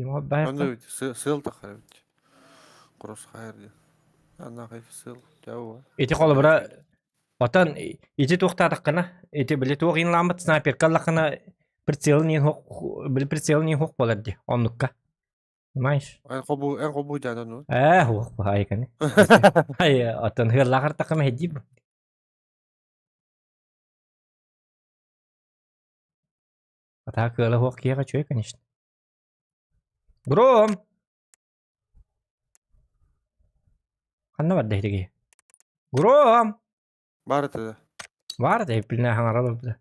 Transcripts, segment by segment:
Онно сыал тахар эбит. Кросс-хайр диэн. Аннаахай сыал дьэ Ити холобура отон ити туохтаатаххына ити били туох иинламмыт снайперка ыллаххына прицелын иин хуох били прицелын иин хуох буолар дии оннукка. Понимаешь? Эн хобу эн хобу дьадан ну. Ээ хуох баайканы. Ай отон хыаллаахар таххама хэддиир. Атаа кыала хуох киэҕэ үчүгэй конечно. Гром! Ханна барда иһитиги? Гром! Баар этэ да. Баар этэ, билинэ хаҥара олорбута.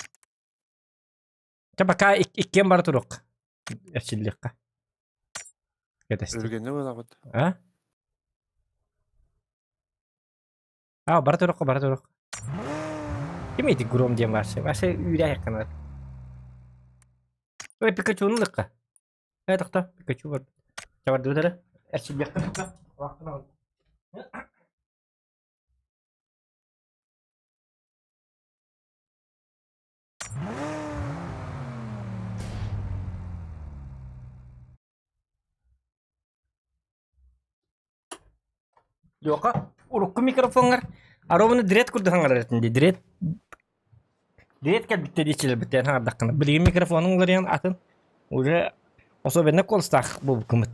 Чэ, пока иккиэн бара туруох. Эрчиллиэххэ. Кэтэстим. Өлгөннө буолабыт. А? А, бара туруохха, бара туруох. Ким ити Гром диэн баарсы? Баарсы үүрэ айакканар. Ой, Пикачуну ылыахха. Э, тохто, Пикачу бар. Чабардыбыт эрэ. Эрчиллиэххэ тохто. Вахтан Лёха, урукку микрофоҥҥар аробаны дред курдук хаҥарар этин дии. Дред дред кэлбиттэ диэччилэрбиттэн хаҥардаххына. Билигин микрофонуҥ уларыйан атын уже особенно куоластаах буолбуккун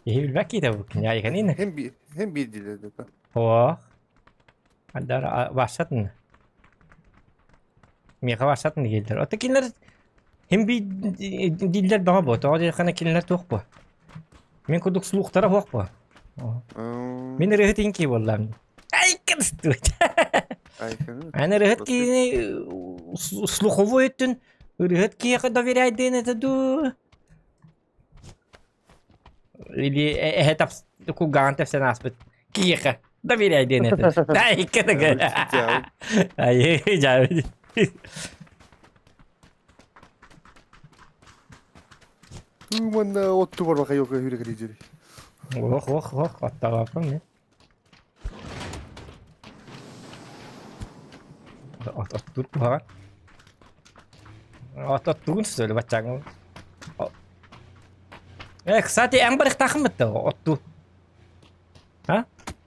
Киһи билбэт киһитэ бу ньаайыканина. Һин биир һин биир диилэр да. О. Адар васатын. Миэхэ васатын дииллэр. Ото кинилэр хим би дииллэр баҕа бу. Тоҕо диэххинэ кинилэр туох бу? Мин курдук слухтара суох бу. Мин ырыһыт инки буоллам. Ай кынстыбыт. Аны ырыһыт киһини слуховой өттүн ырыһыт киһиэхэ доверяйдыын это дуу. Или эһэ тапс кулгааҕын тэпсэн ааспыт киһиэхэ доверяй диэн этэ. Ай кытыгы. Ай дьаабы. Манна отту барбака yok hürü кирижери. Ох, ох, ох, аттаҕааппын мен. От оттуур куһаҕан. От оттуугун сөйлө баччааҥ. Э, кстати, эн барыхтаахын бытта оттуу. А?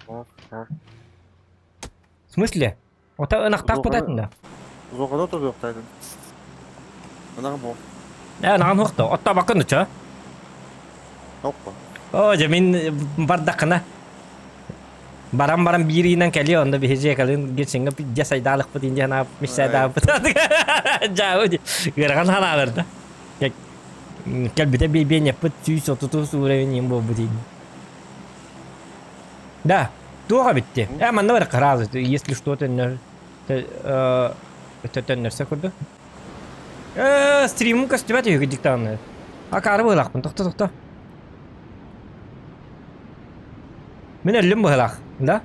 В смысле? Ота ынахтаах бутатын да? Зоҕана тобуохтаатын. Ынаҕым суох. Э, ынаҕым суох да. Оттообоккун дуча? Оппа. Оо, дьэ мин бардаххына баран баран биир ыйынан кэлиэ онно биһи дьиэкалыын гирсиҥҥэ дьэ сайдаалыкпыт индия санаабыт миссээдаабыт дьаабы ыарахан санаалар да кэлбитэ биэньэппит 130 уровень иин буолбут иин Да, туох эбитти? Э, манна бар сразу, если что төннөр төннөрсө курдук. Э, стримым көстүбэт үһү диктанны. Акары быһылаахпын, тохто тохто. Мин өллүм быһылаах, да?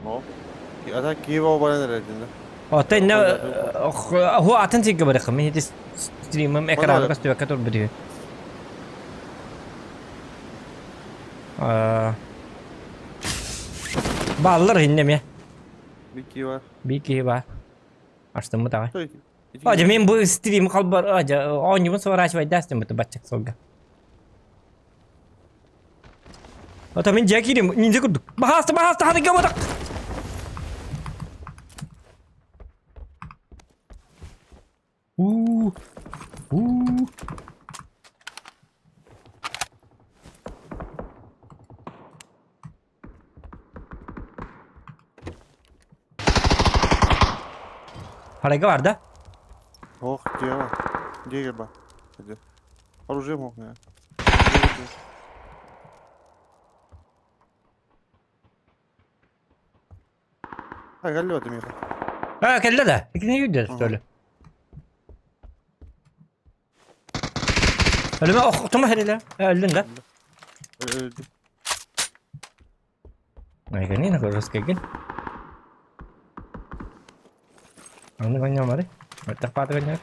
О. Ата Киева баран эрэрдин да. Ота инне ху атын сиргэ барыххын. Мин ити стримым экраны көстүбэккэ турбут үһү. Бааллар иһиннэ эмиэ. Биир киһи бар. Биир киһи баар. Астыммыт аҕай. Адьа мен бу стрим халбар адьа оонньуубун сворачивайдаас дэммит баччак сылга. Ата мин дьэ киирим ниндзя курдук. Баһааста баһааста ханы габатак. Уу. Уу. Харайга бар да? Ох, дьиэ Дьиэгэ бар. Оружие мог не. А, кэллэ это Миха. А, кэллэ да? Икини юдэ, что ли? Өлүмэ охтума хэрилэ. Өллүн да? Өлдүм. Айгани на Аны коньямары. Маттах пааты коньяр.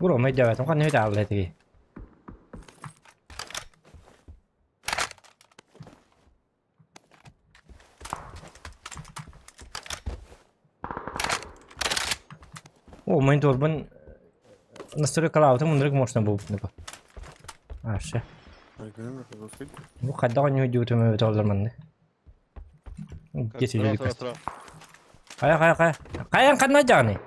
Бу ромай дәвәтім қандай өте алды тіге. О, мониторбун настройкалаабытым муннарык можно буолбут бу. Аша. Бу хайдах оонньуу дьуутум эбит олор маннык. Десять Тура, тура, тура. Хайа, хайа, хайа. Хайан ханна дьаҕаный?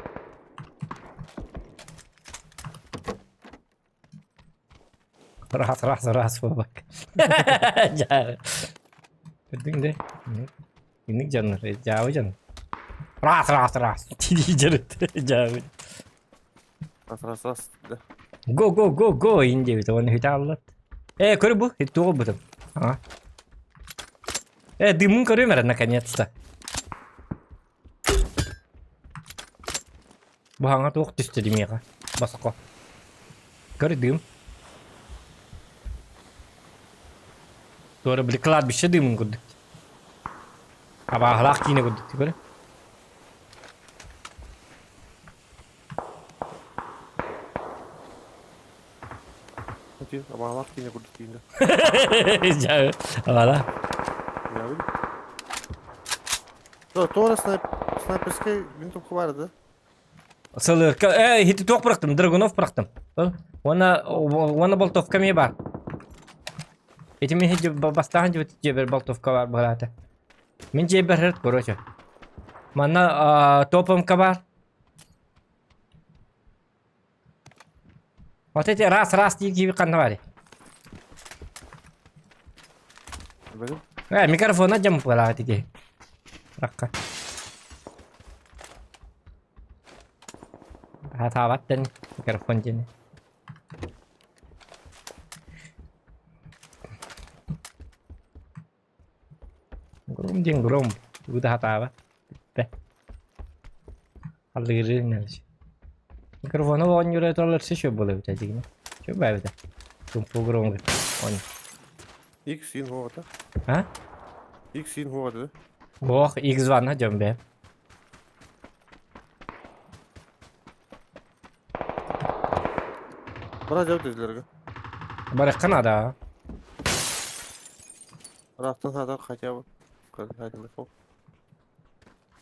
Раз, раз, раз, буолбак. Дьаа. Көрдүҥ да? Инник дьоннор, дьаабы дьон. Раз, раз, раз. Тиий дьарыт, дьаабы. Раз, раз, раз. Да. Го, го, го, го, ин диэбит, уонна хүтэ аллат. Э, көр бу, туох бутум. А. Э, дымын көрүм эрэ, наконец-то. Бу хаҥа туох түстэ димиэхэ, босхо. Көр дым. Туора били кладбище дымын курдук. Абааһылаах киинэ курдук көрө. Абаалаах киинэ курдук киинэ. Дьэ, абаалаах. Туора снайперскай винтовка баар да? Сылырка, э, хити туох бырахтым, Драгунов бырахтым. Уонна, уонна болтовка эмиэ баар. Ити мин бастаан дьиэбэр болтовка баар быһаата. Мин дьиэбэр короче. Манна топомка баар. Вот эти раз-раз дии киһи ханна баарый? Э, микрофона дьам буолаҕа ити Ракка. Хатаабат дэн микрофон диэни. Гром диэн гром. Тугу да хатаабат. Бүттэ. Аллыыры нэлж. Микрофону оонньуура туралар сөшө буола эбитэ дьигинэ. Чө баабыта. Тумпу громга. Оонньуу. X ин хуоҕата. А? X ин хуоҕата. Ох, X ванна дьон бэ. Бара дьабыт эдилерге. Барыхха наада. Ыраахтан саатар хотя бы.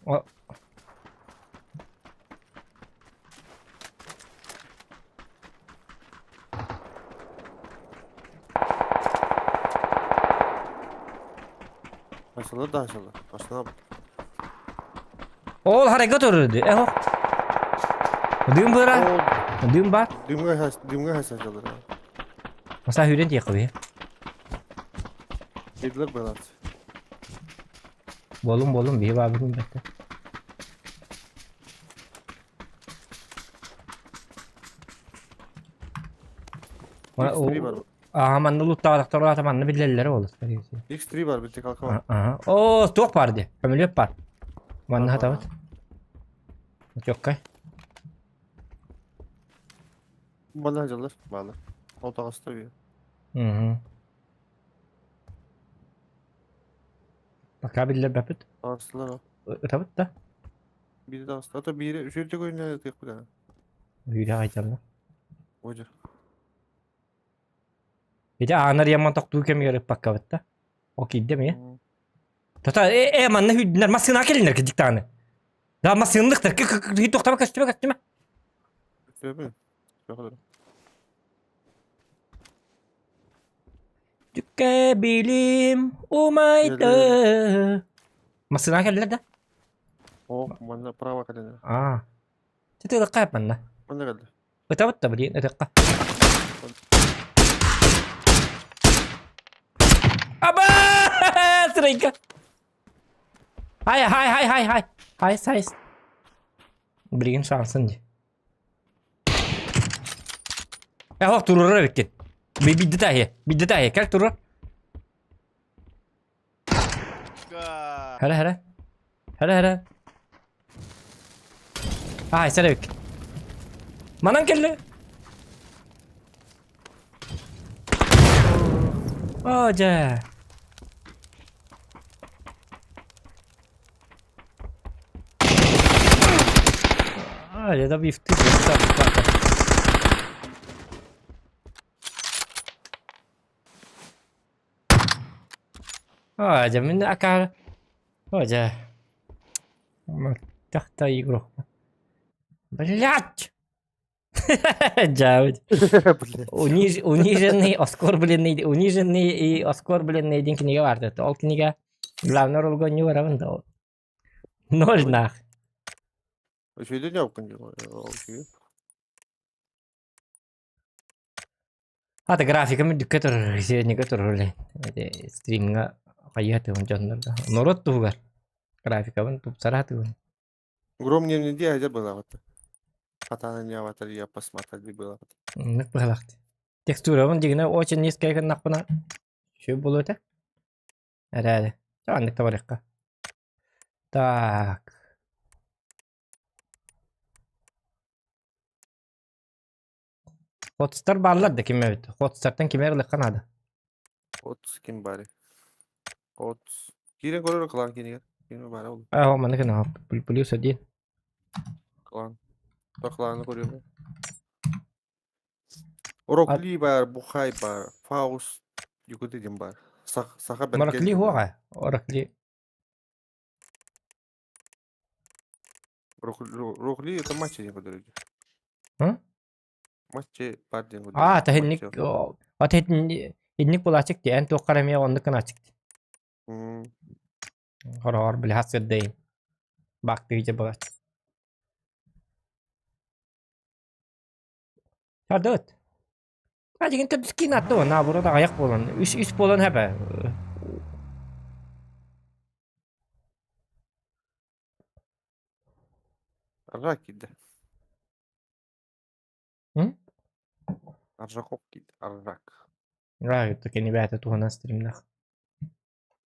О. Açılır da açılır. Başına bak. Ол харайга турду. Эхо. Дым бара. Дым бар. Дымга хас, дымга хас açılır. Маса хүрен тиэхэ Dediler bana. Болум болум биһи баабытын бэтте. X3 бар. Аа манна луттаабатахтар манна биллэллэрэ буолар. X3 бар битте kalkama. Аха. Оо, туох баар дии? Көмүлүөк баар. Манна хатабыт. Чоккай. Манна дьаллар баалар. Ол таҕыста үйэ. Мгм. Пока биллэрбэппит. Таҕыстылар ол. Ытабыт да. Бири таҕыста. Ата биири үчүгэй көйүнэ ытыахпыт ана. Үүрэ айталла. Ожа. Ити аанар яман тохтуу кэмигэр ыппаккабыт да. О киирдэ эмиэ. Тата э, э манна хүддүнэр массыына кэлиннэр кидик даҕаны. Да массыынлыктар тохтомо көстүмэ көстүмэ. Көстүбэппин. Түккэ билим умайды. Массыына кэллэр да? О, манна право кэлинэ. Аа. Тытылыкка манна. Манна кэллэ. Ытабыт да блин, ытыкка. Аба! Сырайка. Хай, хай, хай, хай, хай. Хай, хай. Билигин шансын дии. Э, турурар эбиккин. Бидде таһы, бидде таһы, кэл турар. Хара, хара. Хара, хара. Ай, сэрэ эбиккин. Манан кэллэ. Оо, дьэ. А, это бифты. А, дьэ, мин акаар. О, дьэ. Тахта игрок. Блять! Дьаабыт. Блядь. Униженный, оскорбленный, униженный и оскорбленный диэн кинигэ баар да. Ол кинигэ главный ролга не барабын да. Ноль нах. Үчүгэйдик дьаабыккын дии. Ол үчүгэй. Ата графикам үрдүккэ турар, среднийгэ турар үлэ. Ити стримҥа хайыа тыгын дьоннорго. Норуот туһугар графикабын тупсара тыгын. Гром не не дьэ было вот. Хатана не аватар я посмотрели было. Оннук быһалаахт. Текстурабын дьигинэ очень низкая гыннахпына үчүгэй буолуо этэ. Эрээри. Чэ маннык да барыахха. Так. Хотстар бааллар да ким эбит? Хотстартан кими ылыахха наада? Хотс ким баарый? Хотс. Киирэн көрөр клан кинигэр. Ким баара ол? Аа, маннык гына плюс один. Клан. То кланы көрүөм. Рокли бар, Бухай бар, Фауст Юкуты диэн бар. Саха бэркэ Маракли хуаҕа. Оракли. Рокли это матча диэн көрдөрөдү. М? Матчы бар диэн көрдөрөдү. Аа, таһинник от инник булаачык ди эн туоххар эмиэ оннук гынаачык ди. Хороҕор били хас сырдайым. Баактыгыжа булаачык. Хардыт. А деген төрдүс киин атты наоборот аҕыйах буолан үс үс буолан хэпэ. Аржак киирдэ. М? Аржаков киирдэ. Аржак. Рай, кини бэйэтэ туһунан стримнах.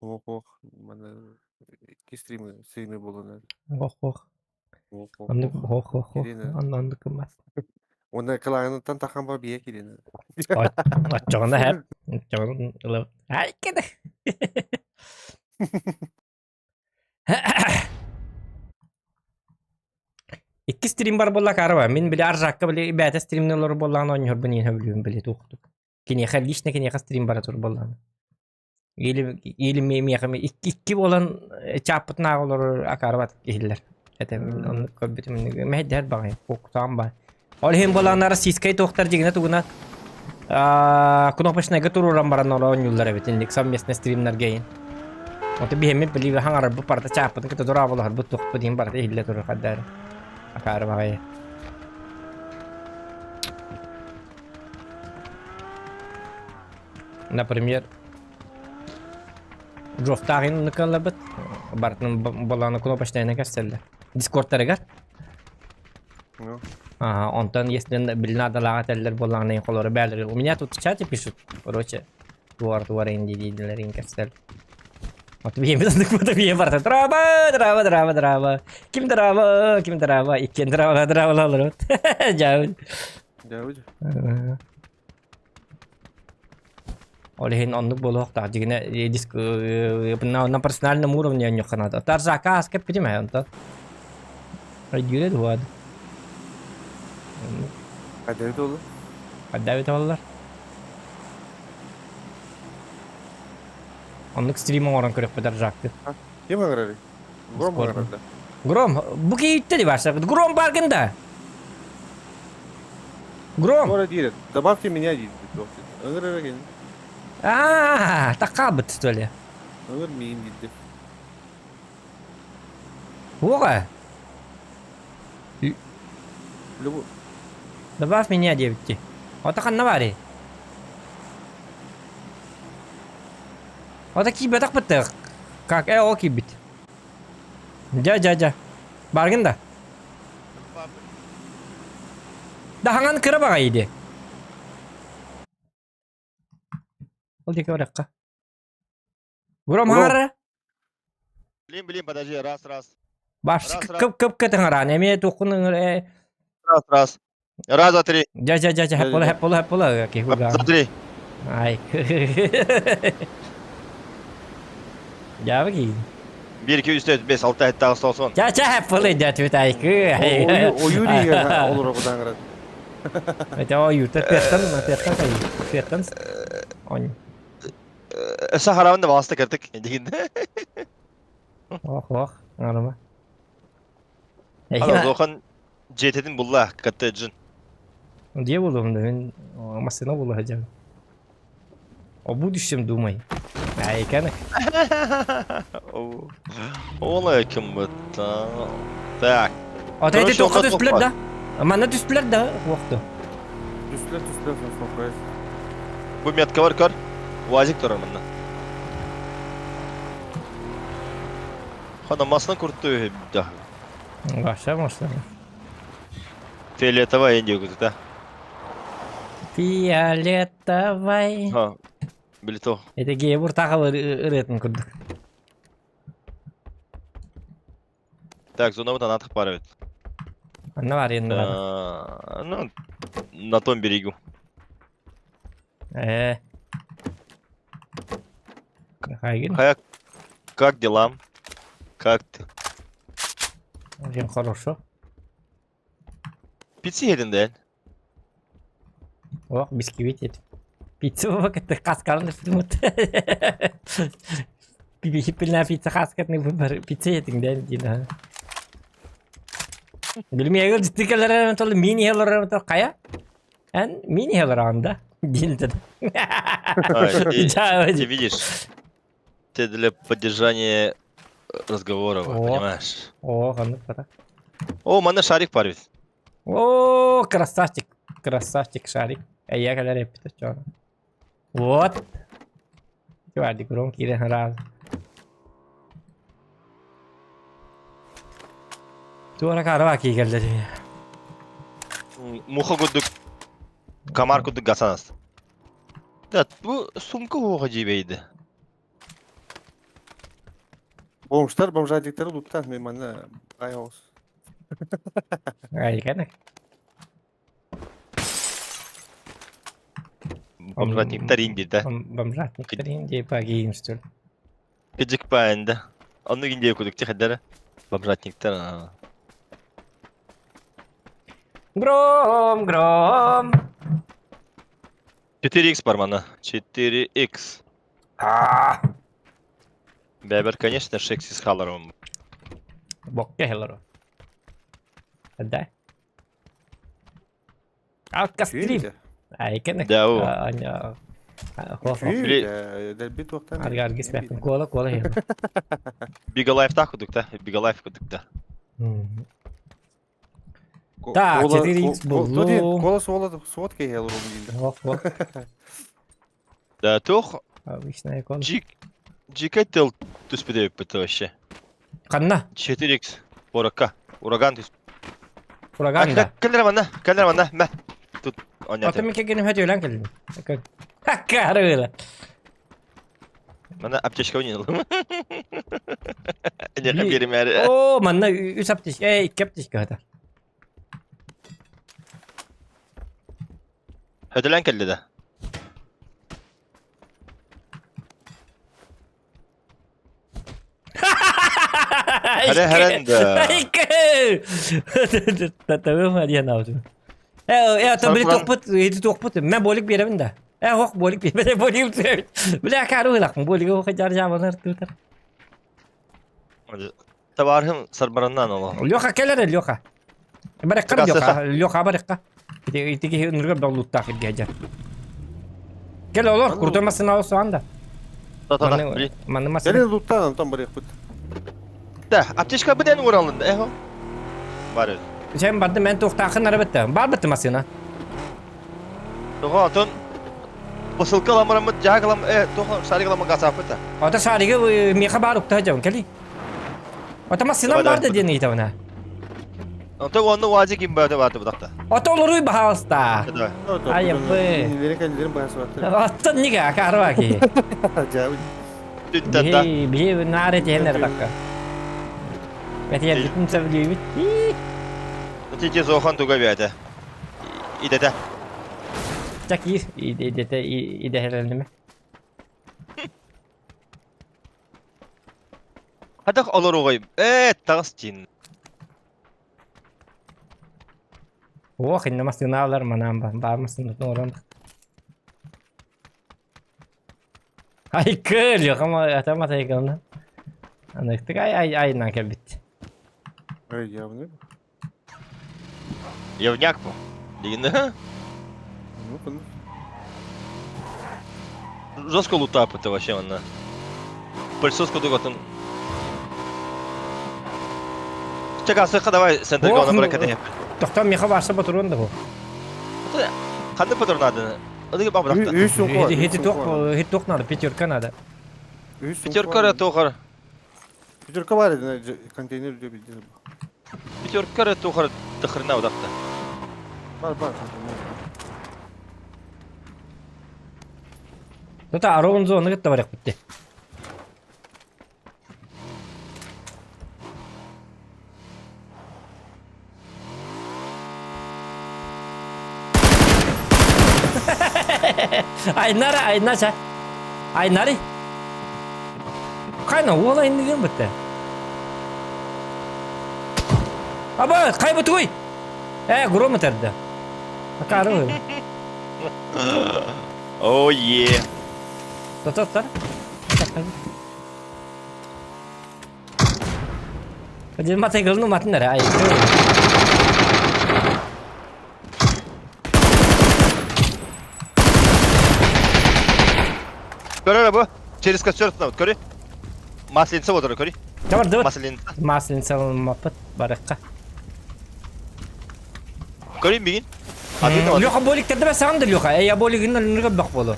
Ох, ох, маны икки стримы, стримы буолан Ох, ох. Ох, ох, Оннук ох. ох, ох, ох. Кирина. Онно оннук гыммат. Уонна кылааныттан тахан ба бие кирина. Оччоҕуна хэп. Оччоҕуна ылабыт. Ай, кэдэ. Икки стрим бар буолла караба. Мин били Аржакка били бэйэтэ стримнэ олорор буоллаҕына оонньуурбун иһин сөбүлүүбүн били туохтук. Киниэхэ лично киниэхэ стрим бара тур буоллаҕына. Или или миэхэ икки икки буолан чааппытын ааҕа олорор акаарыбат иһиллэр. Это оннук көрбүтүм мэһэйдэһэр баҕайы куттаҕым баар. Ол иһин буолааннара российскай туохтар дьигинэ тугуна кнопочнайга туруоран баран оонньууллар эбит инник совместный стримнарга иһин. Ото биһэммит били хаҥарарбыт барыта чааппытын кытта дорооболоһорбут туохпут иһин барыта иһиллэ турар хаддаар. Акаары баҕайы. Например, Джофтаах иһин ыкалларбыт барытын балааны кнопочнайынан кэпсэллэр. Дискордтарыгар. Ну. Ага, онтон если били наадалааҕа этэллэр буоллаҕына холоро бээлэр. У меня тут в чате пишут, короче, туар туар инди дииллэр ин кэпсэл. Вот биһиэбит оннук буолта биһиэ барыта драма, драма, драма, драма. Ким драма, ким драма, иккиэн драма, драма олоробут. Дьаабыт. Дьаабыт. Ол иһин оннук буолуохтаах дьигинэ диск на персональном уровне онньуохха наада. Таржака ааска эппитим ээ онтон. Өйдүүрэ дуо? Хайдабыт олу? Хайдабыт оллар? Оннук стрим оҥорон көрүөхпүт Аржакты. Ким ыҥырарый? Гром ыҥырар да. Гром, бу киһиттэ барса. Гром баргын да. Гром. Скоро диир. Добавьте меня диир. Ыҥырар эген. Аа, такаабыт что ли? Ыҥыр миин диир. Уоҕа. Любу. Добавь меня диэбитти. Ото ханна баарый? Ото киирбэтэх быттык. Как ол киирбит. Дьэ, дьэ, дьэ. Баргын да? Да хаҥан кыра баҕайы дии. Ол диэки барыахха. Гром хаҥара. Блин, блин, подожди, раз, раз. Баш Раз, раз. кып кып кытыҥараан эмиэ туоххун ыҥыр Раз, раз. Раз, два, три. Дьэ дьэ дьэ дьэ хэп буола хэп буола хэп буола киһи Раз, два, три. Ай. Дьаабы киһи. 1, 2, 3, 4, 5, 6, 7, 8, 9, 10. Ча ча хэп буола дьэ түт айкы. Ойуу диир олорор кутаҥырат. Это ойуута тыаттан тыаттан тыаттан онь. Өссө хараабын да баҕаста кырдык дигин. Ох ох, арыма. Ана улахан Дьиэтин булла, коттеджин. Дьиэ буолуом да мин массыына буолуо сылдьабын. О будущем думай. Айканы. Ол ким Так. Ата эти тоққа түспүлэр да? Манна түспүлэр да? Уохту. Түстүлэр, түстүлэр, успокоюсь. Бу метка бар көр. Уазик турар манна. Хана масына курту да. Вообще машина. Фиолетовая индия да. Фиолетовай. Ха. Билито. Это гейбур тахал ырыатын курдук. Так, зона вот она парит. Анна бар енді бар. Ну, на том берегу. Э. Хайгин. Как, как дела? Как ты? Очень хорошо. Пиццы едin да? Ох, бисквит ет. Пиццу кытта хаскалын филмут. Пипилна пицца хаскатны бар пицца етиң ден дина. Билмей дикелер тол мини хелер тол кая? Эн мини хелер анда. Дин Ты видишь, ты для поддержания разговора, понимаешь? О, ханнык бата. О, манна шарик парит. О, красавчик, красавчик шарик. Эйя кэлэр эппитэ чоно. Вот. Guardi, громкий раз. Туора карава кигэллэр. Муха курдук, комар курдук гасанас. Да, бу сумка уоҕа дьиибэйди. Бомжтар бомжатиктары луттан мен манна ай оҕус. Айгана. Бомжатниктар индида. Бомжатниктар инди пагиин что ли. Кыдьык паанда. Оннук индия курдук тихэдэрэ. Бомжатниктар. Гром, гром. 4х бар манна. 4х. А! Бэбэр, конечно, шексис халаром. Бокка хеллоро. Да. Алкастрим. Айкена. Да, о. Дэлби туохтан. Арга спяппин. Кола, кола хелло. Бигалайф курдук да. Бигалайф курдук да. Так, 4х буллу. Кола суола суот кэйэл рум Ох, ох. Да, туох Обычная кола. Джик Джикетел түспүтэ вообще. Ханна. 4х Урака. Ураган түс. Ураган да. Кэллэр манна, кэллэр манна, мэ. Тут Ото мен кегеним хөтөлөн кэлдим. Хаккарыла. Манна аптечка ойнолум. Не беремәре. О, манна үс аптечка, эй, икки аптечка хата. Хөтөлөн кэллэ да. Хәрэ хэрэн да. Татабы Мария науту. Э, э, то били тохпут, эти тохпут. Мен болик беремин да. Э, ох, болик бере, болик бере. Бля, кару лак, болик ох жар жабанар тутар. Табарым сарбараннан ола. Леха келер, Леха. Баракка Леха, Леха баракка. Ити ити нурга доллуттах гежа. Кел олор, куртамасын алсу анда. Та-та-та. Манны масын. Кэлин луттан онтон барыахпыт. Да, аптечка біден оралынды, эхо. Бар. Сен барды мен туохтаахын арабытта. Бар бытты масына. Тоға, антон посылка ламарамыт, жағы лам, тоға, шарик лама гасапыта. Ата шариги меха бар укта жабын кели. Ата масына барды ден итавна. Антон оны уазы ким барды барды бұдақта. Ата олоруй бахалста. Ай, апы. Аттан неге карва ки. Түттен да. Би би наре тенер такка. Бәтер бүтүн сәбилибит. Тете зохан туга бәді. Идете. Чаки идете идехелеме. Хадах олоругай. Э, тагыс тин. Ох, инне масыналар манам бар. Бар масын норон. Ай көл, яхама атама тайгана. Анықтык ай ай ай на кәбит. Ай, явно. Явняк по. Дигин Ну, ну. Жестко лутап это вообще она. Пыльсос кудугатын. Чека сыха давай центрга Ох, оны ну, быракаты. Тохтон меха барса батырын да бу. Ханды патронады? Аныгы бабыракта. Үс сумка. Хити туох, хити туох надо, пятерка надо. Пятерка ра тухар. Пятерка бар edi, контейнер diyor bildiğin. Пятерка ра тухар тахрына удакта. Бар бар контейнер. Тута аровын зоны кытта барак битти. Айнара, айнаша. Айнари. Кайна уола инниген битти. Аба, кай бутуй. Э, гром өтәрді. Акары. О, е. Тототтар. Дин матай гылны матын нәре. Ай. Көрөр бу. Через костер вот көрү. Масленица вот көрү. Давар дыбыт. Масленица. Масленица мапыт барыққа. Көрүн бигин. Леха боликтерді бә саған да Леха. Эй, я болигин нұрға бақ болу.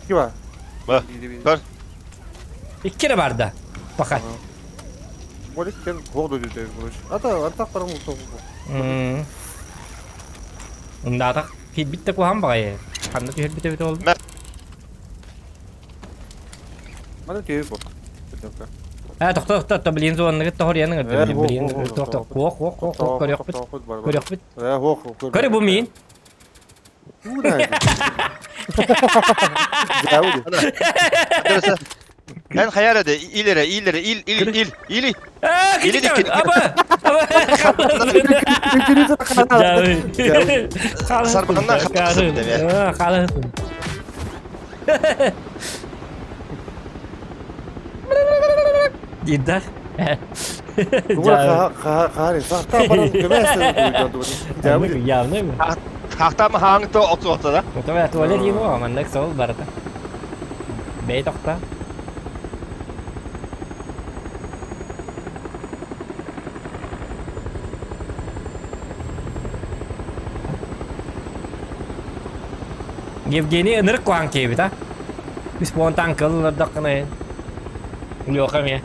Ки бар? Ба. Көр. Иккере барды. Бақа. Болик кен хоғды дейді короче. Ата, артақ барам ұлты. Ындатақ битте кухан бағай. Қанда түйер бите бите oldu. Мана түйе бұл. Пятерка. Ә, тоқта, тоқта, тоқта, блин, зонны кітті хорияның Э, өтті. Блин, тоқта, қоқ, қоқ, қоқ, қоқ, көрек бит. Көрек бит. Э, хоқ, Көрі бұл мейін. Эн хайар эди, илере, илере, ил, ил, ил, или. Ә, Или кітті, де аба, аба, Сарбағаннан хапқысып деп, иә. Қалысың. Дидах. Явно. Хахтамы хаңты оту оту да. Отова туалет его, мандак сол барда. Бей тоқта. Евгений ынырык куан кейбит, а? Үс буон танкыллардаққына. Лёха ме.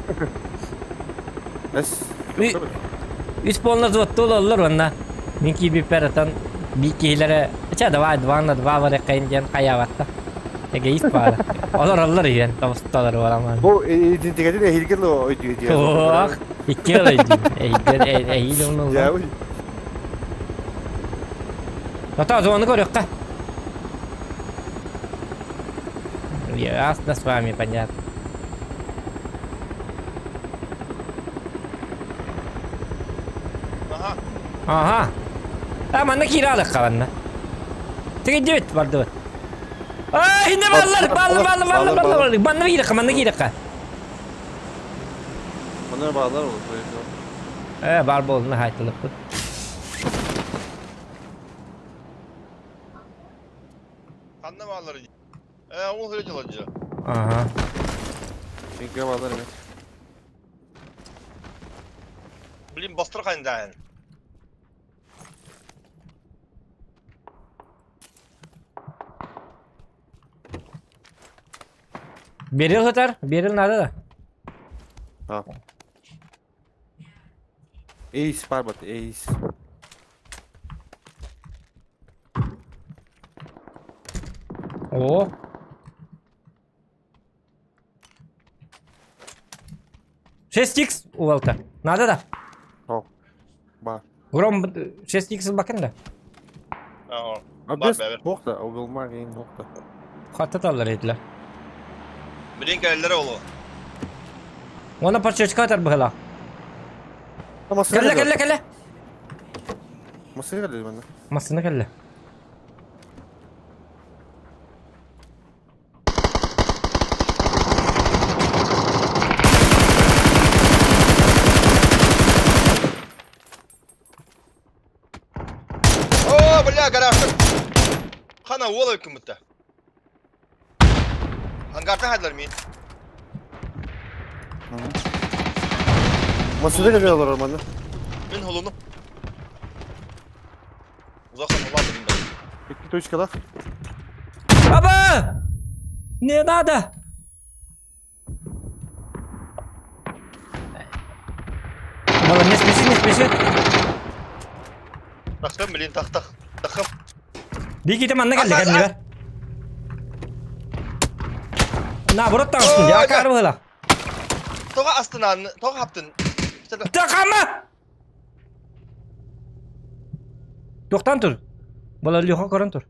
Үс буонна зуаттулаллар онна. Мин кийбиппер атан би киһилэрэ ча давай два на два барыккайын диэн хайаабатта. Эгоист баара. Олор оллар иһэн тобусталар бараман. Бу идентикатын эһилген өйдүү Ох, икки ыл өйдүү. Эйден эйил оннулар. Жабы. Ата зоны көрөккө. Ясно с вами, понятно. Ага. Ага. А, манна кииралык каланна. Тигидибит бардыбыт. А, хинде баллар, баллар, баллар, баллар, баллар, баллар. Манна киирекка, манна киирекка. Мана баглар ол. Э, бар болуна хайтылыппыт. Ханна баалар. Э, ол хөрө жыланжы. Ага. Ченке баглар эме. Блин, бастыр кайндаын. Берил хытар, берил надо да. А. Эйс бар бат, эйс. О. 6х уалта. Надо да. О. Бар. Гром 6х бакын да. Ага. А Бар без бәбер. нокта, обылма кейин нокта. Хаттаталлар этилер. Блин, кэллер олу. Она подчечка атар быһыла. Кэллэ, кэллэ, кэллэ. Масына кэллэ манна. Массына кэллэ. О, бля, гаражта. Хана уол өкүмүттэ. Ангарда хайдылар мин. Masada geliyorlar ormanda. Мин холуну. Uzaktan ulan dedim ben. İki точка Аба! Не надо! Мала, не спеши, не спеши. Тахтым блин, тах тах. Тахым. Бигите манна кэллэ, кэннибэр. Наоборот таҕыстын дии, акаары быһыылаах. Тоҕо астынан, тоҕо хаптын. Тахама! Туохтан тур? Була Леха көрөн тур.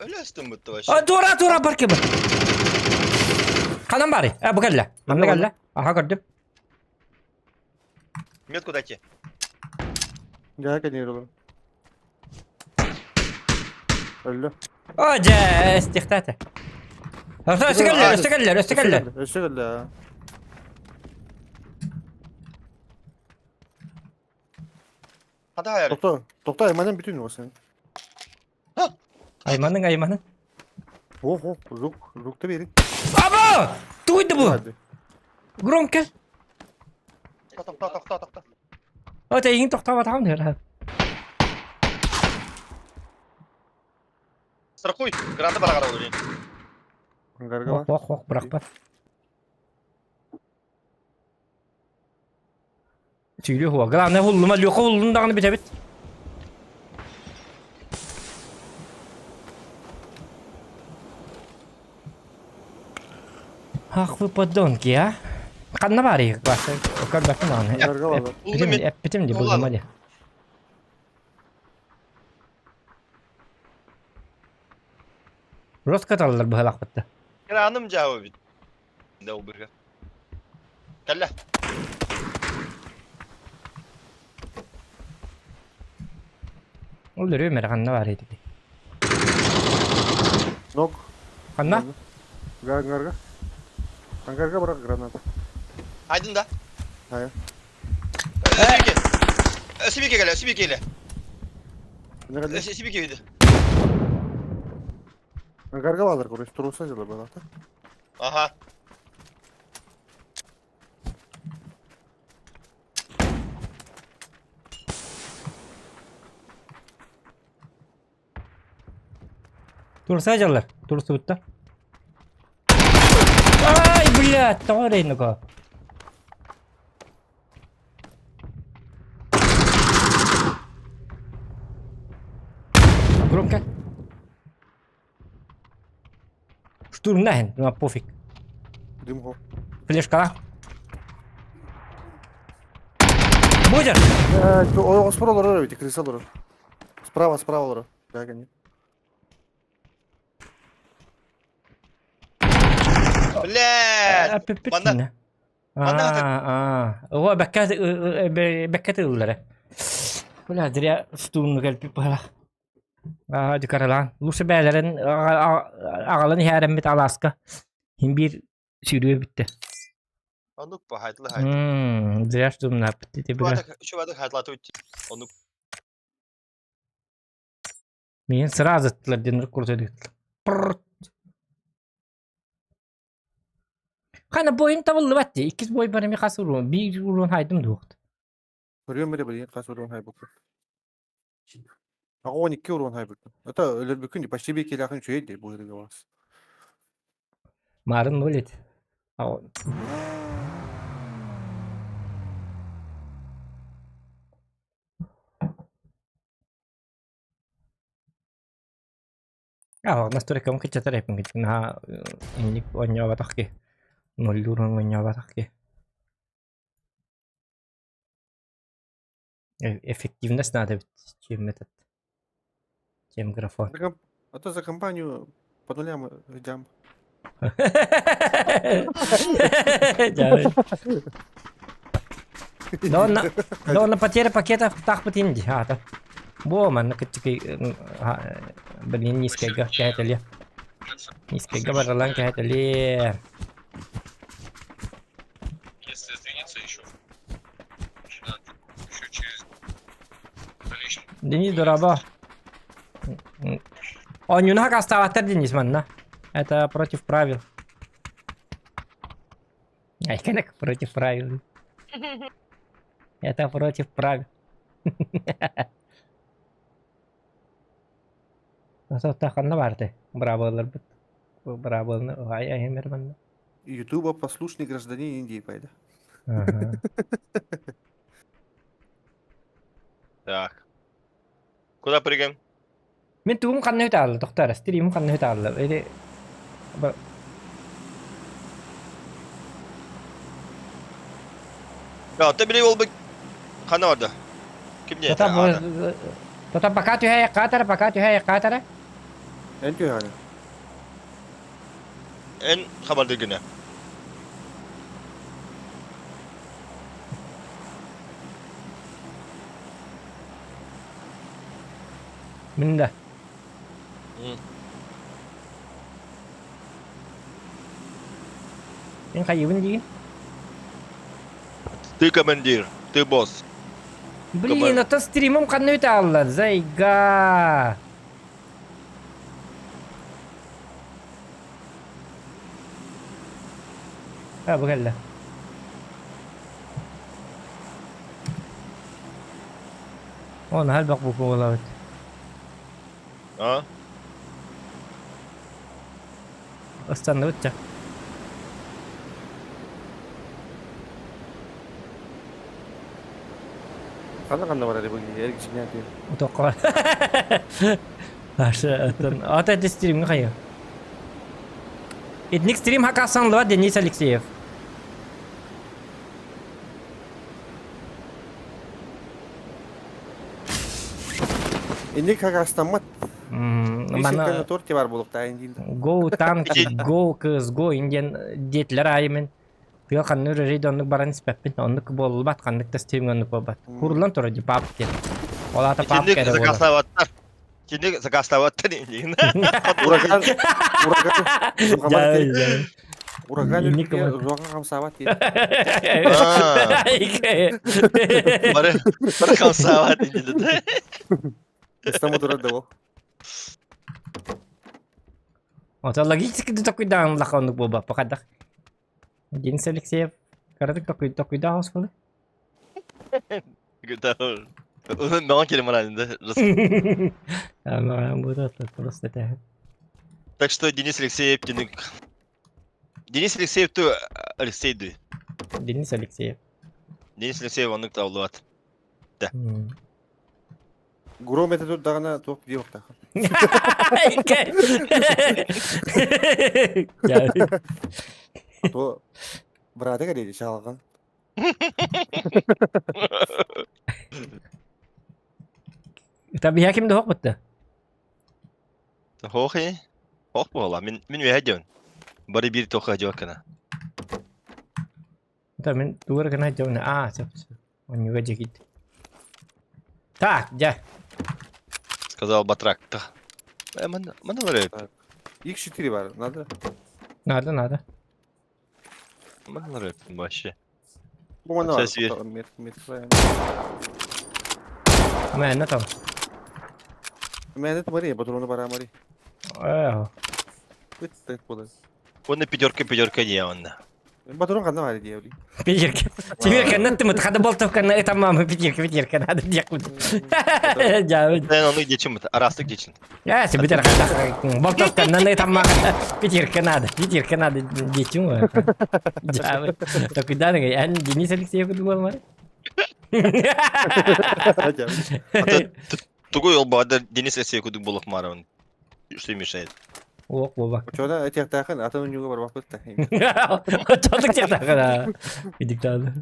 Өлөстүм бутта вообще. А, тура, тура, бар кеб. Ханан бары? А, бу кэллэ. Манна кэллэ. Аха көрдүм. Метку дайте. Дьэ кэнниир олорон. Өллө. О, дьэ, эстихтаата. Өссө кэллэ, өссө кэллэ, өссө кэллэ. Өссө кэллэ. Хата хайар. Тохто, тохто айманан бүтүн уосын. Айманың, айманың. Ох, ох, звук, звукта берин. Аба! Туйды бу. Громко. Тохто, тохто, тохто. О, тэйигин тохтообатаҕым дыра. Страхуй, граната бараҕар олорин. Ангарга бар. Ох, ох, бырахпат. Түүлү хуа. Главное hulлума, Леха hulлун даҕаны бүтэбит. Ах вы подонки, а? Ханна баарый? Көрбөппүн даҕаны. Ангарга бар. Эппитим, эппитим дии, буллума дии. Роскаталлар быһалаахпытта. Краным дьаабы бит. Да убырга. Кэллэ. Ол өрүү мэрэ ханна баар этити. Ног. Ханна? Ангарга. Ангарга бырах граната. Айдын да. Хайа. Өсүбүке. Өсүбүке кэлэ, өсүбүке кэлэ. Ангарга. Өсүбүке үйдө. Ангарга баалар короче, туруса жылы балата. Аха. Турса дьаллар. Турсубуттар. Ай, блядь, тоҕо эрэйнука. Громко. Штурм нахен, ну пофиг. Дым хо. Флешкала. Будешь? Ойоҕоспор олорор эбит, крыса олорор. Справа, справа олорор. Да, конечно. Блядь! Манна. Манна. Оо, бэккэ бэккэ тыллара. Бля, зря штурмну кэлбит быһалах. Аа, дьукаралаан. Лучше бээлэрин аҕалан иһээрэммит алааска. Хин биир сүүрүө бүттэ. Оннук ба хайтлы хайт. Зря штурмнааппыт ити бля. Үчүгэй хайтлаты Оннук. Миин сразу ыттылар диэн курсу Прррт. Хана бойын табыллыбат дии. Иккис бой бар эми хас уруун. Биир уруун хайдым дуохт. Көрүөм эрэ билигин хас уруун хайбыккын. Аҕа 12 уруун хайбыккын. Это өлөрбүккүн дии, почти биир киилээхин үчүгэй дии бу ыарыыга баҕас. Марын ноль ет. Аа, настройкам кыччатар эппин наһаа инник оонньообатах киһи ноллуурун оонньообатах киһи эффективность надо эбит чем этот чем графон А то за компанию по нулям идем. Да он на потеря пакетов тахпыт инди аата Бу манна кыччыкый блин низкайга кэһэтэлиэ. Низкайга баралаан кэһэтэлиэ. Если сдвинется еще, еще через Денис, дорообо. Оонньууну хакастаабаттар Денис манна. Это против правил. Айканак против правил. Это против правил. Ата ханна баарты? Быраабылаларбыт. Быраабыланы ай айымер манна. Ютуба послушный гражданин Индии пайда. Ага. Так. Куда прыгаем? Мин тугум ханна үтаалла, тохтоор, стримим ханна үтаалла. Или Я, ты били ол хана барда. Ким не Тота Тота пока түһэ каатара, пока түһэ каатара. Эн түһэҕин. Эн хабарды гына. Мин да. Эн хайыбын диигин? Ты командир, ты босс. Блин, это стримом ханна үтааллар, зайга. А, бу кэллэ. О, наһаа элбэх буквалаабыт. А? Ыстанныбыт дьэ. Ханна ханна барар бу эргичинэ диэн. Утокко. Аша, ата это стримҥа хайа. Итник стрим хакасанлыва Денис Алексеев. Инник хакастаммат. Мана торте бар буолуохтаах диин. Go танк, go CSGO индиан диэтилэр аайы мин тыа ханна үрэрий да оннук баран испэппин. Оннук буоллубат, ханнык да стримҥэ оннук буолбат. Курулан турар дии пап диэн. Ол аата пап Итинник эрэ буолар. заказлаабаттар. Итинник заказлаабаттар диин. Ураган ураган ураган Инник ураган хамсаабат диэн. Бары бары хамсаабат диин. Истама турар да ол. Ото логически да такуйдаан лаха оннук буолбаппа хайдах. Денис Алексеев кыратык токуй токуйдаах оскуола. Маған келем морально, Просто это. Так что Денис Алексеев Денис Алексеев ту Алексей ду. Денис Алексеев. Денис Алексеев оннук таулуат. Да. Гром это тут даҕаны туох диэхтаах. То брата кэлиэди чаалган. Таби ким да хокпутта? Хохи. Хох буола. Мин мин үһэ дьон. Бары биир тоха дьуаккана. Да мин тугар гына дьон. А, сөп сөп. Онньуга дьигит. Так, дьэ. Сказал батрак. Ман ман ларай. X4 бар, надо. Надо, надо. Ман ларай вообще. Бу манна бар. Мэ, там. Мэ, это Мария, патроны бара Мария. Э. Ыт буолар. Уонна пятерка пятерка дии онна. Патрон ханна баар диэбили. Пятерка. Теперь ты хада болтовка на это мама пятерка, пятерка надо диэхпит. Дьэ. Эн ону диэчим араастык диэчин. Я себе болтовка на это мама пятерка надо, пятерка надо диэчим. Дьэ. Такой да, я Денис Алексеев думал, Мария. Тугу ол бадар Денис Алексеев кудук болох маравын. Что мешает? Ох, Вова. Очода этиэхтээхин атын унньуга барбаппыт да. Очотук тиэхтээхин Идиктаады.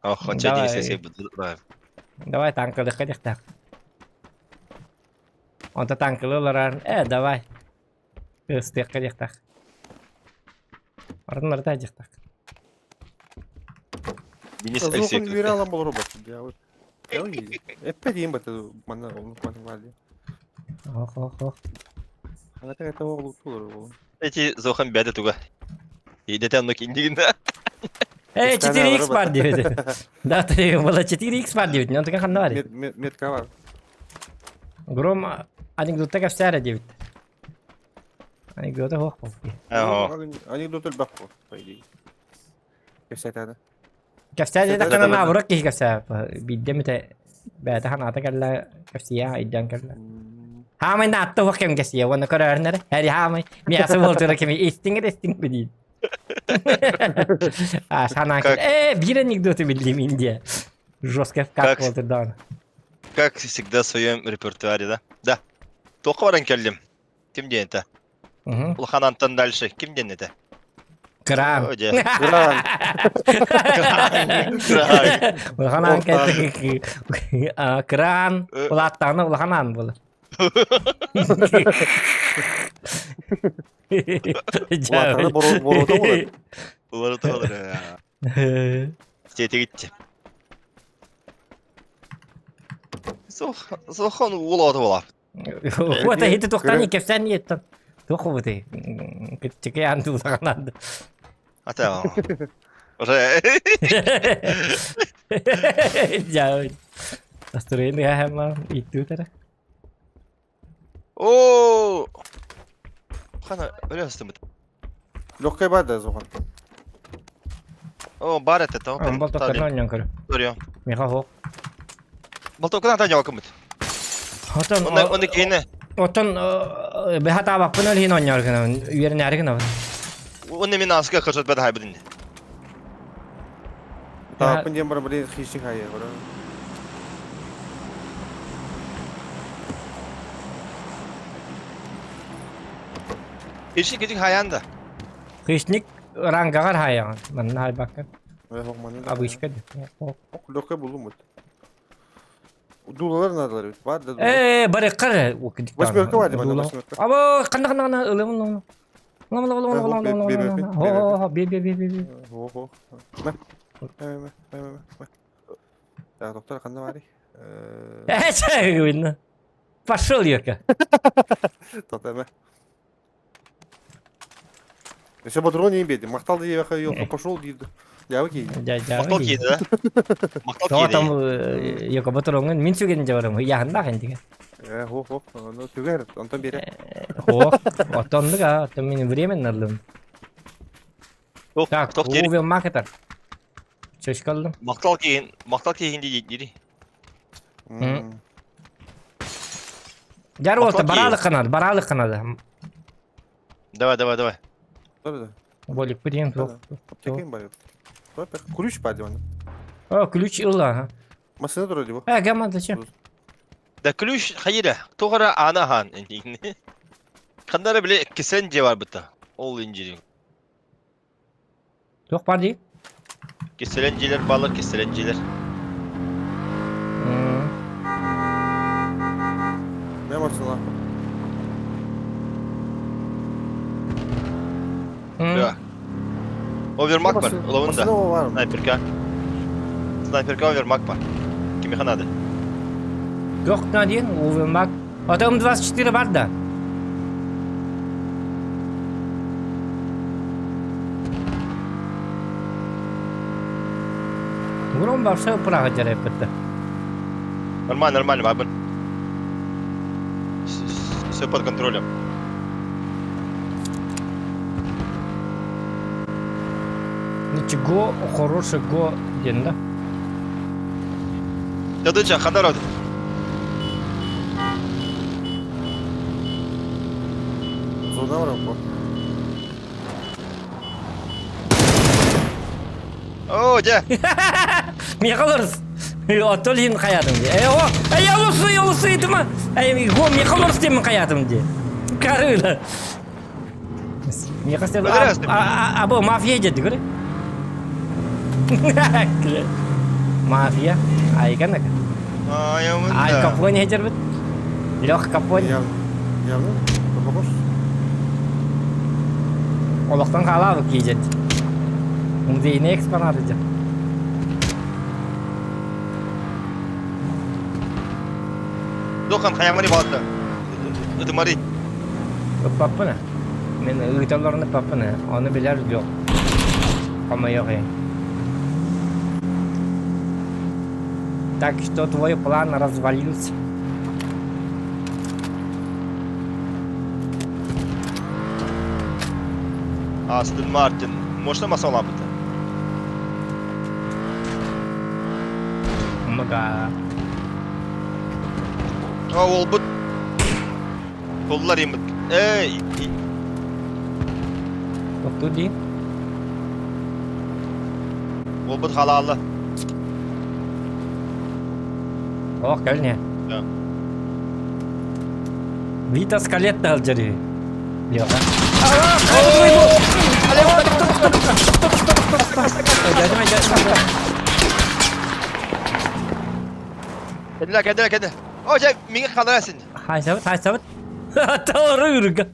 Ох, очо Денис Алексеев Давай танкалыхха диэхтээх. Онто танкалы олорон, э, давай. Ыстыахха диэхтээх. Арын арта диэхтээх. Денис Зохон Алексеев. үөрэ алан болор бат. Эппе диэн бат манна оннук манна баар диэн. Ох, ох, ох. Ханата это оҕолук болор ол. Эти Зохан бэдэ туга. Идете оннук индигин. Эй, Постоянно 4х бар диэбит. Да, ты было 4х бар диэбит. Он такая ханна бар. Метка бар. Гром анекдотта кэпсээрэ диэбит. Анекдота суох буолбут. Анекдот элбэх буо, по идее. Кэпсэтээнэ. Кэпсээ диэтэххинэ наоборот киһи кэпсээ. Биирдэ эмитэ бэйэтэ санаата кэллэ, кэпсиэ айдаан кэллэ. Хаамай наатта уох кэм кэсиэ уонна көрөөрүнэр. Эри хаамай мясо буолтура кими истиҥ эрэ истиҥ билиин. А санаан Как- Э, биир анекдоты биллим Индия. Жесткая вкат Как- буолтурдаҕына. Как всегда в своем репертуаре, да? Да. Туохха баран кэллим? Ким диэн этэ? Мгм. Улахан Антон дальше. Ким диэн этэ? Кран. О, дьэ. Кран. Кран. Улахан аан кэлтэ. А, Кран. Улааттаҕына улахан аан буолар. Улааттаҕына боруота буолар. Уларыта олор. Сиэтигитчи. Суох, суох уол оҕото буолаап. Вот эти тухтан кэпсээн ниеттен. Туох бутый? Кытчыки аан туулаҕанан. Ата. Уже. Дьа. Настроение хаама иттүүтэрэ. Оо. Хана өлө астымыт. Легкая бар да зохан. О, бар это то. Болтоккарна онньон көрө. Көрүө. Миха хоқ. Болтоккарна та жокумут. Отон Онно онно киһини. Отон бэха таабаппын өлһин онньор гынабын. Үөрэнээри гынабын. Онно мин аска кырсат бэт хайбытын. Тааппын диэн баран блин хищник хайа көрө. Хищник кичик хайаан да. Хищник рангаҕар хайаҕын. Манна хайбакка. Обычка. Легкая буллум вот. Дуулалар наадалар эбит. Бар да Э, барыккар. Восьмерка бар димана, восьмерка. Або, ханна ханна ханна ылым ылым. Ылым ылым ылым ылым ылым ылым. Хо хо бе бе бе бе бе. Хо хо. Мэ. Мэ мэ мэ мэ. Так, доктор ханна барый? Э, чэ, Пошел, Юрка. Тота мэ. Өссө ботурун иин биэрдим. Махтал диэбэхэ елка пошел диир. Дьаабы киһи. Махтал киһи да? Махтал Тоҕо киһи. там Йоко ботуруҥҥун мин сүгэн дьабарым ыйааһыннаах интигэ. Э, хо хо, ону түгэр, онтон биэрэ. Хо, оттоннук а, оттон мин временно ыллым. Туох, Так, туох диэри? увел маркетер. Чөчкө ыллым. Махтал киһин, махтал киһин дии дири. Дьар уолта Махтал киһи. бараалык канада, бараалык канада. Давай, давай, давай. Да, да. Болик диэн туох. Аптекаң бар. Ключ бар диэн. О, ключ ылла. ага. Машина турар дии. Э, гамма зачем? Да ключ хайыра. Тугара ана хан. Ханнара биле кисен же бар быта. Ол инжирин. Туох бар дии? Киселен дьиэлэр бааллар, киселен дьиэлэр. Мен машиналаах. Да. Овермак бар, уловун да. Машина бар. Снайперка. Снайперка овермак бар. Кимиха надо? Туох диэн овермак. Ото М24 бар да. Гром вообще право дьарайппыт Нормально, нормально, бабын. Все под контролем. Ничего хорошего диэн да? Дадыча, хандар Зона бар бу. О, дьэ. Миэхэ олорус. Оттон иһин хайаатым дии. Э, о, эй, олусуй, олусуйдума. Эй, го, миэхэ олорус диэммин хайаатым дии. Карыла. Миэхэ сен, або мафия деді көрө. Мафия. Айган ака. Аль Капоне хедербит. Лех Капоне. Явно. Похож. Олохтон хаалаабыт киидет. Музейный экспонаты дьэ. Дохан хаямари баалта. Ытымари. Ыппаппын. Мин ыыталларын ыппаппын. Ону билэр жоқ. Хомойуох Так что твой план развалился. Астон Мартин. Можно масалабыта? Много. А уолбут Толлар имит. Эй! Топту дии. Уолбут халаалла. Ох, кэлне. Да. Вита скалет сылдьар үһү. Леха. Кэллэ, кэллэ, кэллэ. О, дьэ, миҥэ халара син. Хайсабыт, хайсабыт. Тоҕо үргэ.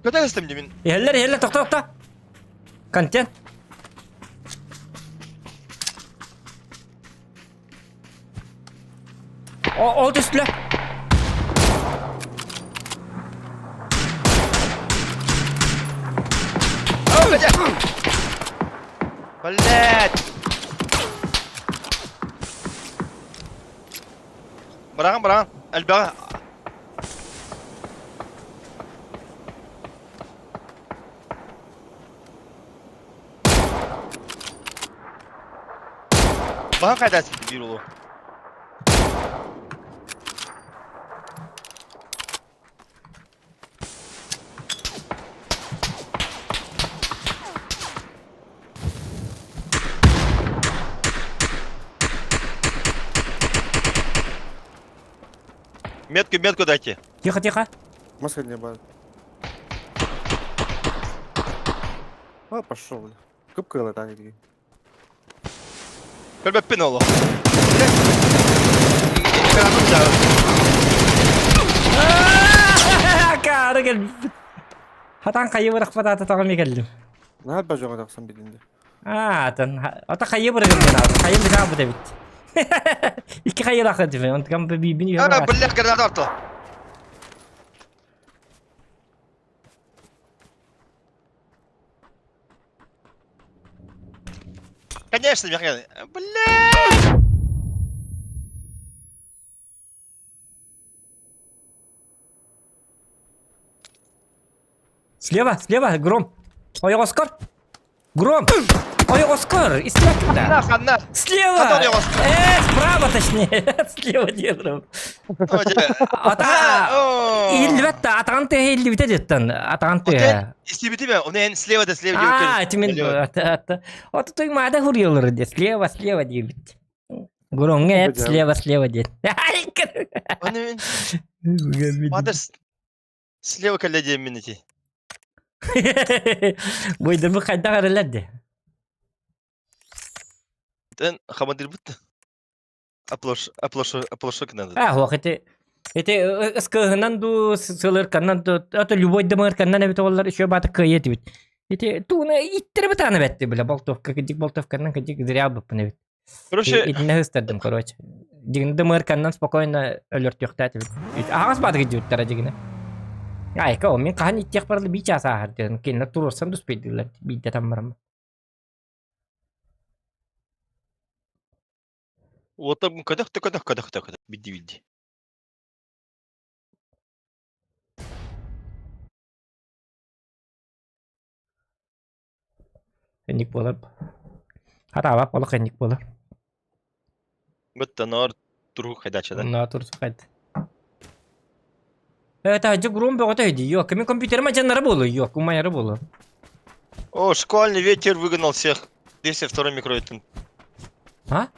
Көтө истим димин. Иһэллэр, иһэллэр, тохто, тохто. Контент. О, ол түстүлэ. Блять! Быраҕан, быраҕан. Элбэҕи. Баһан хайдаа ситти биир улуу. Метку, метку дайте. Тихо, тихо. Маска не бар. А, пошел, бля. Кып-кыла так иди. Көрбөппүн олу. Каары кэлбит. Хатан хайы бырахпатаата тоҕо кэллим. Наһаа бажоҥа тахсан билинди. Аа, атын ата хайы бырагым мен аҕа. Хайым битаа бут эбит. Икки хайылаах этим. Онтукам бибин үһэ А, бараат. блядь, граната орто. Конечно, Михаил. Блядь! Слева, слева, гром. Ой, Оскар. Гром. Ой, Оскар, истиэххэ Ханна, ханна. Слева! Ханна ой, Оскар. Справа точнее. Слева диэн. Ата иһиллибэт да атаҕын тыаһа иһиллибитэ дьиттэн атаҕын тыаһа. Истибити бе, онен слева да слева Аа, ити мин Ото той маада хуруйаллар диэ слева слева диэбит. Гуроҥҥа эт слева слева диэн. Оны Мадыр слева кэллэ диэммин ити. Буйдырбыт хайдах эрэлэр дии. Тэн хамадырбыт. Оплош, оплош, оплошок надо. А, хуох ити ити ыскыһынан дуу сылырканнан дуу ото любой дымырканнан эбит оллар еще баата кыайа этибит. Ити тууна иттер бытаана бэтти бile болтовка кыдик болтовканнан кыдик зря быппын эбит. Короче, Итинне ыстардым короче. Дигин дымырканнан спокойно өлөртүөхтээтибит. Аҕас баата кыдьыбыттара дигинэ. Айка, ол мин хаһан иттиэх барылы бии чаас ааһар диэн кинилэр туруорсан дуспейдилэр биирдэ таммарым. Уота көтөх да көтөх көтөх да көтөх бидди бидди. Энник буолар. Хатаабап олох энник буолар. Бытта ноор турук хайдачада. Ноо турсук хайд. Это гром бөҕөтө өйдүү. Yok, мин компьютерим ачаннара буолуо. Yok, умайара буолуо. О, шквальный ветер выгнал всех. 202 микроэтин. А?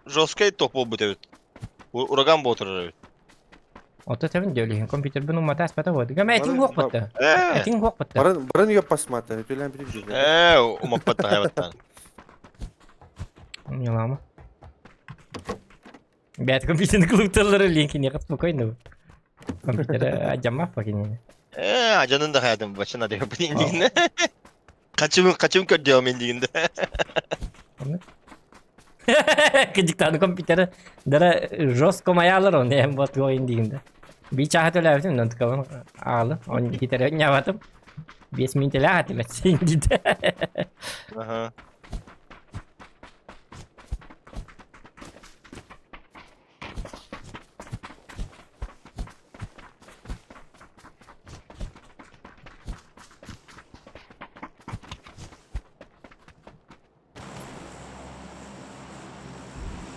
Жесткий топ буолбут эбит. Ураган буотурар эбит. Ото тэбин дөлүһүн компьютербин умата аспата буолду. Гама этиң хуох батта. Э, Этиң хуох батта. Барын барын ее посмотри, төлөөн бүтүн э, умаппат хайбаттан. Милама. Бэт компьютерный клубталары линкини спокойно. Компьютер ажамма покини. Э, ажанын да хаятым бачына деп дигинде. Качым качым көрдөө мен дигинде. Кыдьыктааны компьютера дара жестко маялар он эм бот ойын дигинде. Би чаха төлөбүтүм, онтукабын аалы, он хитере нябатым. 5 минут эле атым син диде. Ага.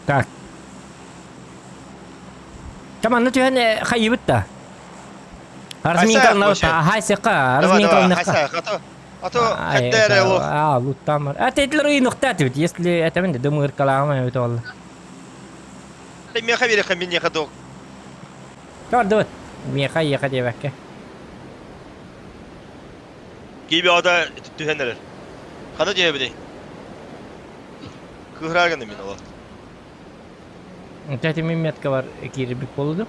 Так. Там манна түһэн хайыбыт да. Хайса, Разминка хайсыка, разминка А то хатта А, луттамар. А тетлер ыйныкта түбүт. Если это мен дымыр калаама өтө олла. Меха береха мен неха док. Көрдүбүт. Меха еха диэбэккэ. Киби ада түһэннерер. Хана диэбини. Кыһырааганы мин ола. Тәти мин метка бар киирбит болду.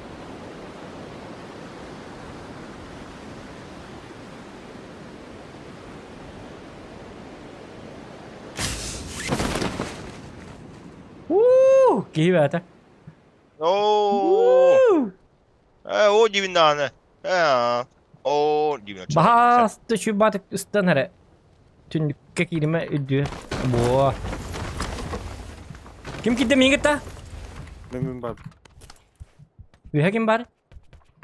Уу, киһи бээтэ. Оо. Э, о дивиннааны. Э, о дивин. Баһаасты чубатык ыстан эрэ. Түннүккэ кииримэ үрдүө. Буо. Ким киирдэ миигин кытта? Мен бар. Үһэ ким бар?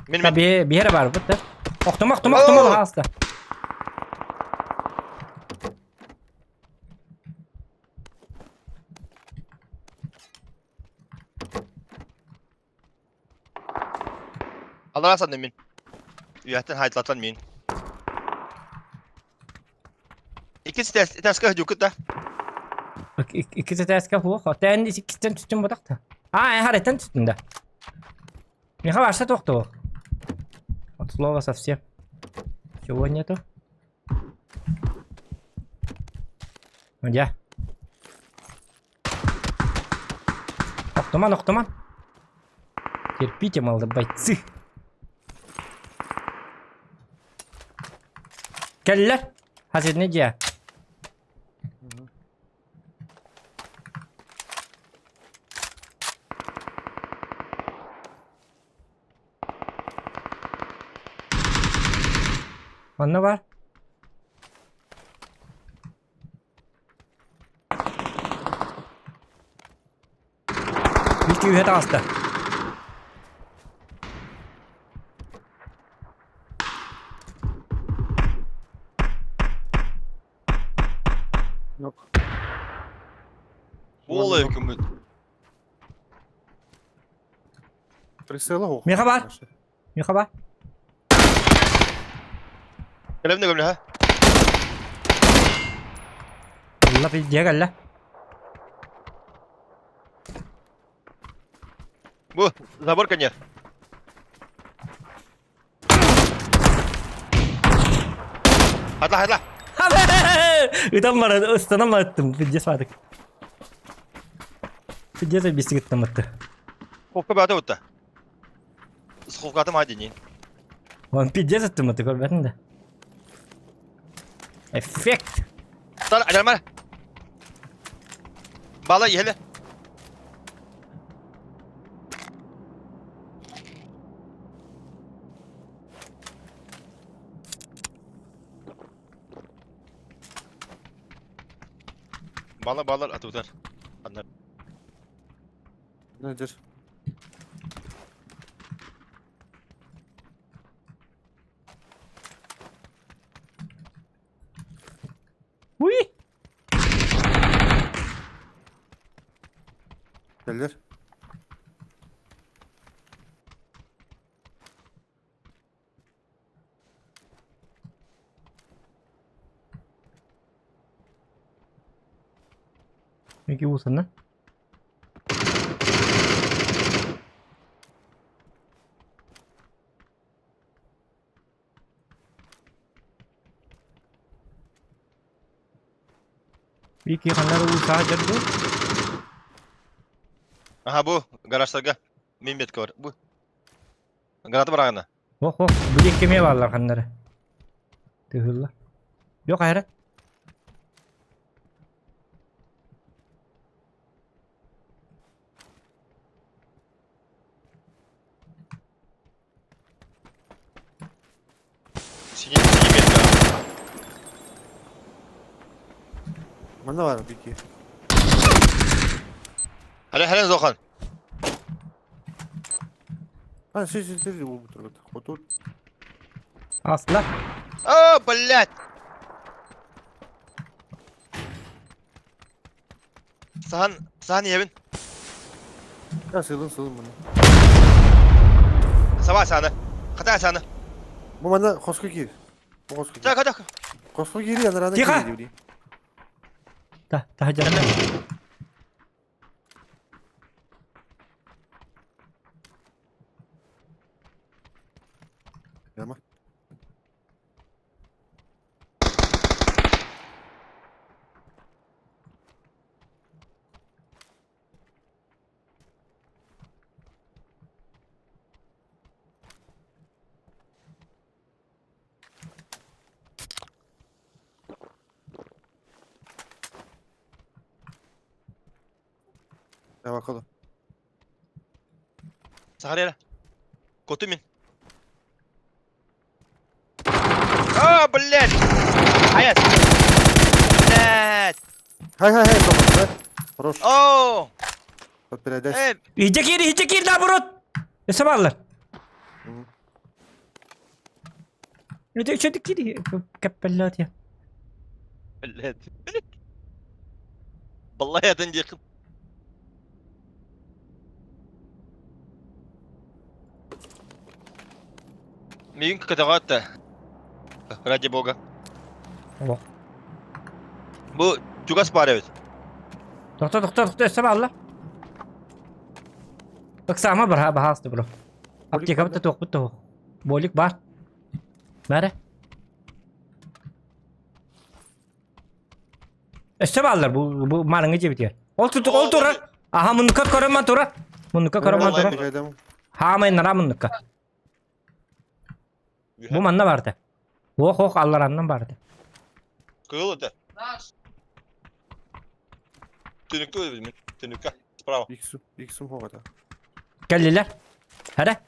Мин Та мен. бие биһэрэ бар бытта. Охтума охтума охтума баһааста. Аллара санным мин. Үйәттен хайтлатан мин. Иккис этээскэ дьукут да. Иккис этээскэ хуох. Тэн иккистен түстүн ботахта. А, хареттен түстүн да. Миха вообще тохтоо. От слова совсем. Чего нету? Дьэ. Охтуман, охтуман. Терпите, молодые бойцы. Кэллэр. Хасидны дьиэ. Манна бар. Бүт үһэ таҕыста. Yok. Буола өкүммүт. Прицела ох. Миэхэ бар. Миэхэ бар. Кэлэмнэ көмлөһө. Алла пиздец кэллэ. Бу забор конец. Хатла хатла. Ытан баран ыстанан барыттым. Пиздец баатык. Пиздец бистигиттаммытты. Хопка баата утта. Сховкатым адини. Он пиздец ыттыммыты көрбөтүн да. Эффект. Тар аjarmar. Бала иһэлэ. Бала балар атутар. Анна. Nedir? Уй! Gelir. Микки уусанна. Вики ханнар уусаа дьарду. Аха бу гаражтарга мен бетке бар. Бу. Граната барагына. Ох ох, бу кеме бааллар ханнары. Тыһылла. Yok hayret. Синий синий метка. Манна бар Вики. Хәле хәле зохан. А, сей сей сей бу турбут. Хотут. Асла. О, блядь. Сахан, сахан иһэбин. Я сылын сылын маны. Саба сааны. Хата сааны. Бу манна хоско киир. Бу хоско киир. Так, так. Хоско киири анарана Тихо! киир дири. Та, таһырдьа. Яма. Ya bakalım. Сахарера. Коту мин. А, блядь! Хаят! Блядь! Хай хай хай топпут. Хорош. О! Подпередес. Э, Иһдьэ киир, иһдьэ киир наоборот! Өссө бааллар. Это что киир капеллат я. блядь. Баллаятын диэххин. Миигин көтөҕөөт ради бога. Олох. Бу чугас баар эбит. Тохто, тохто, тохто, өссө бааллар. Ыксаама барha баһаалыста бро. Аптекабыт да туохпут да суох. Болик бар. Мээрэ. Өссө бааллар бу бу маарыҥҥы дьиэбитигэр. Ол тут ол турар. Аха муннукка көрөн ман турар. Муннукка көрөн ман турар. Хаамай нара муннукка. Бу манна баарда. Ох ох аллараннан баарда. Кыыл это. Түнүккэ өлбүт мин. Түнүккэ. Справа. Иксум, иксум хоҕото. Кэллилэр. Эрэ.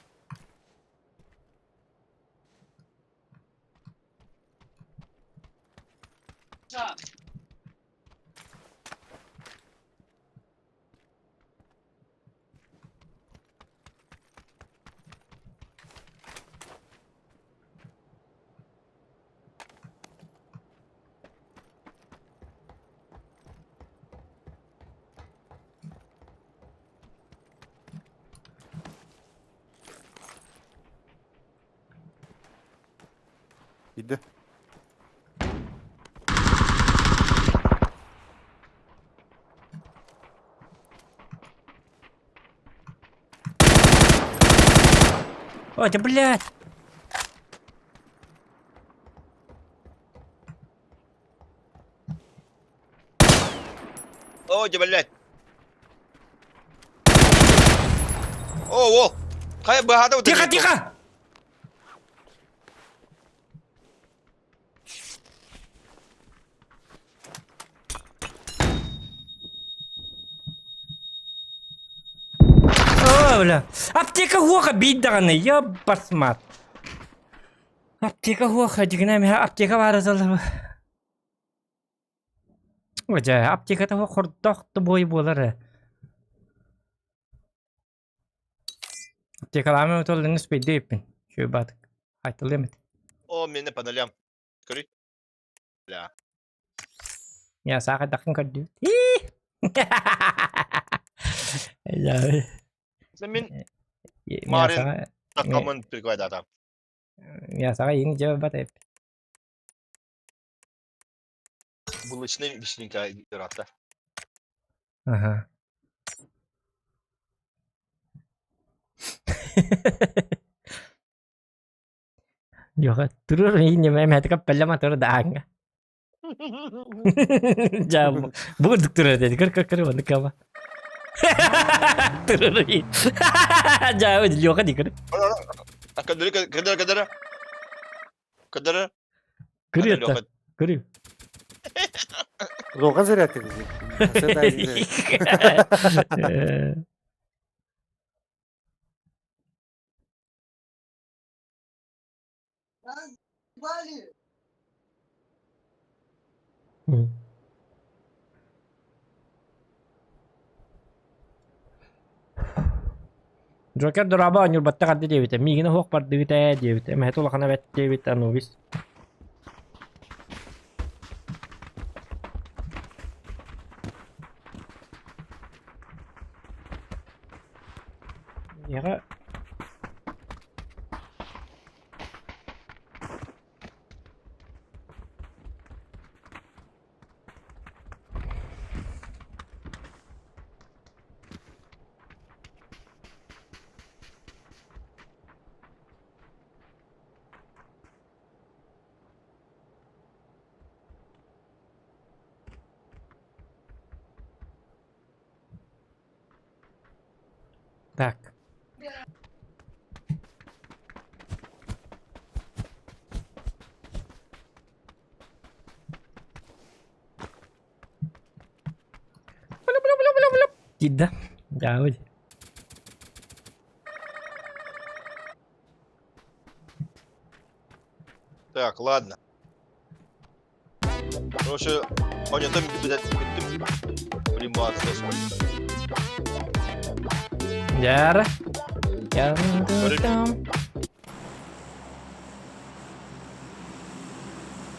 Иди. Ой, да блядь! О, дьэ, блядь. О, о! Хайа быһаата Тихо, тихо! О, бля. Аптека хуоха биир даҕаны, ебасмат. Аптека хуоха, дьигинэ миһэ аптека баара сыллар. Дьэ, аптеката хордох да бой буолар ээ. Аптекалаама өтөллөнүс бейде иппин. Шөй баатык. Айтылыам эт. О, мене паналям. Көрүй. Бля. Я саахайдаххын көрдүбүт. Мин Марин такамын прикладата. Я саҕа иҥ дьэ бат эп. Булочный вишненька ыраатта. Ага. Йоха турur иҥ эмээтэ каппеллама тур даанга. Дьэ бу курдук турар этэ көр көр көр маннык кама. Турар Дьэ Леха дии көр. Кадыры кадыры кадыры. Кадыры. Көрү это. Көрү. Лоға зарядка десе. Джокер дораба оонньуурбаттах арда диэбитэ, миигин оһох бардыгыт ээ диэбитэ, эмэһэтэ улахана бэрт диэбит Анубис. Дьиэҕэ Так. Киирдэ. Дьаабы. Так, ладно. Короче, понятым бүттүм. Примация. Дьара. Дьара.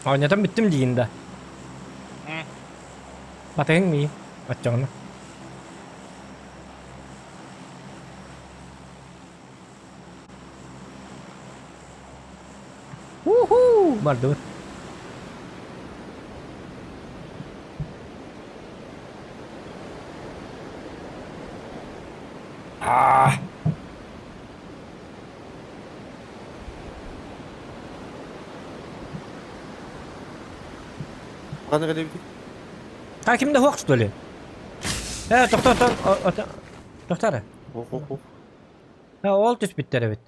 Оонньотон бүттүм диигин да. Батыһыҥ мии оччоҕуна. Уху! Бардыбыт. Аа! Ханна кэлэбитий? А ким да суох что ли? Э, тохтоо, тохтоо, тохтоо эрэ. Ох, ох, ох. Э, ол түспүттэр эбит.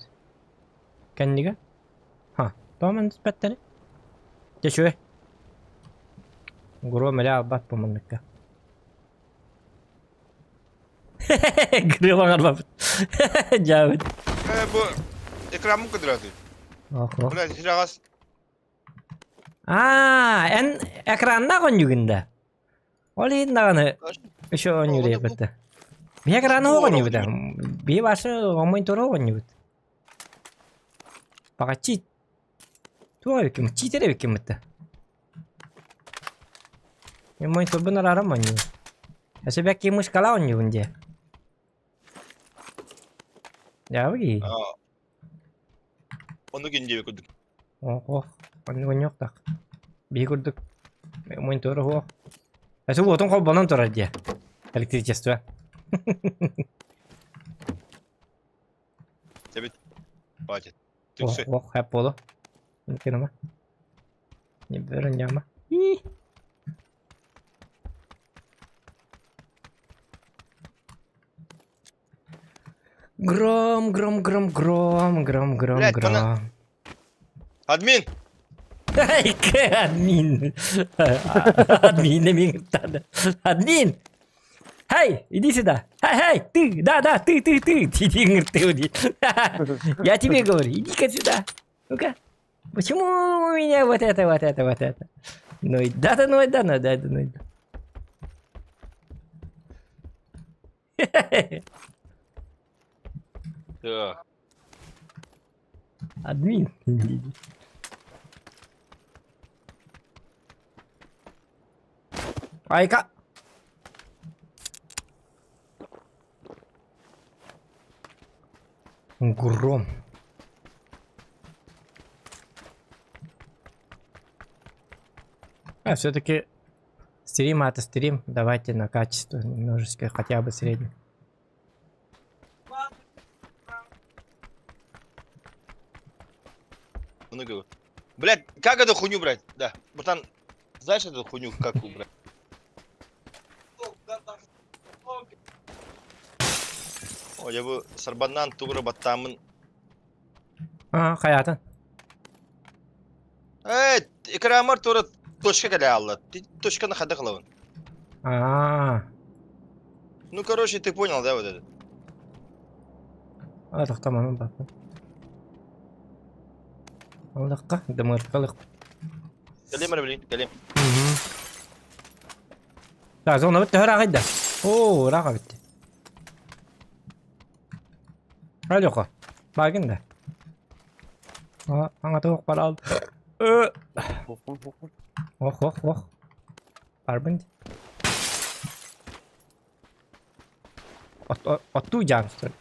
Кэннигэ. Ха, тоҕо манна түспэттэрий? Дьэ үчүгэй. Гром элэ албат бу манныкка. Грым оҥорбоппут. Дьаабыт. Э, бу экранын кыдырады. Ох, ох. Бля, сирагас. Аа, эн экраннаах оонньуугун да? Ол иһин даҕаны еще оонньуур эбит. Биһи экраны суох оонньуубут. Биһи башы монитор оонньуубут. Пока чит. Туох эбиккин? Читер эбиккин бытта. Мен мониторбун араарам оонньуубун. Өссө бэкки мышкалаа оонньуубун дии. Дьаабы Ону күн курдук. Ох, оннук оонньуохтаах. Биһи курдук монитора суох. Өссө уотун холбонон турар дии. Электричество. Эбит. Хватит. Ох, Түксү. ох, хэп буолуо. Гыныма. Не бөрөн И. Гром, гром, гром, гром, гром, гром, Блядь, гром. мана- Админ! Админ. Админ эмиэ Админ! Хей, иди сюда! Хей, хей, ты, да, да, ты, ты, ты, иди, ты, Я тебе говорю, иди-ка сюда. Ну-ка. Почему у меня вот это, вот это, вот это? Ну и да, да, ну и да, ну да, да, ну и да. Так. Админ. Айка. Гром. А, все-таки стрим это стрим. Давайте на качество немножечко, хотя бы средний. Ну говорю. Блядь, как эту хуйню брать? Да. Братан, знаешь эту хуйню, как убрать? О, я бы сарбаннан тугура баттамын. А, хайатын. Э, экранмар тура точка кэлэ алла. Ты точканы хада кылабын. А, Ну, короче, ты понял, да, вот это? а, тохтаманын баппын. Аллахка, дымыркалык. Кэлим, блин, кэлим. Так, зона бүттэ ыраах да. Оо, ыраах бүттэ. Алёха, багын да. А, аңа тоқ бар ал. Ох, ох, ох. Ох, ох, ох. Барбын. Оттуу жаамстыр.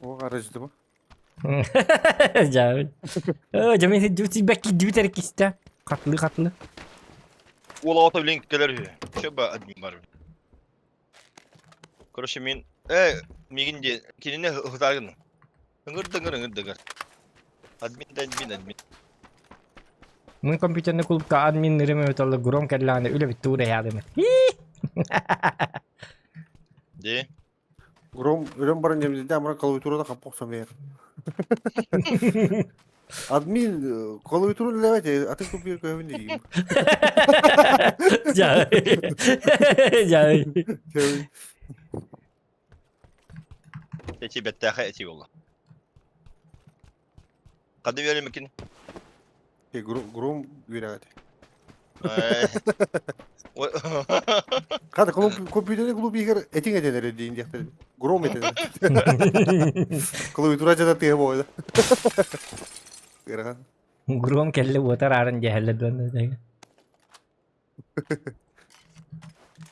О, арыжды Дьаабын. Оо, дьэ мин силдьибит киирдибит эрэ кистэ. Хатлы хатлы. Уол оҕото билин кэлэр үһү. Чө ба админ бар. Короче, мин мигин де кинини ыһытаагын. Ыҥыр дыҥыр ыҥыр дыҥыр. Админ да админ админ. Мин компьютерный клубка админ нырым эбит гром кэллэҕинэ үлэ бүттэ уурайаадым. Де? Гром өлөн баран дьэмдьэйдэ амара клавиатурада хаппа охсон биэр. Админ клавиатура үлэлээбэт атын компьютер көһөбүн диигин. Дьэ. Дьэ. Эти бэттээхэ эти буолла. Хады үөрэмикин? Гром үөрэҕэ Хата компьютерный клуб игр этиң этенер диин диэхтэр. Гром этенер. Клавиатура жата тыа буолла. Ыарахан. Гром кэллэ уотар арын дьэһэллэ дуон.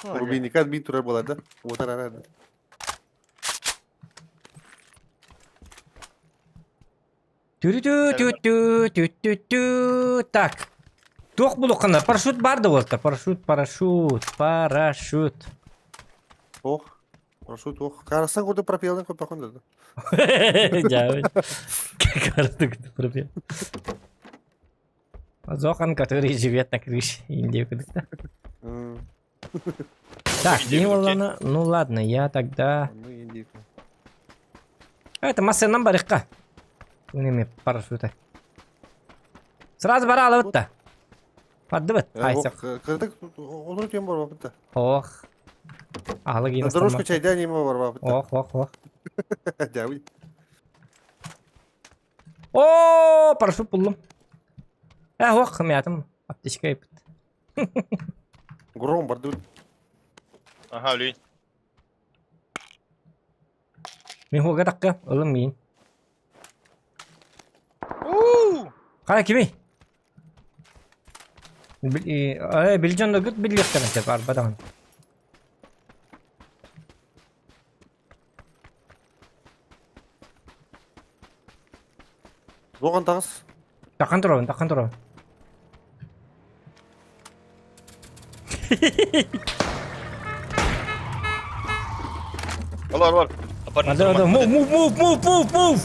Рубиника бит турар буолар да. Уотар арар. Тү-тү-тү-тү-тү-тү. Так. Туох булуххана? Парашют бар да буолта. Парашют, парашют, парашют. Ох. Парашют ох. Карасан курдук пропелын көпөкөн да. Дьаабы. Карты пропел. Зохан, который живет на крыше Индии. Так, делано. Ну ладно, я тогда... Это массынан барыққа. Неме парашюта. Сразу бара алыбытта. Паддыбыт. Айсақ. Кырдык олор тем бар бапытта. Ох. Алы кейін. Дорожка чайда неме бар бапытта. Ох, ох, ох. Дәуи. О, парашют булдум. Э, ох, мятым. Аптечка епит. Гром бардыбыт. Ага, лүн. Мин хуга такка, ылым миин. Қара кими? Билжон да гыт билиэхтэрин сөп арбадаҕын. Оған тағыс. Тақан турабын, тақан турабын. Олор, олор. Hadi hadi move move move move move move.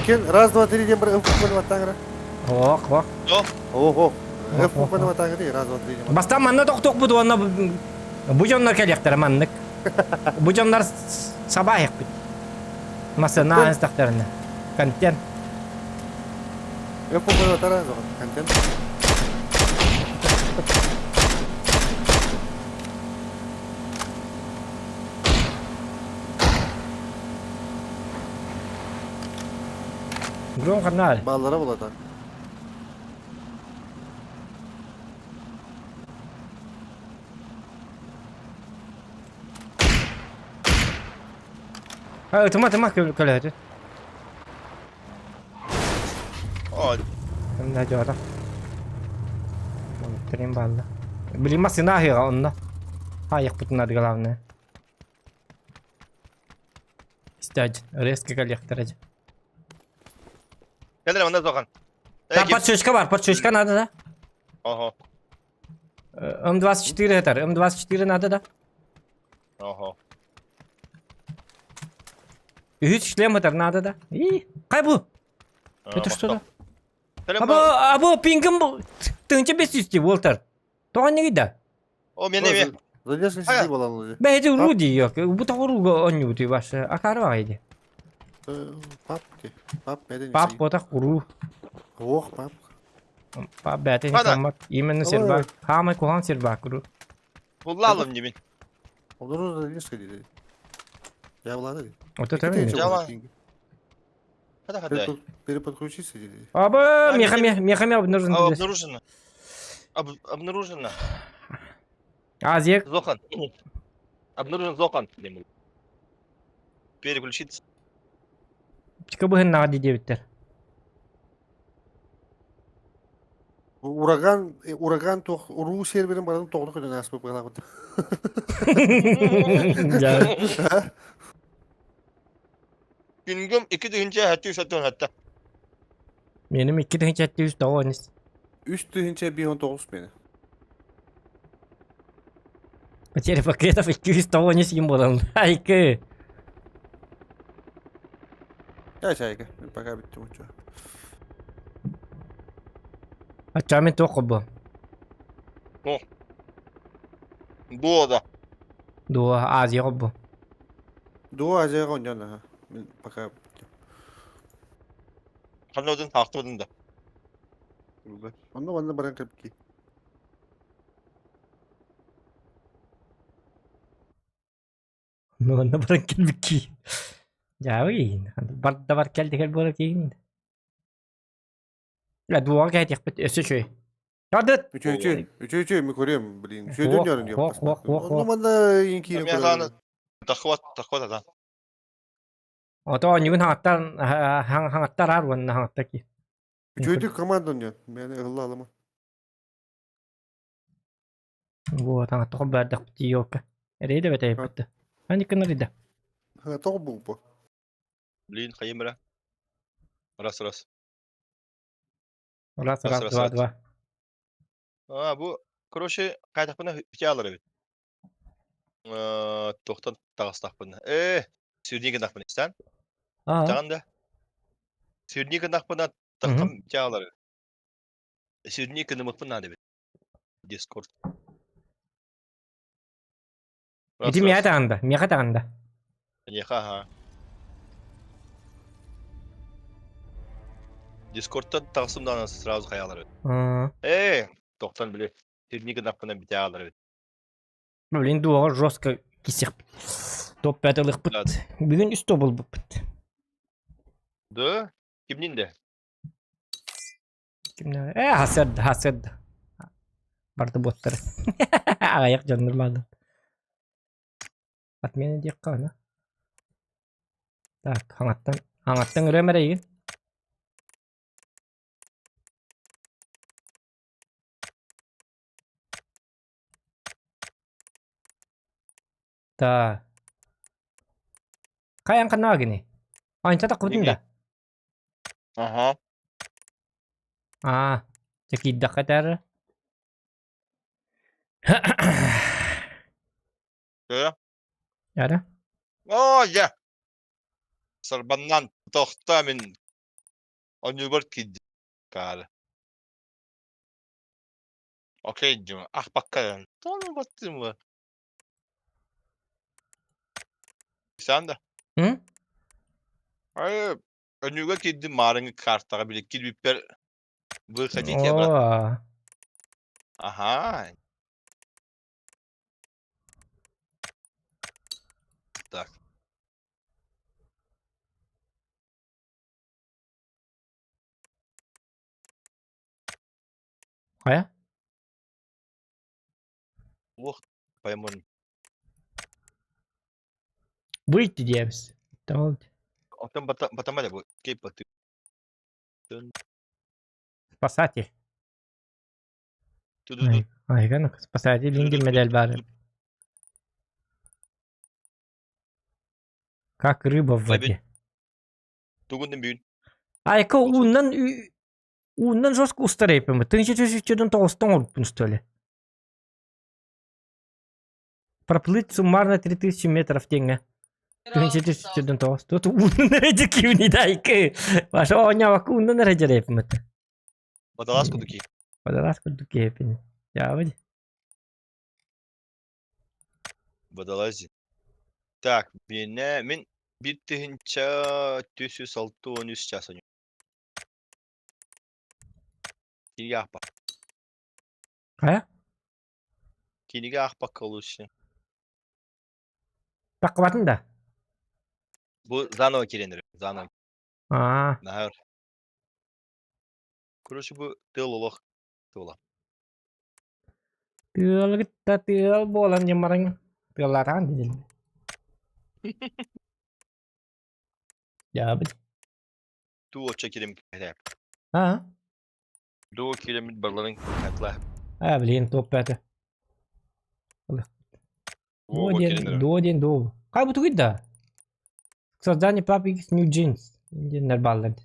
Кен раз, два, три диэн бір F баттаңыра. Ох, ох. Ох, ох. F баттаңыра раз, два, три диэн. Бастан манна тохтуохпут уонна бу дьоннор кэлиэхтэрэ маннык. Бу дьоннор сабаайахпыт. Массыына аастахтарына. Контент. F баттара контент. Гром ханна Баллара болады. Тыма тыма көлөһөтү. О, Кымна жора. Трен балла. Блин, массына ахыга онно. Аяқпытын надо главное. Стядь, резко коллектор. Кэлэр манна тохан. Там подсечка бар, подсечка надо, да? Ого. М24 это, М24 надо, да? Ого. Үһүс шлем это надо, да? И, кай бу? Это что да? Або, або, пингім бу. Тыңча бес үсти, Уолтер. Тоған неге да? О, мен эме. Задержка сидей баланы. Бәйді Руди yok. Бу тоғыруға онню башы. Акары бар еді. Пап, пап, Пап ботақ уру. Ох, пап. Пап бәті хамат. Именно сербак. Хамай кухан сербак уру. Буллалым демен. Олар задержка дейді. Я влады. Вот это мен. Переподключиться дейді. Аба, меха меха обнаружен. Обнаружено. Обнаружено. Азия. Зохан. Обнаружен Зохан. Переключиться. Чика быһын наҕа дии диэбиттэр. Ураган, ураган туох уруу серверин барытын тоҕута көтөн ааспыт быһалаабыт. Дьэ. Күнгүм 2767. Меним 2709. 3509 мени. Потеря пакетов 290 буолан. Айкы. Я чайка, пока бүттүм очо. Ачча мен туох бу? Дуо да. Дуо Азия бу. Дуо Азияға ойнан аха. Мен пока бүттүм. Ханна таахтыбытын да. Онно манна баран кэлбит. Ну, онно баран кэлбикки. Дьаабый, барда бар кэлди кэл буола киин. Ла дуоҕа кэһэтиэхпит өссө үчүгэй. Тардыт! Үчү үчү, үчү үчү, ми көрүөм, блин. Үчү дьөрүн диэн. Хох, хох, хох, Онно хох. манна иин киирэн Мен көрөм. хааны тахват тахват ата. Ото оонньугун хаҥаттар хаҥаттар аар уонна хаҥаттар ки. Үчүгүйдүк командан диэн. Мен ылла алама. Вот, хаҥатта холбоордохпут тиийиокка. Эрэйдэ бэтэйбит. Аниккын арыйда. Тоҕо бууппа. Блин, хайымра. Раз раз. Раз, Раз, раз, раз, два, раз. два. А, бу, короче, кайтахпына пятялар эбит. Тохтан таҕыстахпына. Сүрдиин гынахпына истэн. Аа. Таҕан да. Сүрдиин гынахпына тахтам пятялар. Сүрдиин гынымыппын наада эбит. Дискорд. Раз, Ити миэхэ раз. таҕанда, миэхэ таҕанда. Эйиэхэ, аха. Дискордтан таҕыстым даҕаны сразу хайаалар эбит. Аа. Тохтон били сүрдиин гынахпына пятялар эбит. Блин, дуоҕа жестко кисиэхпит. Топ пять ылыахпыт. Да. Бүгүн үс топ ылбыппыт. Да? Кимнин де? Кимнэ? Хасырда, хасырда. Барды буоттары. Аҕыйах дьоннор бааллар. Отмена диэххэ аны. Так, хаҥаттан, хаҥаттан ырыам эрэйин. Та. Хайан ханна гини? Анча таххыбытын да? Аха. Аа, дьэ киирдэххэ этээр. Көрө. Эрэ? Оо, дьэ. Сарбаннан тохто мин онньуубар киирдим. Каары. Окей, Дима, ах пока. Тону баттым. Sen de. М? Ай, өнүгө киирдим маарыҥы картаҕа били киирбиппэр вы хотите брат? Оо. Ага. Так. Хайа? Уох, поймон. Выйти диэбис. Tamam. Оттон батама бу кейп баты. Спасатель. Ту-ду-ду. Ай, ай, спасатель инги медаль баар. Как рыба в воде. Тугуннун бүгүн. Айка уунан уунан жестко устарайпым. 1409 оҥорбуппун что ли? Проплыть суммарно 3000 метров диэҥҥэ. 1409. Тут уунан эрэ кимни дайкы. Ваша оонньообокко уунан эрэ дьэрэйпим это. Водолаз кудуки. Водолаз курдук киһиппин. Дьаабы. Водолази. Так, биэнэ мин 1463 час ойнуу. Кинигэ аахпак. Хайа? Кинигэ аахпакка лучше. Таххыбатын да? Бу заново киирэн заново. Аа. Наһаар. Короче, бу тыал олох туола. Тыал кытта тыал буолан дьаммарыҥ тыаллаатаҕын дии. Дьаабы. Туу оччо кирим кэһэ. Аа. Дуу киирэммит барыларын хатла. А, блин, топ это. Дуо диэн, дуо диэн дуо. Хай бу тугуй да? Создание папы X New Jeans диэннэр бааллар.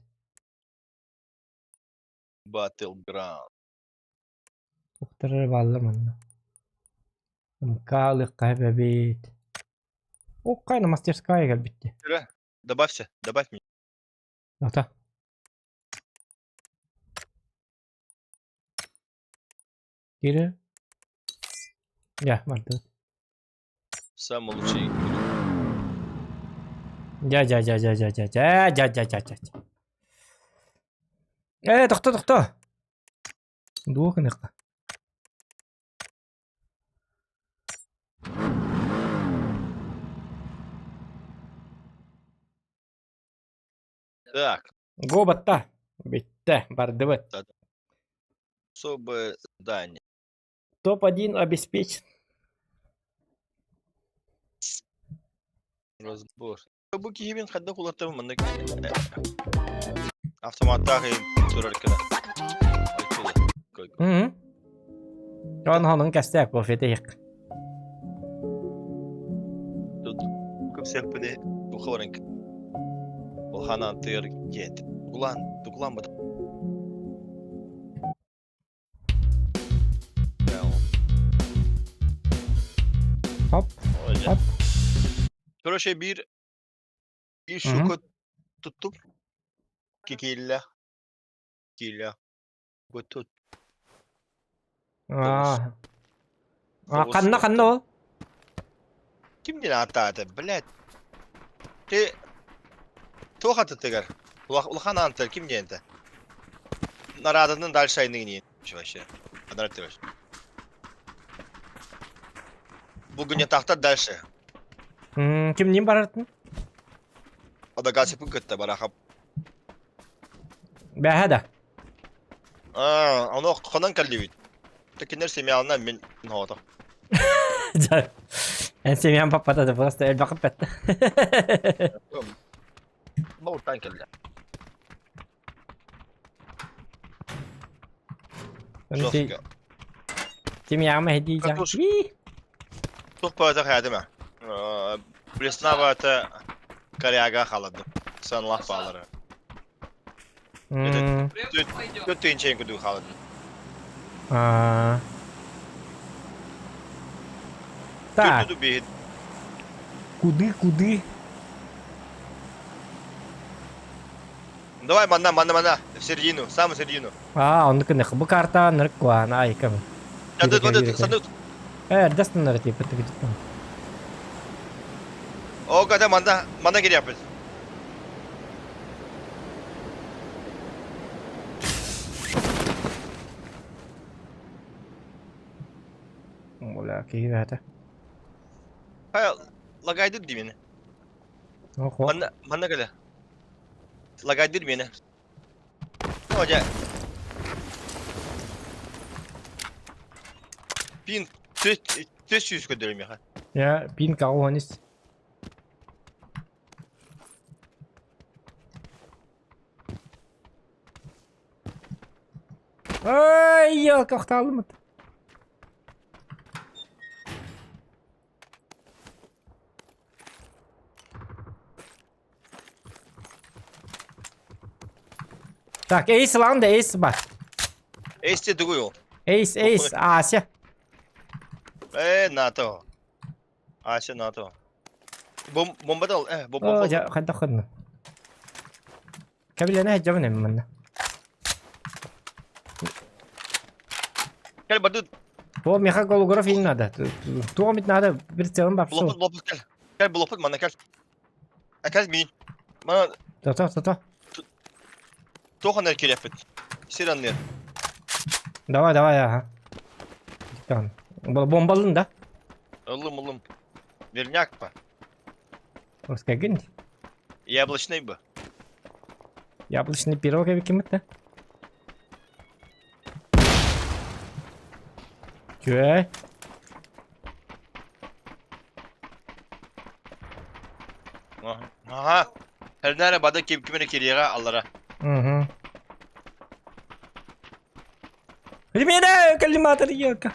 Battleground. Уктарар бааллар манна. Мкалык эбит. Оккайна мастерская кэлбитти. Добавься, добавь меня. Ата. Кире. Я, бардыбыт. Самый лучший. Дьэ, дьэ, дьэ, дьэ, дьэ, дьэ, дьэ, дьэ, дьэ, дьэ, дьэ. Э, тохто, тохто. Дуо гыныахха. Так. Го батта. Бүттэ, бардыбыт. Особое задание. Топ-1 обеспечен. Разбор. Бу киһибин хайдах улаттым маннык автоматтаах турар кына. Мм. Онхонун кэстээх кофе иһик. Тут көпсөкпүнэ туха баран Улханаан тыгар диэт. Тугулаан, тугулаан бат. Хоп, хоп. Короче, биир биир штука туттум. Кикииллэ. Кииллэ. Бу тут. Аа. Ханна ханна ол? Ким диэн ааттаата, блядь. Ти туох атытыгар? Улахан аантар ким диэн этэ? Нараадатын дальше айныгын вообще. Анар Булгунньатаахтар дальше. Кимниин барартын? Адагасипын кытта барахап. Бэһэ да. Аа, ону хонон кэллибит. Кинилэр семьяларынан мин оҕото. Эн семьям папата да просто элбэхип бэтте. Бауртан кэллэ. Жестко. Семьяма хедии Тух баата хайдыма. Блесна баата коряга халадым. Санлах баалары. Түт тыынчайын куду халадым. Так. Куды, куды? Давай манна, манна, манна, в середину, самую середину. Аа, оннук гыныах. Бу карта нырык куһаҕан айкам. Сандыт, сандыт, сандыт. Э, эрдэстэннэр тииппит тыгытыттан. О, когда манна, манна кириэхпит. Бля, киһи бэһэтэ. Хайа, лагайдыр дии мени. Охо. Манна, манна кэлэ. Лагайдыр мени. О, дьэ. Пин 300 көрдөрүм миэхэ. Я пин кого онис. Ай, елка охталымыт. Так, эйс ылаҕын да эйс бар. Эйс тугуй ол? Эйс, эйс, Ася. Э, НАТО. Ася НАТО. Бом бомба ол, э, бомба. О, дьэ, хайдах гынна? Кэбилэнэ сылдьабын эми манна. Кэл барды. О, миэхэ голограф иин надо. Туох эмит надо, прицелым бапсу. Блопут, блопут кэл. Кэл блопут манна кэл. Кэл миин. Мана То-то, то-то. туох анар кириэхпит. Сир анныыр. Давай, давай, ага. Бомбалын да? Ыллым, ыллым. Верняк па. Русская Яблочный бы. Яблочный пирог эбикимит да? Чү? Ага. Хернere бада ким кимine кириэҕэ аллара. Угу. Примеряю коллиматор елка.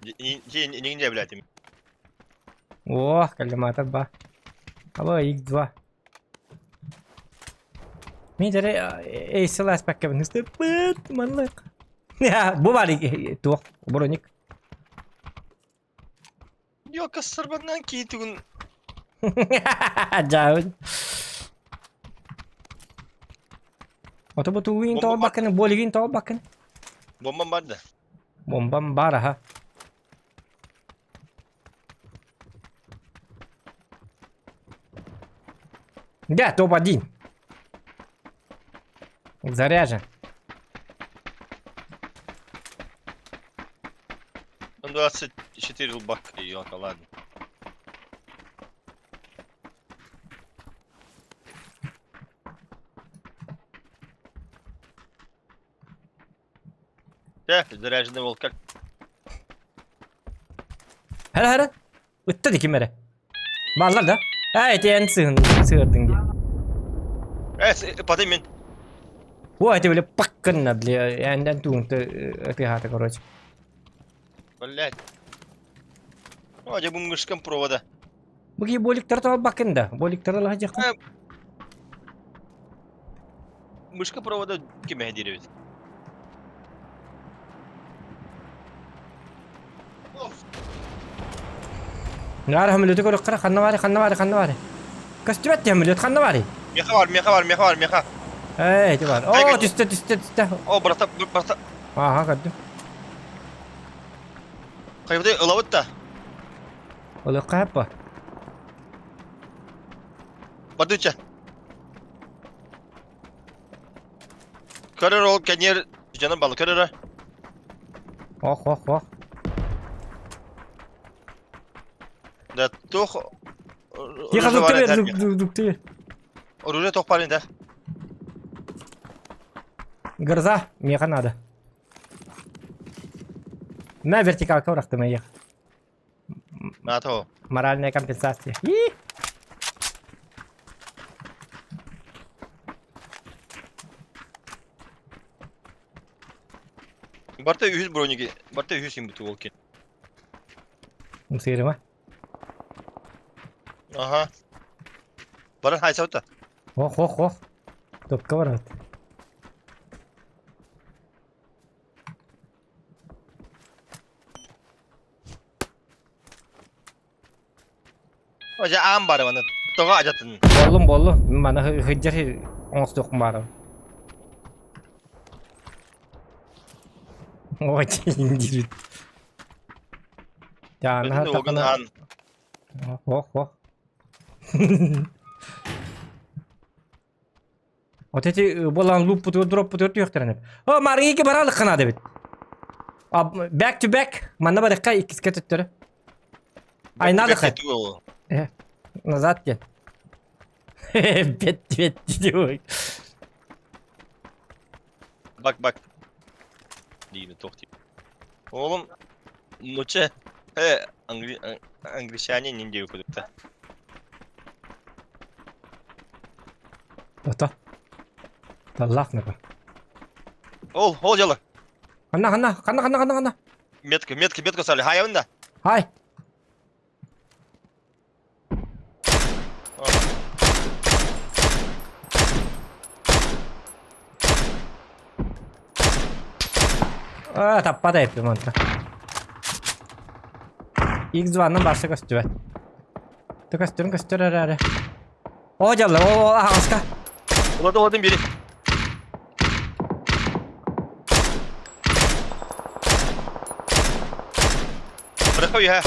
Нигде, блядь. О, коллиматор ба. Алло, X2. Мин дьэ эйсэл аспаккабын ыстыппыт маннык. Бу бар туох броник. Йока сырбаннан киитигин. Дьаабын. Ото бу тугуин тоҕо болигин тоҕо баккын. Бомбам бар да. Бомбам бар аха. Да, топ-1. Заряжен. Он 24 лбак, ёлка, ладно. Так, заряженный волк. Хара хара. Ытта ди ким эрэ. Бааллар да? Аа, ити эн сыһын сыырдың дии. Э, потом мен. О, эти били пак гынна, бля, энден туунта ытыһаата, короче. Блять. О, дьэ бу мышкам провода. Бу киһи боликтары талбаккын да. Боликтары лаһа Мышка провода кимэһэ диир эбит. Наар хамылыты көрөххө ханна баары ханна баары ханна баары. Көстүбэт ти хамылыт ханна баары. Меха бар, меха бар, меха бар, меха. Ээ, ити бар. О, түстэ, түстэ, түстэ. О, брата, брата. Аха, көрдүм. Хайбыты ылабыт да. Ылыахха хаппа. Бардыча. Көрөр ол кэньер дьоно балы көрөрө. Ох, ох, ох. Да туох Тихо, дуктыр, дуктыр. Оружие туох баар да. Гроза, меха надо. На вертикалка урахтым ех. На то. Моральная компенсация. И! Барта үһүс броники, барта үһүс им буту ол Сыырыма. Аха. Баран хайсаута. Ох, ох, ох. Топка барат. Ожа аан бары маны. Тоҕо ажатын. Боллум, боллум. Маны хыджар оҥостуохпун баарым. Ой, диир. Дьаана Огун аан. Ох, ох. Вот эти болан луп путур дроп путур түйөхтөрөнөп. О, марыгы баралык кына дебит. Back to back. Манна барыкка иккиске төттөрү. Айнадык. Э, назад кел. Бет бет диyor. Bak bak. Değil mi? Toh değil. Oğlum Нуче э англи англичане не диye кудукта. Ото. Таллах нapa. Ол, ол дьала. Ханна ханна ханна ханна ханна ханна. Метка, метка, метка сали. Хайабын да. Хай. Аа, таппата эппим онто. X2-нан барса көстүбэт. Көстөрүн көстөр эрээри. О, дьалла, о, аҕаска. Улады уладын бiri. Бырахха үһэ.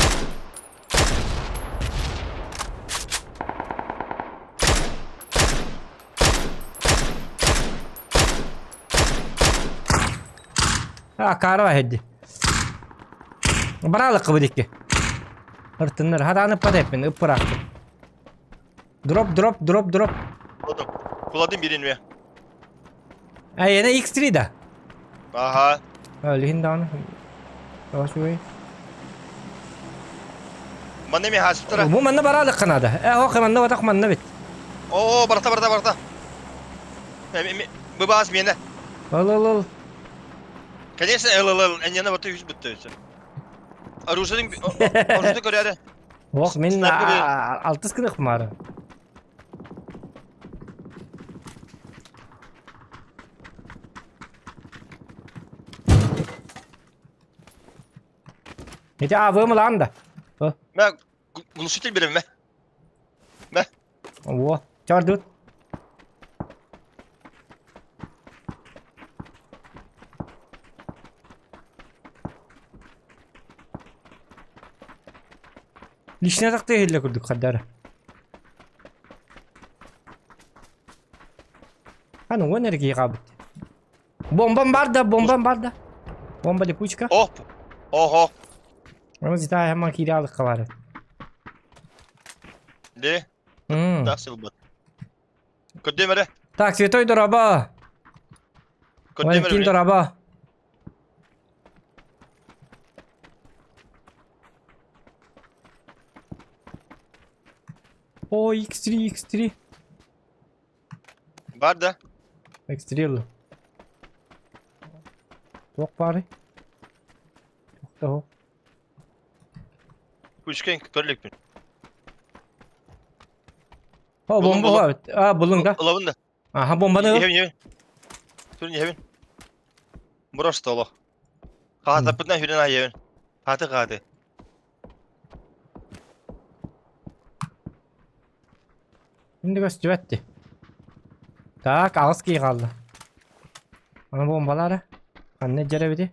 А, карва хедди. Баралык икки. Ыртыннар, хадааны падэппин, ыппыраахпын. Дроп, дроп, дроп, дроп. Уладым. Уладым бирин Эй, эне X3 да. Аха. Лихин дааны. Ошуй. Манна ми хасыптара. Бу манна баралык канада. Э, ох, манна батак манна бит. О, барта барта барта. Бу баас миэнэ. Ыл ыл ыл. Конечно, ЛЛЛ, энньэне бата үс бытта өссө. Оружиены оружиены көрөөрү. Ох, мин алтыс гынах мары. Ити аабым ылаан да. Мэ, глушитель берем мэ. Мэ. Во, чардыт. Лишне тахты иһиллэ курдук хардара. Аны уон эргии хаалбыт. Бомбам бар да, бомбам бар да. Бомба липучка. Оп. Ого. Аны зита хэман киирэ алыкка бары. Де. Так сылбат. Көрдүм эрэ. Так, Святой Дороба. Көрдүм Валентин эрэ. Дороба. О, X3, X3. Бар да. X3 Туох баарый? Туох да суох. Күчкэн көрлекпин. О, Булун, бомба булун. бар. А, булун да. Ылабын да. Аха, бомбаны ыл. Иһэбин, иһэбин. Түрүн иһэбин. Просто олох. Хаатаппытынан хүрэн аайабын. Хааты хааты. Şimdi көстүбэт дии. Так, аҕыс киһи хаалла. Аны бомбалаары. Ханна дьэр эбити?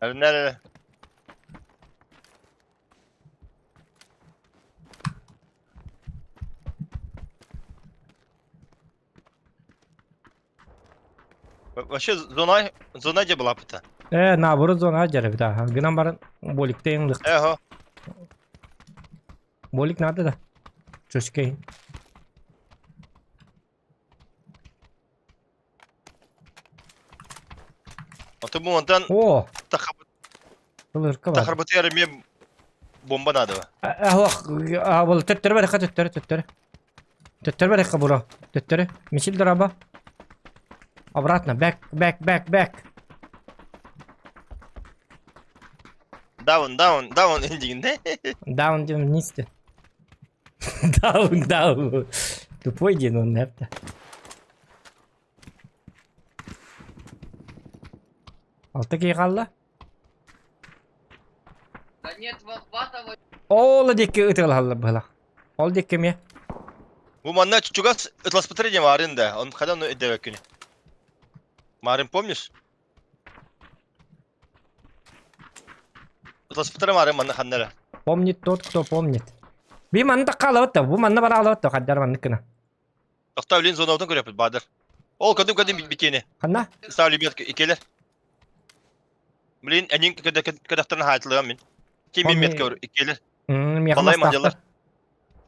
Эрнэр Вообще зона зона дьэ былааппыта. Э, наоборот зона дьэр эбит аха. Гынан баран боликте ылык. Эһо. Болик надо да. Чөскей. Ото бу онтон О, ылырка бар. тахарбытыгар эмиэ бомба наада. Ах, был төттөрү барыха төттөрү төттөрү. Төттөрү барыха буро. Төттөрү. Мичил дораба. Обратно, back, back, back, back. Down, down, down диигин Down диэн вниз диэн. Down, down. Тупой диэн он нэпта. Алта киһи хаалла. Да нет, Вахватова Ол диэки ытыалаһаллар быһалаах. Ол диэки эмиэ. Бу манна чугас ытласпытыр диэн Марын да. Он когда он өйдөбөккүнү. Марын помнишь? Ытласпытыр Марын манна ханнара. Помнит тот, кто помнит. Би манна такка да, бу манна бара алабыт да, хаддар маннык гына. Тохтоо билин зонаутан көрөппүт Баадыр. Ол көдүм көдүм бикини. Ханна? Ставлю метку икелер. Блин, энин көдөктөрүн хаайтылыгам мин. Ким мин метка икелер. Миэхэ Балай мадьалар.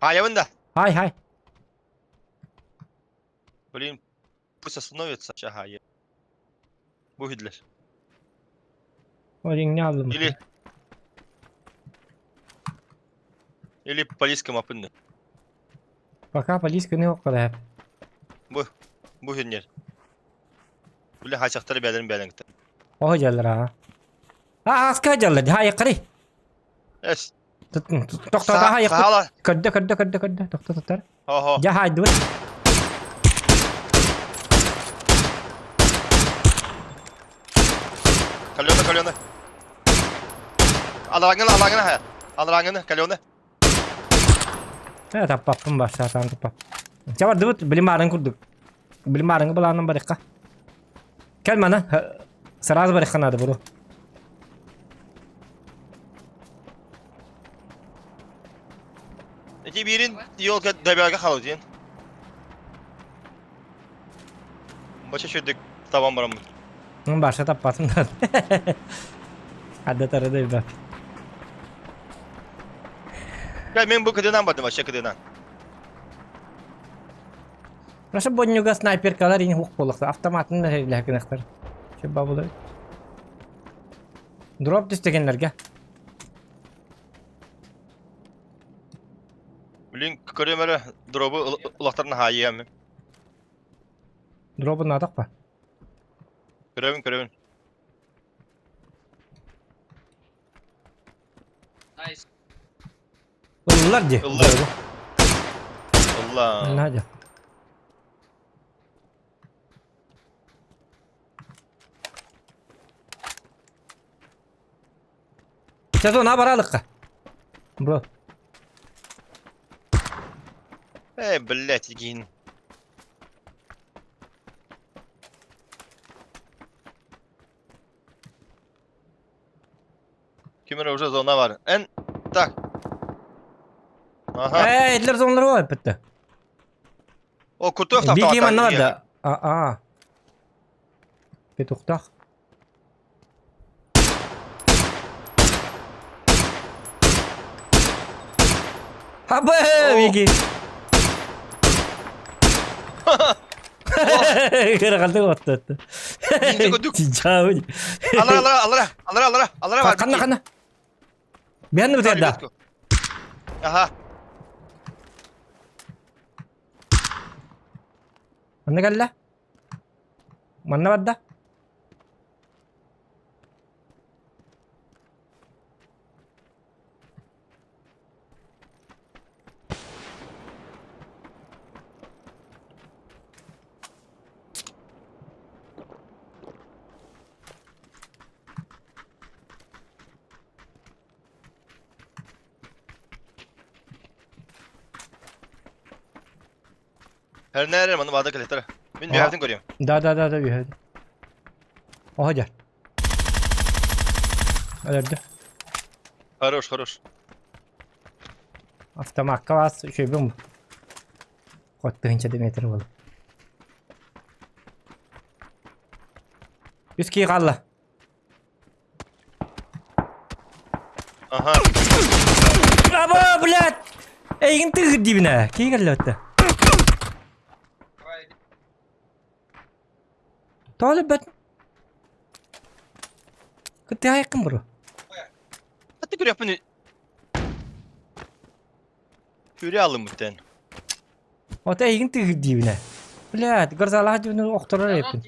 Хаайабын да. Хай, хай. Блин, пусть остановится. Ща хаайа. Бу хүдлер. Ориҥҥэ аллым. Или Или полиска мапынны. Пока полисканы оккалаһап. Бу бу хүннер. Били хаачахтары бээлэрин бээлэҥтэ. Оһо дьаллар аха. А аска дьаллар, ха яккары. Эс. Тохтоо ха яккы. Саала. Көрдө, көрдө, көрдө, көрдө. Тохто тутар. Хо-хо. Дьэ хаайдыбыт. Калена, калена. Алараңын, алараңын ха. Алараңын, калена. Э, таппаппын бар, сатаан таппап. Чэ бардыбыт, билим баарын курдук. Билим баарыҥы былаанын барыахха. Кэл мана, сразу барыахха наада бро. Эти биирин елка добяга халытын. Бача шөдүк табан бараммын. Барша таппатын да. Адда тарада бап. Я мен бу кыдынан бардым вообще кыдынан. Прошу боннюга снайперкалар ини хук боллахта. Автоматын да хейлэхкинахтар. Чебба булар. Дроп түстэ кинилэргэ. Блин, көрүөм эрэ, дробу улахтарын хаайыам. Дробун наадах ба? Көрөбүн, көрөбүн. Nice. Ыллар дии. Ыллар. Ылла. Надя. Сейчас он баралыкка. Бро. Эй, блядь, игин. Ким эрэ уже зона бар. Эн так. Аха. Ээ, этлер зоналар бар бітті. О, кутуох Бигим автомат. анна барда. А-а. Петухтах. Хабы, Биги. Кыргалды оттотtu. Инде көдүк. Чичауни. Алара, алара, алара, алара, алара, алара бар. Ханна, ханна. Бәнні бітер да. Аха. Манна кэллэ? Манна барда? Her nerede manı vada kaletere. Min Aa. mühaftin görüyorum. Да да да да үһэ. Оһо дьэ. Өлөрдө. Хорош, хорош. Автомакка бас үчүгэй бу. Хот тыһыынча метр буолла. Үс киһи хаалла. Аха. Аба, блядь! Эйигин тыыгыр диибин ээ. Киһи кэллэ өттө. Тоҕо өлбөт? Кыттыһайыккын бро. Hatta көрүөхпүн. Хүрэ алыммыттан. Ото эйигин тыыгыр диибин ээ. Блядь, горзалаах дьону охторор эбиппин.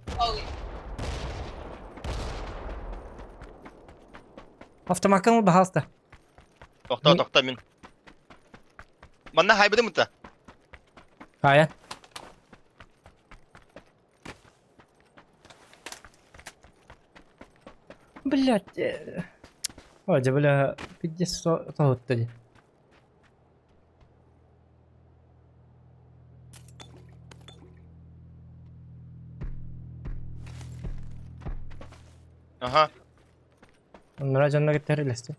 Автомаккын ыл, баһаалыста. Тохтоо, тохтоо мин. Манна хайбытым мытта. Хайа. Блядь. О, дьэ, бля, пиздец тоһутта дии. Аха. Оннура дьонно кытта үллэстим.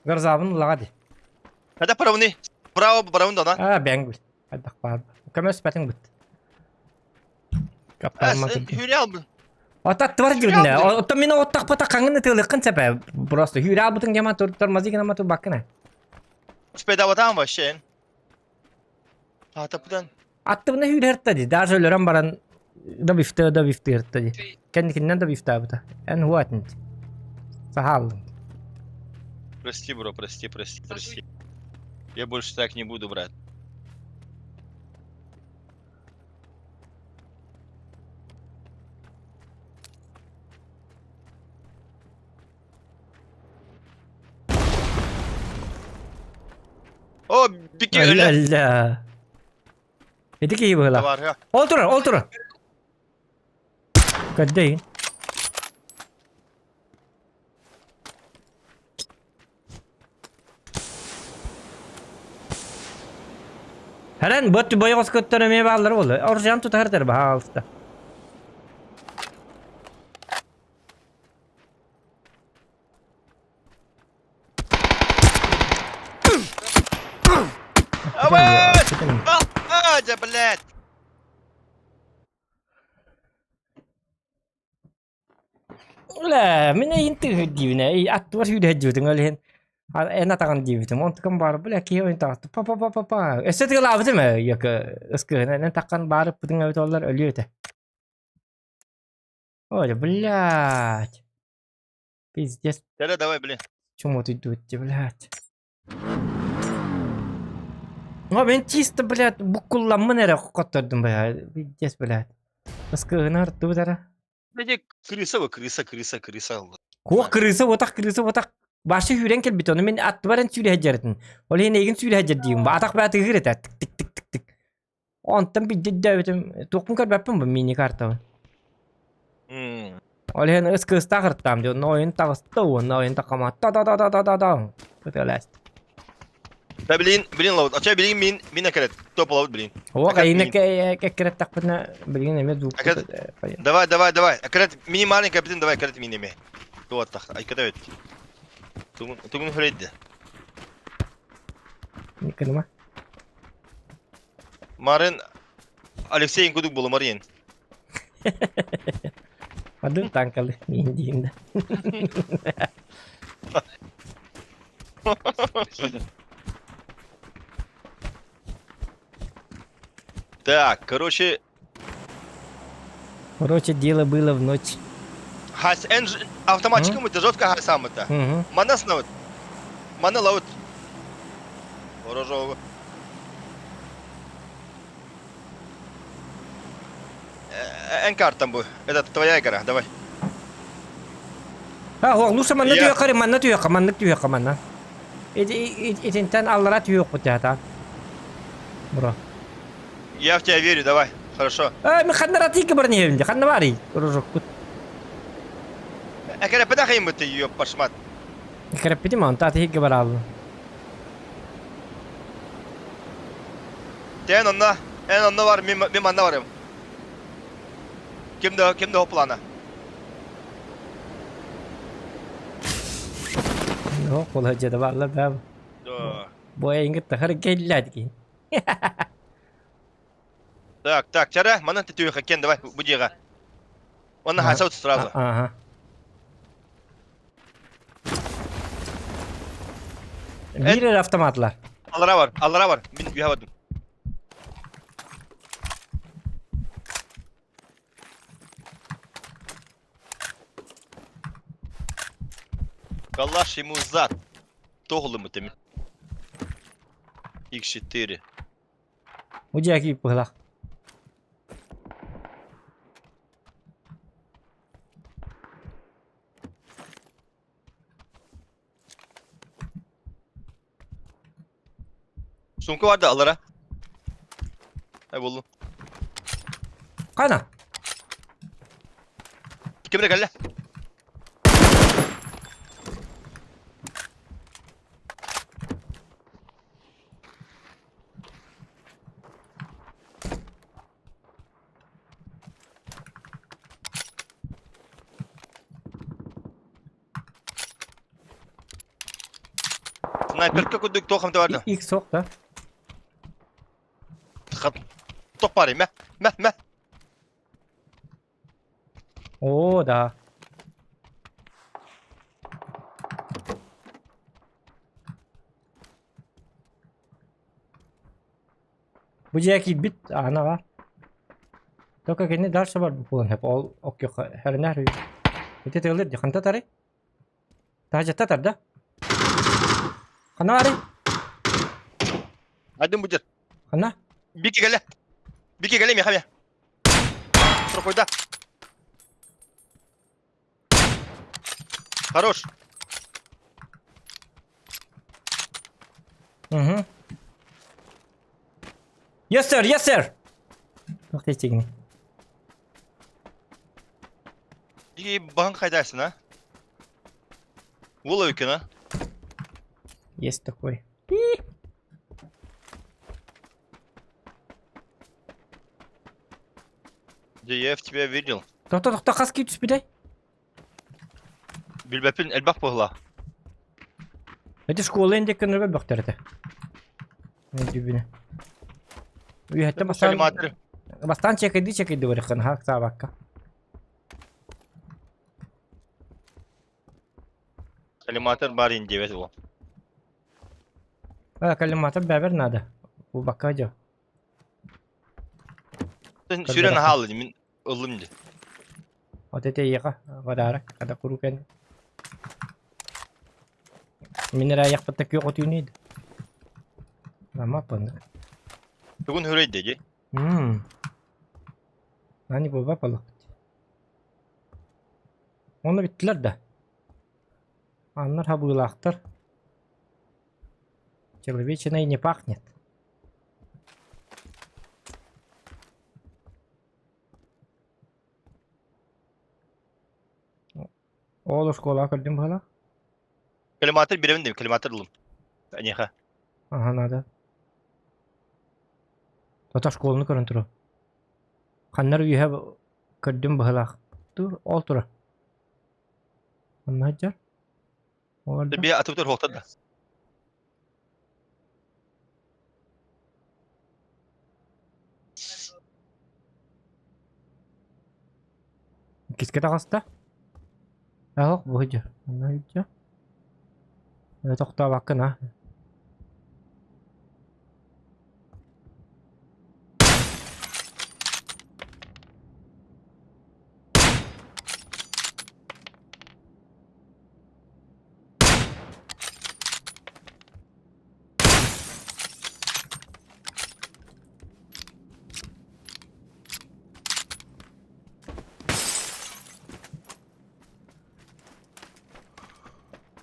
Горзабын улаҕа дии. Хата парауны. Браво, барауын да Аа, бэҥ бил. Хайдах баар. Көмөс бэтиҥ быт. Каптаама Хүрэ албын. Отаттыбар дьүннэ. Оттон мин оттахпата хаҥын ытыалыаххын сөп ээ. Просто хүүрэ албытыҥ диэмэ тормози гынама турбаккын ээ. Спедаватаан вообще. Атапытан. Аттыбына хүүрэ дии. Даже өлөрөн баран да бифте да бифте дии. Кэнникиннэн да бифтаабыта. Эн хуатын. Сахааллыҥ. Прости, бро, прости, прости, прости. Я больше так не буду, брат. О, бики өлө. Өллө. Ити киһи быһыылаах. Бар, Ол турар, ол турар. Көрдөйүн. Хэрэн бот бойоҕос көттөр эмиэ бааллар буолла. Оржан тутаһар баһаалыста. Авай! Адя, блядь! Бля, мин эйин тыыһыр диибин ээ. Аттыбар сүүрэ сылдьыбытым ол иһин эн атаҕын диэбитим. Онтукам баар бля киһи ойон таҕыста па па па па па. Өссө тыалаабытым ээ йөкө ыскыһынан эн таххан баар ыппытыҥ эбит оллар өлүө этэ. Ой, блядь. Пиздец. Тогда давай, блин. Чему ты идут, блядь? О, мен чисто, блядь, буккулламмын эрэ хоттордум, блядь. Пиздец, блядь. Ыскыгынар тудара. Блядь, крыса вы, крыса, крыса, крыса. Куох крыса, отах крыса, отах. Башы хүрен келбит, оны мен аттыбаран сүүрэ сылдьарытын. Ол иһин эйигин сүүрэ сылдьар диим. Атах баа тыгыр этэ. Тик-тик-тик-тик. Онтон биирдэ туохпун көрбөппүн бу мини-картабын. Ол иһин ыс кыыстаах ырыттаам дии, онно ойун таҕыста уонна ойун такама та-та-та-та-та-та ытыаласт. Да блин, блин ловут. А че блин мин мин акрет. Топ ловут блин. О, кайына кэккэрэттахпына билигин эмэ дууп. Давай, давай, давай. Акрет мини маленький блин, давай акрет мини ме. Туот тах. Айката өт. Тугун тугун хөрейді. Никыныма. Марын Алексей кудук болу Марин. Адыр танкалы мин диин да. Так, короче... Короче, дело было в ночь. Хас эн автоматчиком это жестко хасам это. Манас навыт. Мана лавыт. Орожоого. Эн картам бу. Это твоя игра, давай. А, оҕлуу манна түһүөххэ манна түһүөххэ, маннык түһүөххэ манна. Итинтэн аллара түһүөхпүт дьаата. Бро. Я в тебя верю, давай. Хорошо. Э, мен ханна ратыйка баран иһэбин ханна баарый? Рожоккут. Экэрэппэтэх ыйыммыт ее пашмат. Экэрэппитим онто атыйга барааллым. Эн онно, эн онно бар, мен, мен манна барым. Ким да, ким да хоплана. Yok ola da varlar ben. Бу эйиҥ тахар кэллээтки. Так, так, чара, манан тетюха, кен, давай, будига. Он на сразу. Ага. Биир эрэ автоматлар. Аллара бар, аллара бар. Мин үйәбадым. Калаш ему зад. Тоғылымы темен. X4. Удьяки пыһылах. Сумка бар да алара. Ай булдум. Хана? Ким эрэ кэллэ? Снайперка курдук туох эмтэ бар да? Икс суох да? Тох баар мэ мэ мэ. Оо да. Бу дьиэ киирбит аана баар. Только кини дальше бар буолан сөп ол оккиохха хэринээр ити тыалыр дии ханта тарый? Таһдьатта тарда. Ханна баарый? Айдын будет. Ханна? Бики кэлэ. Бики кэлэ миэхэ Прохойда. Хорош. Угу. Yes sir, yes sir. Туох диэччигиний? И баһын хайдайсың, а? Уол эбиккин, а? Есть такой. Где я в тебя видел. Тохто тохто хас кии түспүтэй? Билбэппин элбэх буолла. Эти школа индек көнөргө бөхтөр этэ. Дүүбүнэ. Үөһэттэн бастаан бастаан чекайдыы чекайдыы барыххын хаак саабакка. Коллиматор бар диэбэт уол. А, коллиматор бэбэр надо. Бу бакка дьо. Сүүрэн хаалла мин ыллым дии. Вот это эйиэхэ подарок, когда куруук эн Мин эрэ айахпытта күөх отүүнүй Ама панна. Тугун хүрэй дии. Мм. Ани буолба балыкпыт. Онно бүттүлэр да. Аннар хабыылаахтар. Человечиной не пахнет. Ол оскуолаҕа көрдүм быһалаах. Коллиматор бирэбин дим, коллиматор ылым. Эниэхэ. Аха, надо. Тото школаны көрөн тура. Ханнар үөһэ көрдүм быһалаах. Ту, ол тура. Онно сылдьар. Олордо. Бие атыбытыр хуохтар да. Иккискэ таҕыста. Аһох бу сылдьар. Онно сылдьар. Тохтообоккун а.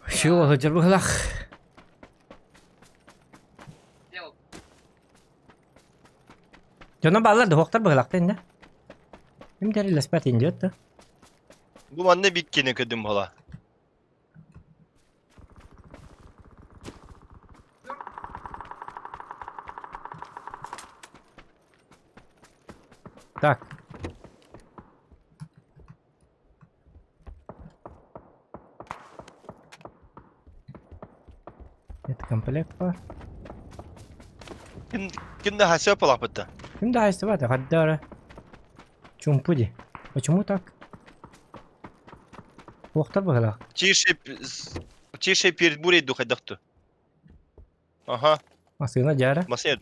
Все, сылдьар быһылах. Дьоно бааллар да уһуктар быһылахта иннэ. Ким тэриллэспэт индиот да. Бу манна биккини көдүм буола. Так. Это комплект бар. Ким ким да хасыа полахпытта. Ким да хайсыбата, хаддара. Чумпу ди. Почему так? Уохтар быһылаах. Тише тише перед бурей духайдахту. Аха, Масыына дьаара. масет.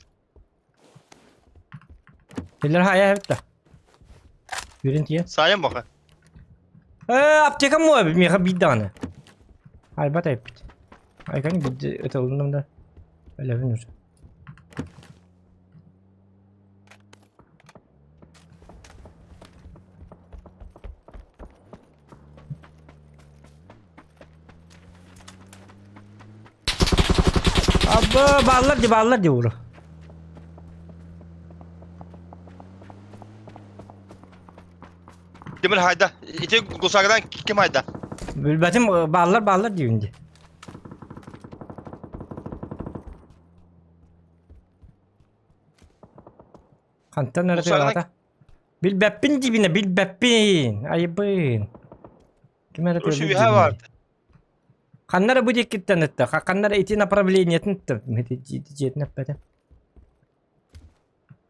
Биллэр хайа эбит да. Бүрүн тиийэн. Сайын баха. Э, аптека муа миэхэ биир даҕаны. Айбат эппит. Айкан биирдэ ытылынным да. Өлөбүн уже. Абы бааллар ди бааллар ди уру. Кимир хайда? Ити гусагдан ким хайда? Билбэтим бааллар бааллар диибин ди. Хантан эрэ тыалаата? Билбэппин диибинэ, билбэппин. Айыбын. Ким эрэ тыалыыр диибинэ. Ханна эрэ бу диэкиттэн ытта, ханна эрэ ити направлениетын ытта. Дьиэтин эппэтим.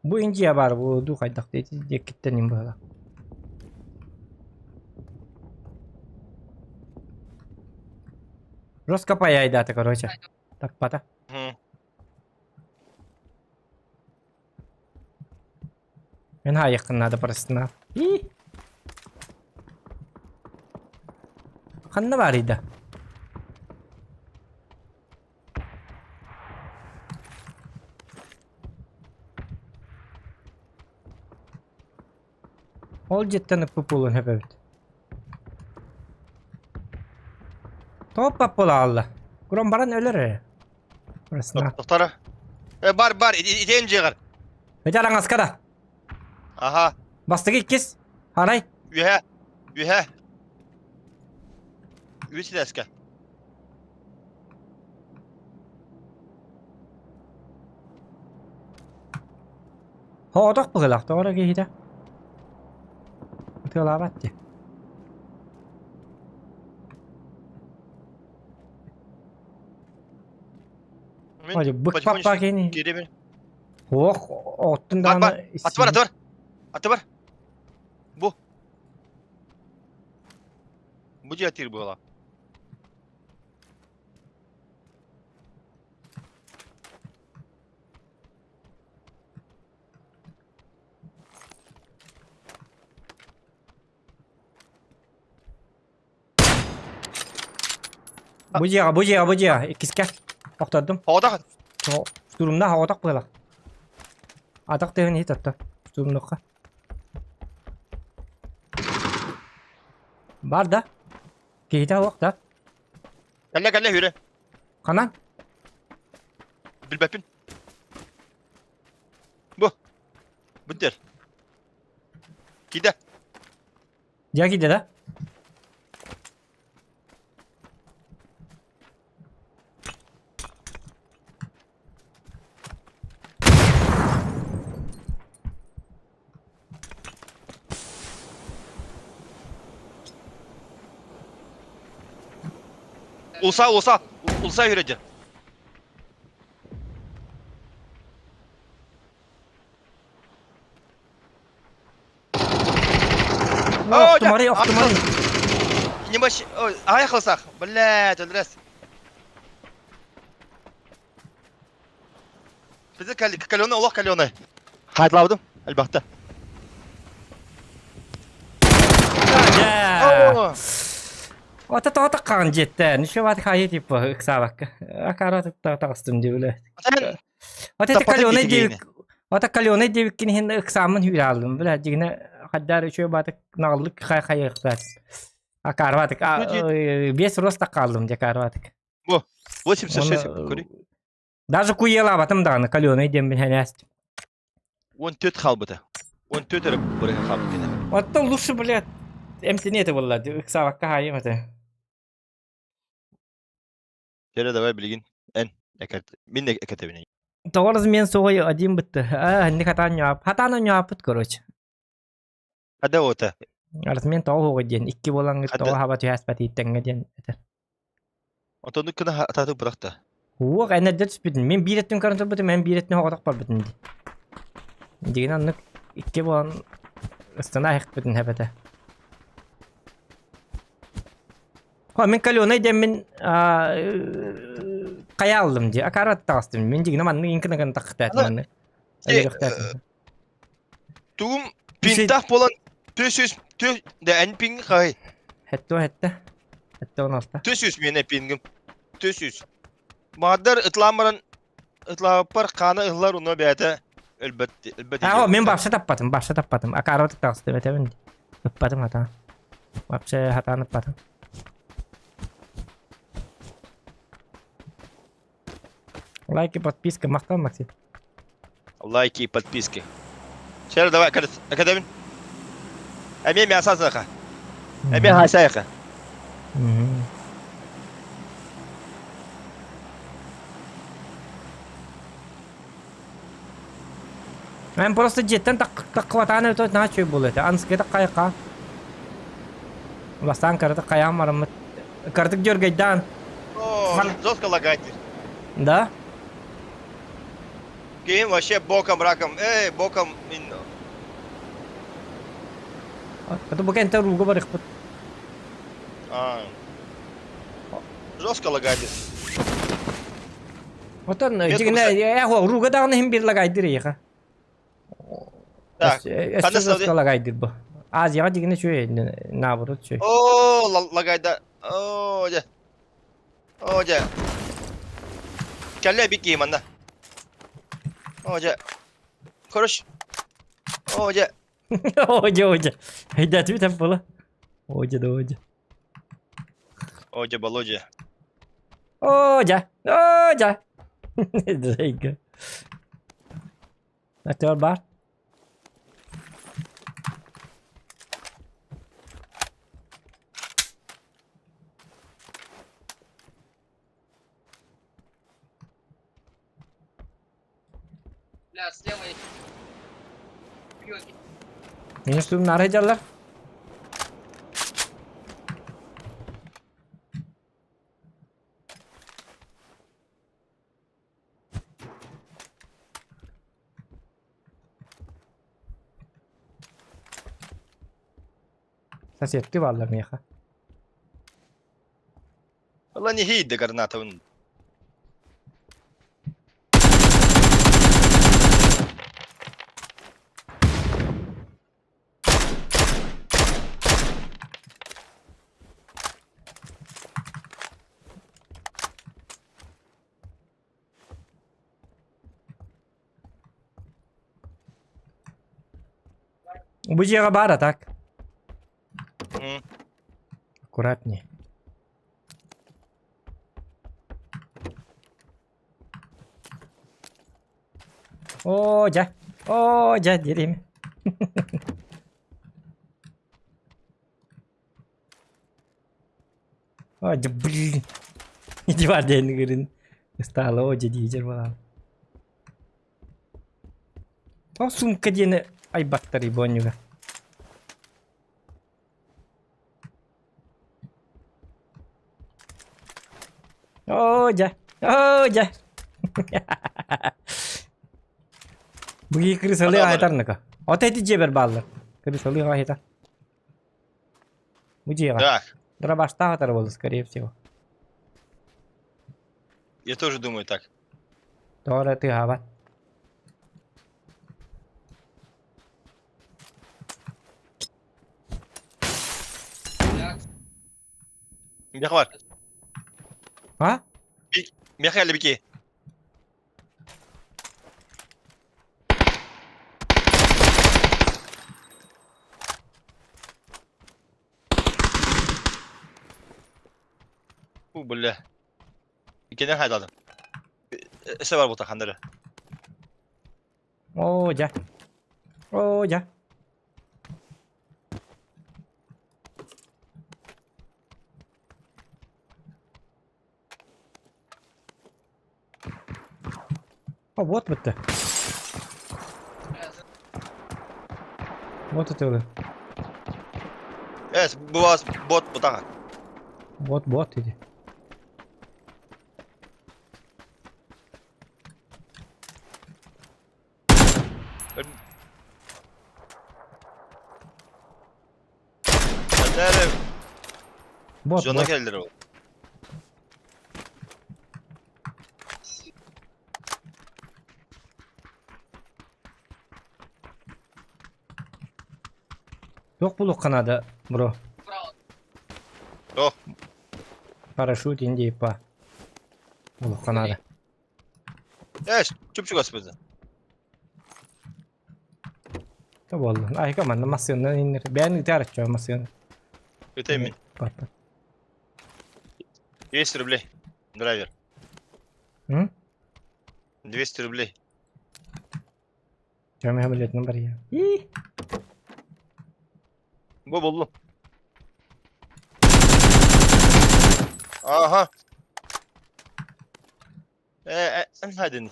Бу Индия баар бу дуу хайдах ити диэкиттэн им быһыла. Жестко паяйдаата, короче. Таппата. Мин хаайыаххын наада просто И Ханна баарый да? Ол дьиэттэн ыппыт буолуон сөп эбит. Топ буолаалла. Куран баран өлөр эрэ. Просто. Тохтара. Э, бар, бар, итен дьиэҕэр. Ити араҥаска да. Аха. Бастакы иккис. Арай. Үһэ. Үһэ. Үс илэскэ. Хоотох быһыылаах тоҕо эрэ киһитэ. Ытыалаабат дии. Мин Бык паппа кини. Кииребин. Ох, оттун Бар, бар. даҕаны Аты бар, аты бар. Аты бар. Бу. Бу дьиэ атыыр буола. Бу дьиэҕэ, бу дьиэҕэ, бу дьиэҕэ. Иккискэ. Охтордум. Оҕотох. Штурмна оҕотох быалах. Атах тыһын иһит отто. Штурмнукка. Бар да. Киһитэ суох да. Кэллэ кэллэ хүрэ. Ханан? Билбэппин. Бу. Бүттэр. Киирдэ. Дьэ киирдэ да? Улса улса. Улса хүрэ Охтумари, охтумари. Не Ай хылсах. Блядь, өлрес. Бізде каленый, олох каленый. Хайдлаудым, әлбәттә. Ата тоҕо хаан дьиэттэ, ничего хайы типа ыксаабакка. Акара таҕыстым дии Вот это каленый диэбик вот каленый диэбиккин иһин ыксааммын хүүрэ хааллым. Бля, дьигинэ хайдаар үчүгэй баатык наҕыллык хай хайыахтаат. Акаарбатык биэс роста хааллым дьэ акаарбатык. Бу 86 көрүй. Даже куелаабатым даҕаны каленый диэммин хэнээстим. 14 хаалбыта. 14 эрэ бырыһа хаалбыт кини. Оттон лучше, блядь, эмтини это буолла, ыксаабакка хаайым этэ. Чэрэ давай билигин эн экэт мин экэтэбин. Тоҕо размен суоҕай один бытты. Аа, инник хатаан ньаап. Хатаан ньааппыт, короче. Хада ота. Размен тоҕо хуоҕай диэн икки буолаҥҥыт тоҕо хаба түһээспэт ииттэҥҥэ диэн этэр. Онтон кына атааты бырахта. Уох, энэрдэ түспүтүн. Мин биир өттүн көрөн турбутум, эн биир өттүн хоҕотох барбытын дии. Дигин оннук икки буолан ыстана айахпытын хэпэтэ. Хо, мин каленый диэммин хайа аллым дии. Акара таҕыстым. Мин дигинэ маннык инкына тахтаат маннык. Тугум пинтах болан төс үс тө да эн пинг хай. Хетте хетте. Хетте он алта. Төс үс мене пингим. Төс үс. Маадар ытлаан баран ытлааппар хаана ыһылар уна бэйэтэ өлбөт өлбөт. Аа, мен вообще таппатым, вообще таппатым. Акара таҕыстым этэбин. Ыппатым хатаан. Вообще хатаан ыппатым. Лайки, подписка, махтал, Максим. Лайки и подписки. Шер, давай, академин. Эми мяса саха. Эми хасайха. Мен просто дьиэттэн таххыбатаан эбитэ наһаа үчүгэй буолуо этэ. Анскыта хайха. Бастаан кыратык хайаан бараммыт. Кыратык дьөргэйдээн. О, жестко лагать. Да? Ким вообще боком раком, эй, боком. Это бу кэнтэ рууга барыхпыт. А. Жестко лагать. Отон дьиҥинэ рууга даҕаны иһин биир лагайдыр эйиэхэ. Так, Өссө лагайдыр бу. Азияҕа дьиҥинэ үчүгэй, наоборот үчүгэй. О, лагайда. О, дьэ. О, дьэ. Кэллэ эбит киһи манна. О, дьэ. Короче. О, дьэ. О, дьэ, о, дьэ. Өйдөөтүбүт эп була. О, дьэ, да, о, дьэ. О, дьэ, Володя. О, дьэ. О, дьэ. Дрейга. Актер бар. Бля, слева есть. Минус тугун наар сылдьаллар. Соседки бааллар миэхэ. Ылан иһийдэ гранатабын. Бу дьиэҕэ баар а так. Аккуратнее. Оо, дьэ. Оо, дьэ, дириим. О, дьэ, блин. Иди бар диэн ыгырын. Ыстаала, о, дьэ, диэдьэр буолаан. Ол сумка диэни айбаттар ибонньуга. Оо, дьэ. Оо, дьэ. Быгыы крысалыы аһытарныка. Ото эти дьиэбэр бааллар. Крысалыы аһыта. Бу дьиэҕэ. Так. Дробаштаах атар буолла, скорее всего. Я тоже думаю так. Тоҕо эрэ тыаһаабат. Миэхэ бар. А? Миэхэ кэллэ бики. Бу бля. Иккинэн хайдадым. Эсэ бар бута хандары. Оо, дьэ. Оо, дьэ. О, вот бытты. Вот это Эс, бу вас бот бутаха. Вот, бот иди. Nerede? Бот, Жона бот. келдер ол. Туох булуохха наада, бро? Туох? Парашют индейпа. Булуохха наада. Э, чупчугас бызы. Та буолла. Айка манна массыыннан иннер. Бэйэн ыытаар оччо массыына. Ыытайм мин. Папа. 200 рублей. Драйвер. М? 200 рублей. Чем я билетин барыйа. И. Бу буллум. Ага. Э, эн хайдын.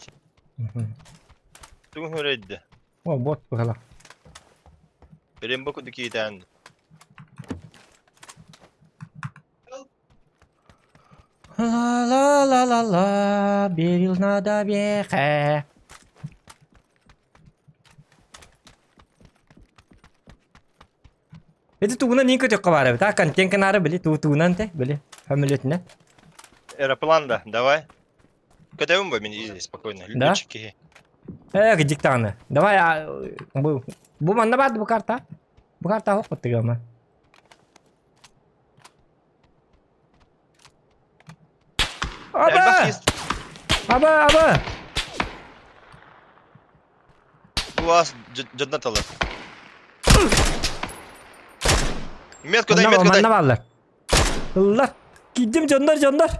Тугун хөрөйдө. О, бот быһала. Рембо кудук киитään. Ла-ла-ла-ла-ла, берил надо бехе. Ити тугунан иин көтөххө баар эбит, а контент канаары били туу тугунан те били самолетинэн. Аэроплан да, давай. Көтөбүн бу мин изи спокойно. Да? Лүчүк киһи. Э, кдик даҕаны. Давай, а, бу бу манна баар бу карта. Бу карта оһох баттыгама. Элбэх Аба! киһи Аба, аба! Буас дьонно талар. Метку дай, Манна метку дай. манна бааллар. Ыллар. Киирдим дьоннор, дьоннор.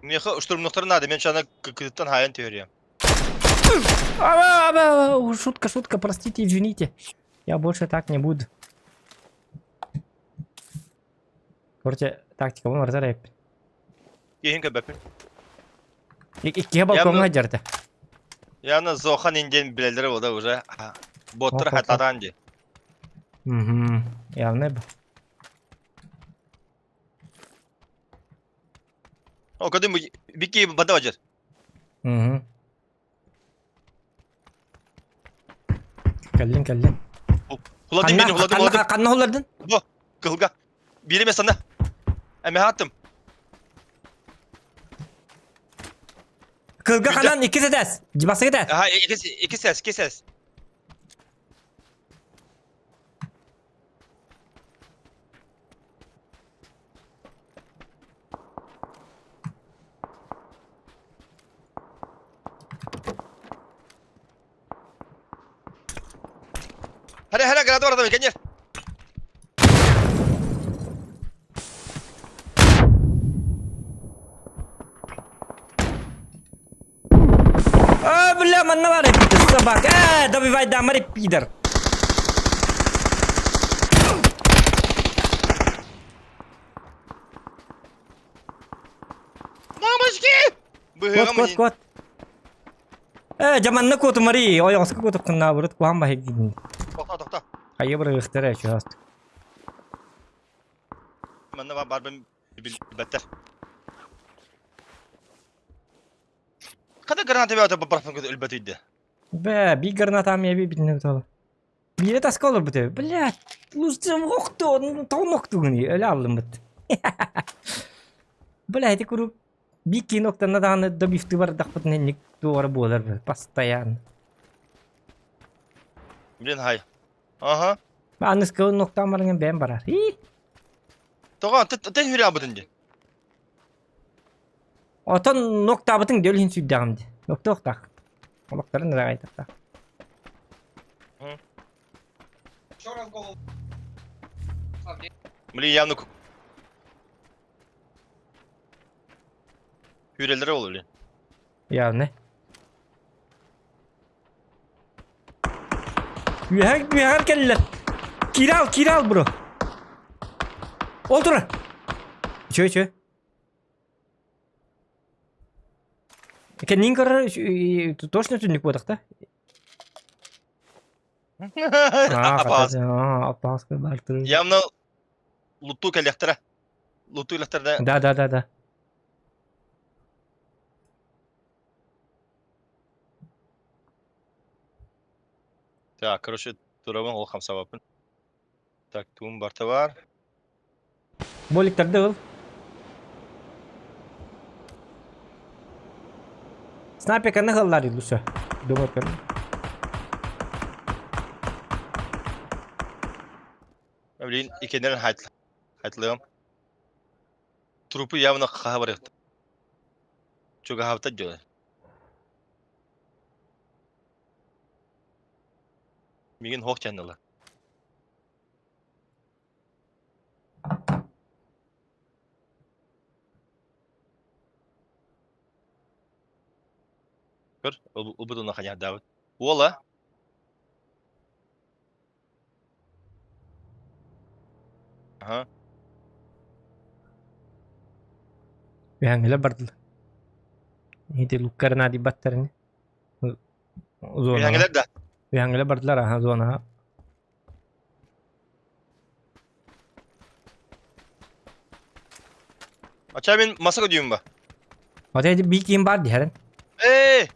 Миэхэ штурмнуктары надо, мен чана кытыттан хайан түһөрүөм. Аба, аба, шутка, шутка, простите, извините. Я больше так не буду. Короче, тактика бу марзар эппин. Киһин көрбөппүн. Иккиһэ балкоҥҥа дьарда. Яна Зохан инден билэллэрэ буолла уже. Боттар хататаан дии. Угу. Явно бу. О, кадым бики бада бажар. Угу. Кэллин, кэллин. Хуладым мени, хуладым, хуладым. Ханна хулардын? Бу, кылга. Бириме сана. Эме хаттым. Кылга ханан икки сэтээс. Дибасы этээс. Аха, икки, икки сээс, икки сээс. Hadi hadi граната бар кэннер. А, бля, манна баар эбит собака. Э, добивай дамари, пидор. Мамочки! Кот, кот, кот. Э, дьаманна куотумари, ойоҕоско куотуккуннаабырыт куһаан баһыйгын. Тохто, тохто. Хайа бырыгыхтара чуһаст. Манна барбын билбэттэр. Хата граната бөтө баппын көтө өлбөтүйдэ. Бэ, би граната амия би битинне бутала. Бире таска олор бутэ. Блядь, лустым охту, тоҕун охтугуни, өлө аллыммыт. Бля, ити куруук би киноктанна даҕаны добивты бардахпытына инник туора буолар бу, постоянно. Блин, хай. Ага. Аныскы ноктан барыңын бэйэм барар. И Тоҕо тэн хүрэ дии. Отон ноктаабытыҥ дьэ иһин сүүрдэҕим дии. Ноктуохтаах. Олохторун ыраҕайтахтаах. Еще раз голову. А, где? Блин, явно Хүрэлэрэ ол блин. Явно. Үөһэ үөһэр кэллэр. Кирал, кирал, бро. Ол турар. Үчүгэй, үчүгэй. Кэннин көрөр точно түннүк буотах да? Апаас. Апааска бартыр. Явно луту кэлиэхтэрэ. Луту кэлиэхтэрэ. Да, да, да, да. Так, короче, турабын ол хамсабаппын. Так, туум барта бар. Боликтарды ыл. Снайпер канна хыллар Луша. Думаю, көр. Блин, икеннерин хайтлыгым. Трупы явно хаха барыахта. Чугаһаабыта дьон. Мигин хоох чанныла. Көр, ылбыт уна ханядаабыт. Уола. Аха. Үһэҥҥилэр бардылар. Ити луккарына дибаттарын. Зона. Үһэҥҥилэр да. Үһэҥҥилэр бардылар аха зонаҕа. Ача мин маса көдүйүм ба. Вот эти би киим бар диһэрин. Ээ,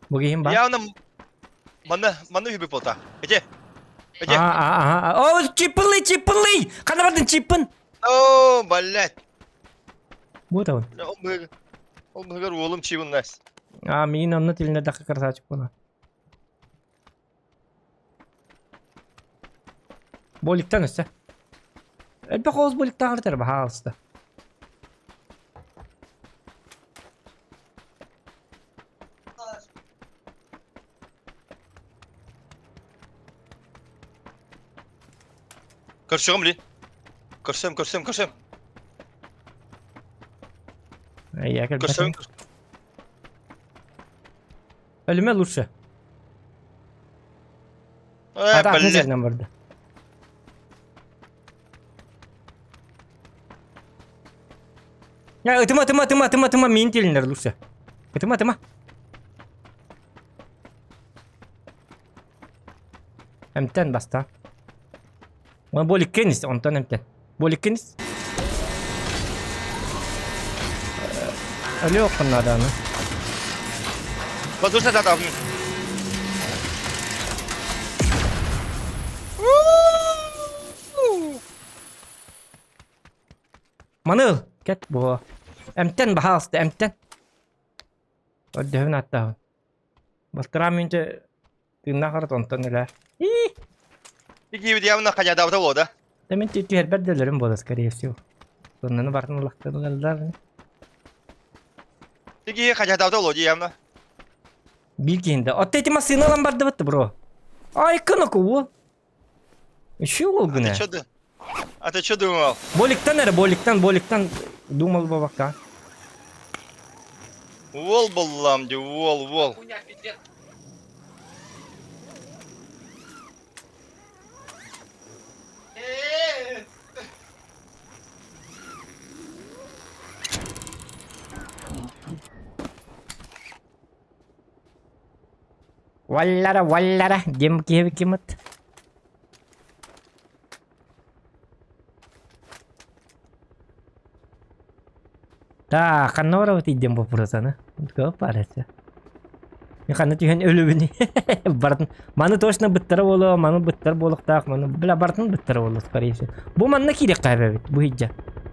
Бу киим бар. явно манна манна үһүбүт буолта. Эти. Эти. А, а, а. О, чиппылый, чиппылый! Ханна бардын чиппын? О, блядь. Бу табын. Ол быһыгар ол быһыгар уолум чибын нас. А, миин онно тилинэ дахы красавчик була. Боликтан өссө. Элбэх оҕус боликтааҕар этэр баһаалыста. Көрсөҕүм блин. Көрсөм, көрсөм, көрсөм. Эйэ Көрсөм. кэлбэтим. Өлүмэ лучше. Э, Ата атын блин. сиринэн барда. Я ытыма, ытыма, ытыма, ытыма, ытыма, миин тилиннэр лучше. Ытыма, ытыма. Эмтэн баста. Оны боликкенис, онтон эмтэн. Боликкенис. Өлүөххүн нааданы. Воздушная дата. Маны ыл. Кэт буо. Эмтэн баһаалыста, эмтэн. Өрдөһүн аттаһын. Балтараа мүнтэ тыыннаах арыт онтон өлөр. Ии! Иккибит явно ханядаабыта буолуо да? Да мин түһэрбэр да өлөрүм буолар, скорее всего. Соннаны бартын улахтарылар. Икки ханядаабыта буолуо дии явно. Биир киһиндэ. Отто ити массыына ылан бардыбыт бро. Ай, кыноку уол. Еще ол А ты гына. чё ды- А ты чё думал? Боликтан эрэ, боликтан, боликтан думал бабакка. Уол буллам ди, уол, уол. Хуйня, пиздец. Э-э-э! Валлара, валлара, дем киһи кимат. Так, ханна барабыт диэн боппуруосаны? Көп баар этэ. Мин ханна түһэн өлөбүнүй? Бартын маны точно быттара буолуо, маны быттар буолуохтаах, маны бля бартын быттара буолуо скорее всего. Бу манна киириэххэ эбэбит, бу иһдьэ.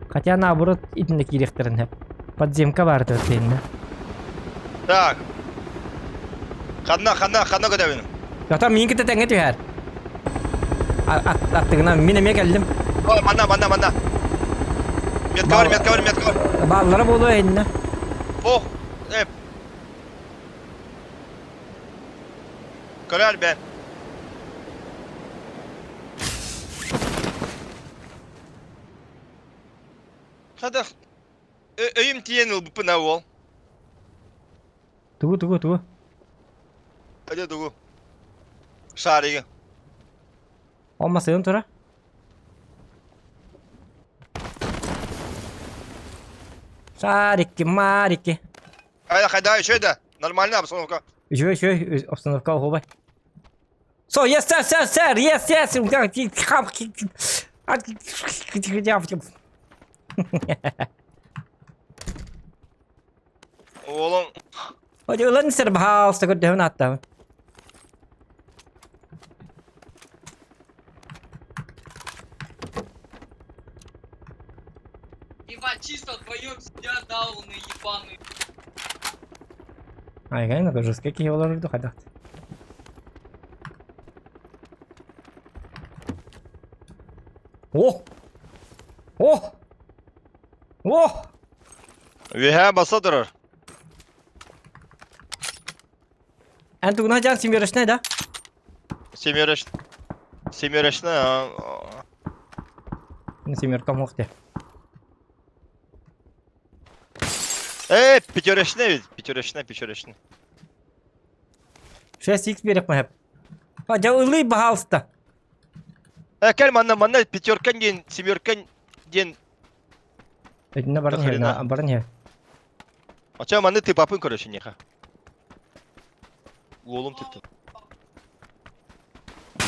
Хотя наоборот итиннэ киириэхтэрин сөп. Подземка баар этэ Так. Ханна, ханна, ханна көтөбүн? Ата миин кытта тэҥҥэ түһэр. Аттыгынан мин эмиэ кэллим. О, манна, манна, манна. Метка бар, метка бар, метка бар. Бааллара буолуо иннэ. Ох, э. Көрөр бен. Хадах. Өйүм тиийэн ылбыппын аа уол. Тугу тугу тугу? Эдэ тугу? Шаригы. Ол масыгын тура. Шарики, марики. Хайда хайда еще да. Нормально обстановка. Еще еще обстановка оһуобай. So, yes, sir, sir, sir, yes, yes. Уолум Ылан сэр баһаалыста көрдөһөн ааттаабын. Ебать, чисто вдвоем сидят дауны ебаные. Айгайна жесткий киһи олорорду хайдах. О! О! О! Үөһээ баса турар. Эн тугуна дьаан семерочная да? Семерочная. Семерочная. Семерка мох де. Э, пятерочная ведь. Пятерочная, пятерочная. 6x берек махеп. А, дьэ ылый, баһаалыста. Э, кэл манна, манна пятеркан диэн, семеркан диэн. Итиннэ баран Да хрена. иһэр, баран иһэр. Оча манны ты папын короче неха. Уолум тыттын.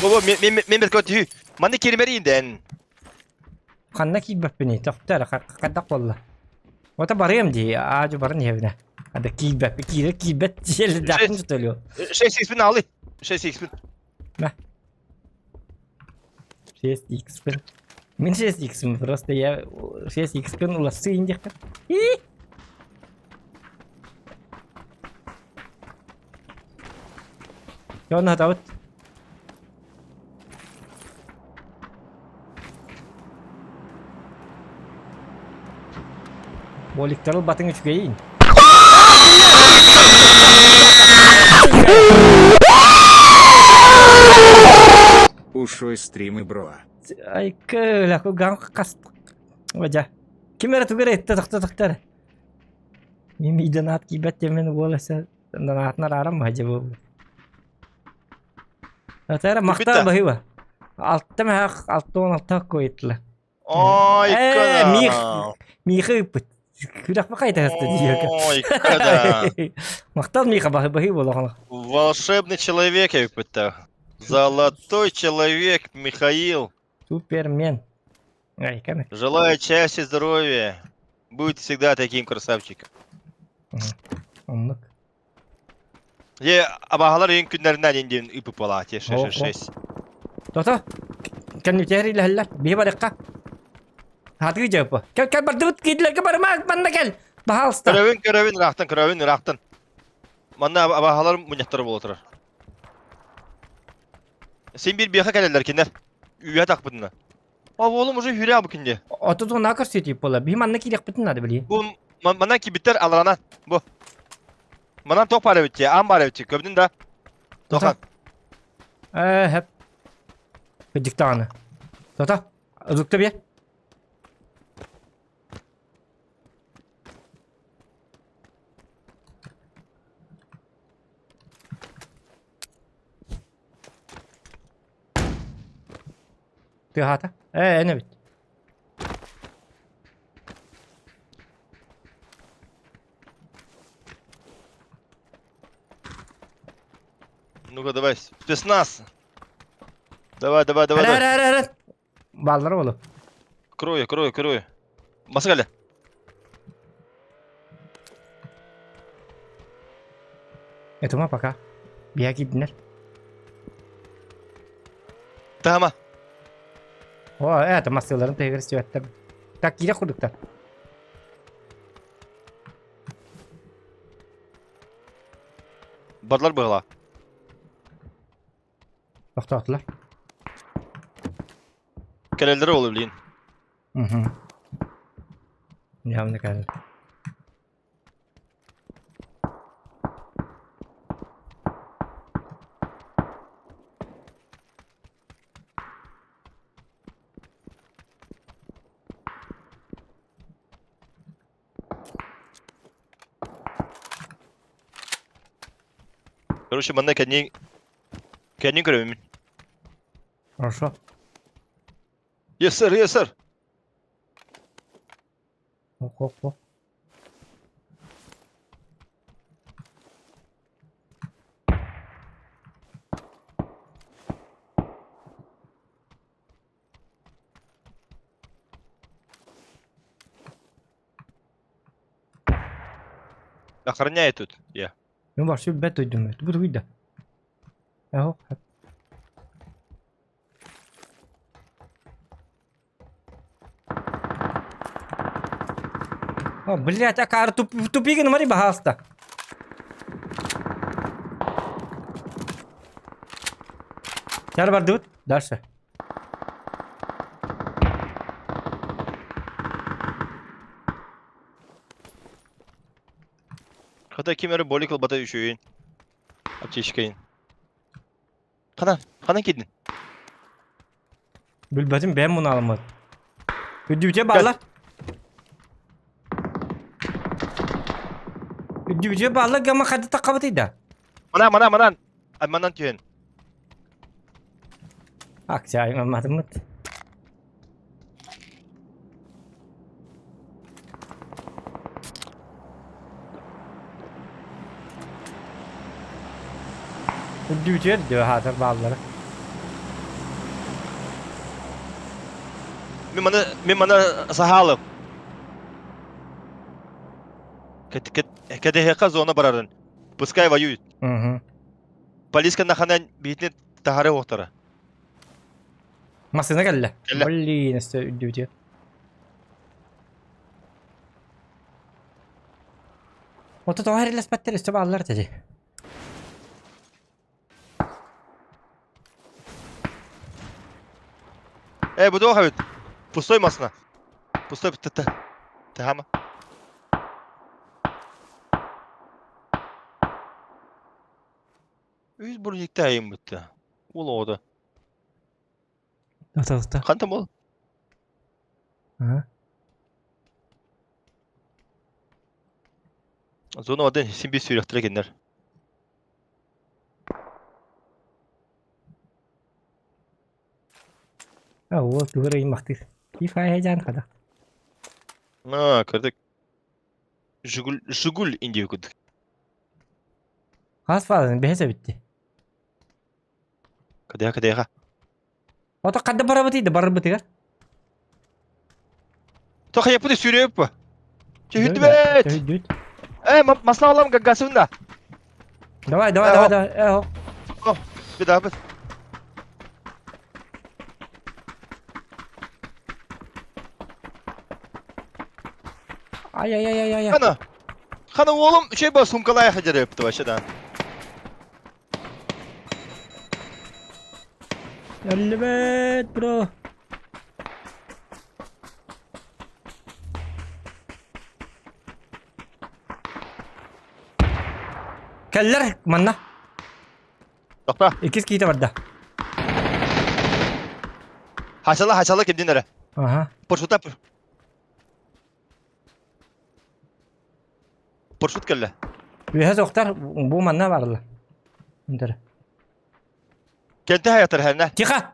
Бо, мен мен мен бер көтү. Манны киримерин дэн. Ханна киирбэппиний, тохтор, хайдах буолла? Ото барыам дии, аадьу баран иһэбинэ. Ада киирбэппин, киирэр киирбэт сиэллээхпин сутулуо. 6 икспин алы. 6 икспин. Мэ. 6 икспин. Мин 6 икспин, просто я 6 икспин уларсыы диэххэ. И! Дьон хатабыт. Боликтар ылбатыҥ үчүгэйин. Ушой стримы бро. Ай кыла куган кас. Одя. Ким эрэ тугу эрэ иттэ тохто тохто эрэ. Мин мииден аат киирбэт диэммин уол өссө нанаатынан арааран маһдьа буолбут. Атара махтал баһыыба. Алта мэһэх 66 куйытла. Ой, Э, Мих, Миха ыппыт. Күрэх бакайта хаста диэки. Ой, когда. Махтал Миха баһы баһыы буолаҕын. Волшебный человек я ыппыта. Золотой человек Михаил. Супермен. Ай, каны. Желаю счастья, здоровья. Будь всегда таким красавчиком. Оннук. Е, абаһалар үйүн күннэринэн диэн диэн ыпыпалаа те 666. Тото. Кэннитээр илэһэллэр. Биһи барыахха. Хатыы дьыаппа. Кэл кэл бардыбыт киирдилэргэ барыма манна кэл. Баһаалыста. Көрөбүн көрөбүн ыраахтан көрөбүн ыраахтан. Манна абаһалар мунньахтара буола турар. Син биир биэхэ кэлэллэр кинилэр. Үйэ тахпытына. А уолум уже хүрээ бу кинди. Отутуна көрсүтүү буола. Биһи манна киириэхпитин наада билии. Бу манан кибиттер аларана. Бу. Манан тоқ бар эбит аан бар эбит көбүнүн да. Тохан. Ээ, хэп. Кыдьык даҕаны. Тота, ызыкта бер. Тыаһаата. Ээ, эн эбит. Ну-ка, давай, спецназ. Давай, давай, давай, Эр, давай. эр, эр, эр. Баллар болу. Крою, крою, крою. Маскаля. Этума пока. Бия киирдинер. Тама. О, это массыларын тыгыр сүөттэр. Так киирэ курдуктар. Барлар быһыла. Тохтоотулар. Кэлэллэр ол блин. Угу. Явно кэлэр. Короче, манна кэнни кэнни көрөбүн. Хорошо. Yes sir, yes sir. Ох, ох, ох. Охраняй тут. Я. Мен бар сүбэт өйдөмөт. Бу тугуйда. Эһо. О, блядь, акар туп тупигин мари баһаалыста. Чар бардыбыт. Дальше. Хата ким эрэ болик ылбата үчүгэйин. Аптечкайын. Ханан, ханан киирдин? Билбэтим бэйэм муналаммыт. Үрдүбүтэ бааллар. Үрдүбүтэ бааллар гама хады таққабытый да. Манан, манан, манан. Ай, манан түһэн. Акция аймамматыммыт. Үрдүбүтүгэр диэ хаатар бааллара. Мин маны, мин маны саһаалым. Кэтэһиэххэ зона барарын. Пускай воюет. Угу. Полиска наханан биитини таһары уохтара. Массыына кэллэ. Кэллэ. Блин, өссө үрдүбүтүгэр. Ото тоҕо эрэлэспэттэр өссө бааллар этэ дии. Э, бу туох эбит? Пустой масына. Пустой т Тахама. Үс броникте айым бутта. Ол оҕото. Ата Хантан бол? Ага. Зона один син бир сүүрөхтөрө кинилэр. А, вот, тугу ыймахтыыр. Ифайжан хада. Аа, кырдык. Жигуль, Жигуль индия курдук. Хас фазын бэһэсэ битти. Кадыха, кадыха. Ото хадда барабытый да барбытыгар. Тоха япыты сүүрөп. Чөһүдүбэт. Чөһүдүбүт. Э, масла алам гагасында. Давай, давай, давай, давай. Э, О, бедабыт. Ай-яй-яй-яй-яй. Хана. Хана уолум үчэй ба сумкалай хадерепти вообще да. Өллүбэт, бро. Кэллэр манна. Тохта. Иккис киитэ барда. Хачала, хачала кимдин эрэ. Ага. Паршута. Паршут кэллэ. Үөһэ суохтар бу манна барла. Интер. Кэнтэ хаятар хэнэ. Тихо!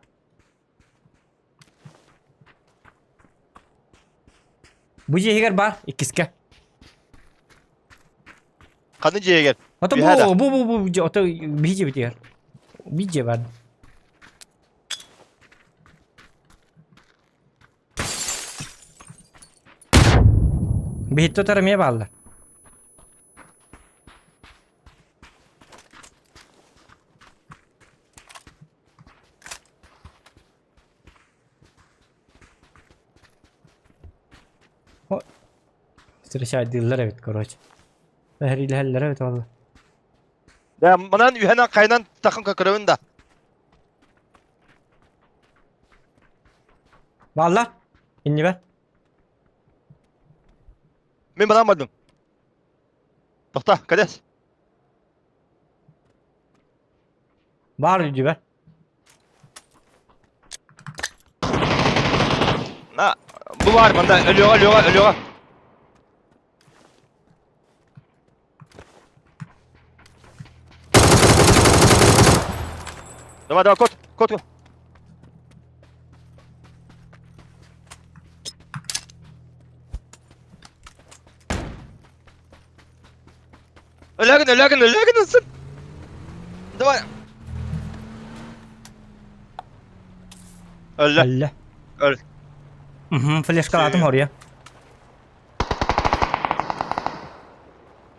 Бу дьиэһигэр бар, иккискэ. Ханы дьиэгэр? Ото бу бу бу бу ото биһи дьиэбитигэр. Би дьиэ бар. Биһитти отар эмиэ бааллар. Встречайдыыллар эбит, короче. Эһэриилэһэллэр эбит валла. Да, манан үһэнэн хайынан тахын көрөбүн да. Бааллар. Иннибэр. Мин манан бардым. Тохта, кэлэс. Баар үрдүбэр. На, бу бар, манда өлүөҕэ, өлүөҕэ, өлүөҕэ. Давай, давай, кот, кот, кот. Өлөөгүн, өлөөгүн, өлөөгүн ылсын. Давай. Өллө. Өллө. Өл. Мхм, флешкалаатым хоруйа.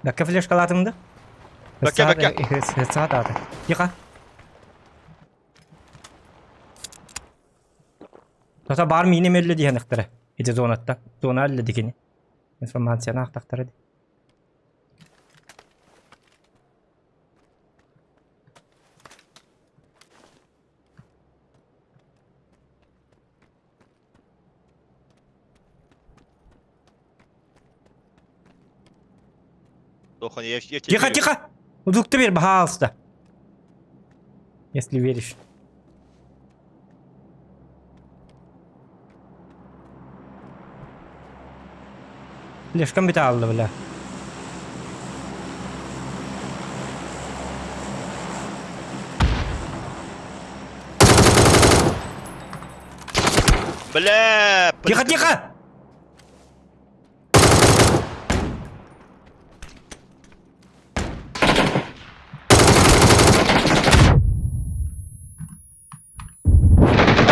Бэккэ флешкалаатым да? Бэккэ, бэккэ. Саат аата. Тихо. Тота бар миинэ мөллө диэн ыктара. Ити зонатта. Зона өллө дикини. Информацияны ахтахтара ди. Тихо, тихо! Удукты бер, пожалуйста. Если веришь. Лешкам бите алды, бля. Бля! Тихо, тихо!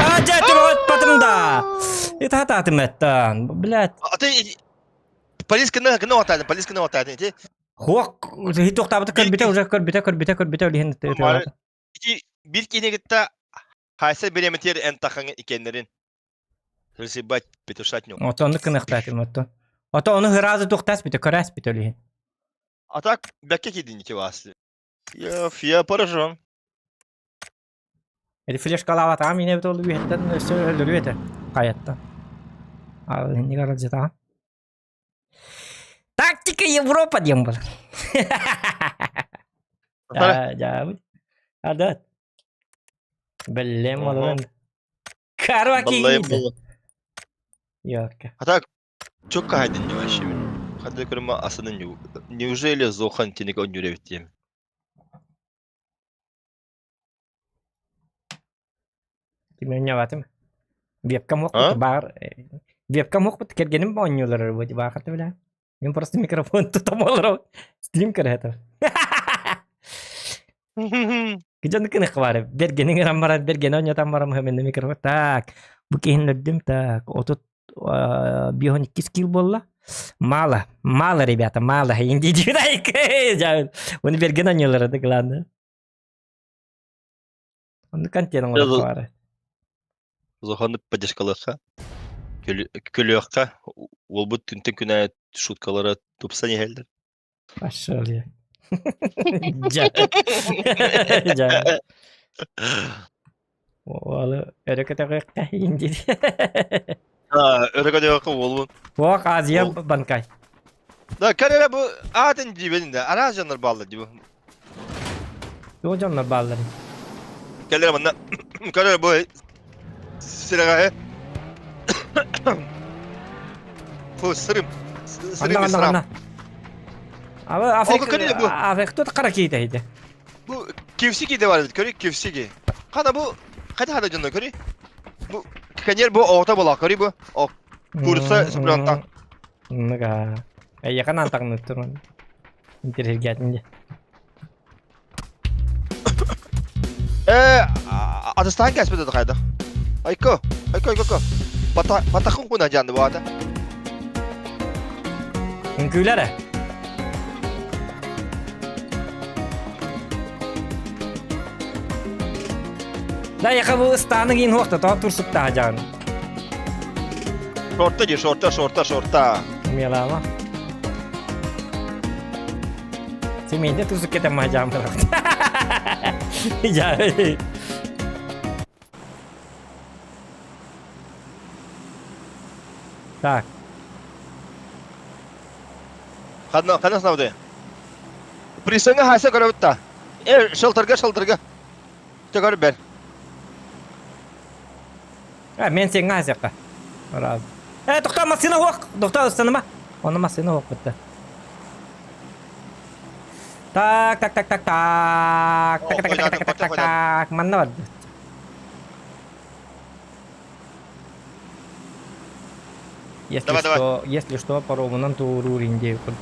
А, дядь, потом да! Это хататым это, блядь. А ты полис кына кына отадын, полис кына отадын. Ити Хуак, хитохтаабыты көрбүтэ уже көрбүтэ көрбүтэ көрбүтэ олиһин ити бир кинегитта хайса биреметер эн тахаңы икеннерин. Рысыбать петушатню. Ото ону кынахтаатым ото. Ото ону ыразы тухтас бите көрәс бите олиһин. А так бәкке кидин ити васли. Я я поражен. Эти флешкалаабатаҕым иинэбит ол үөһэттэн өссө өлөрүө этэ хайаттан. Ал иннигэр аралдьытаҕын. Тактика Европа диэн буолар. Дьаабыт. Адат. Бэллэм олорон. Караоке Йорка. А так, чё кайдын не вообще? Хады көрүмө асынын неужели Зохан тинек оннюребит дием? Кимэнньэбатым. Вебкам уохпут баар вебкам уохпут кэргэним оонньуулар бу баахата бля. Мен просто микрофон тутам олорор. Стрим көрөтөр. Кыжан кыных баар. Бергенин ыран баран берген оонньотон барам мен микрофон. Так. Бу киһин өрдүм так. Отут бион икки скилл буолла. Мало, мало, ребята, мало. Оны берген оонньуулар это главное. Оннук контент оҥорор баара. Зоханы поддержкалыахха, күлүөххэ, уолбут күнтэн күнэ шуткалара тупсан иһэллэр. Пошел я. Дьэ. Дьэ. Уолу өрө көтөҕүөххэ иин диир. Өрө көтөҕүөххэ уолбун. Туох Азия банкай. Да, кэрэ бу аатын дьиибэн да, араас дьоннор бааллар дии бу. Туох дьоннор бааллар? Кэлэр манна, кэрэ бу. Сирэҕэһи. Фу, сырым. Сырым Анна, анна, анна. Аба Африка Африка бу. Африка тут қара кейді дейді. Бу KFC де бар эбит, көрүй KFC. Қана бу қайда хада дьонно көрүй. Бу конер бу оҕото буолаа көрүй бу. О, куурусса цыпленка. Нага. Эйяхан антагын турун. Интерергятин де. Э, атастаан кэспит это хайда. Айко, айко, айко, айко. Бата, батахын куна жанды бу ата. Үҥкүүлэр ээ. Да, яха бу ыстааны киин хуохта, тоҕо турсуктаах дьаҕын. Шорта ди, шорта, шорта, шорта. Умелаама. Семейде турсук кетен мажаам Я. Так. Ханна, ханна снаудэ. Присыңа хайса көрөбүт та. Э, шылтырга, шылтырга. Чэ көр бер. А, мен сен газяққа. Раз. Э, тоқта, машина оқ. Тоқта, ұстаныма. Оны машина оқ бітті. Так, так, так, так, так. Так, так, так, так, так, так, так. Манна бар. Если Давай, давай. что, если что, паромунан тууруур индей курдук.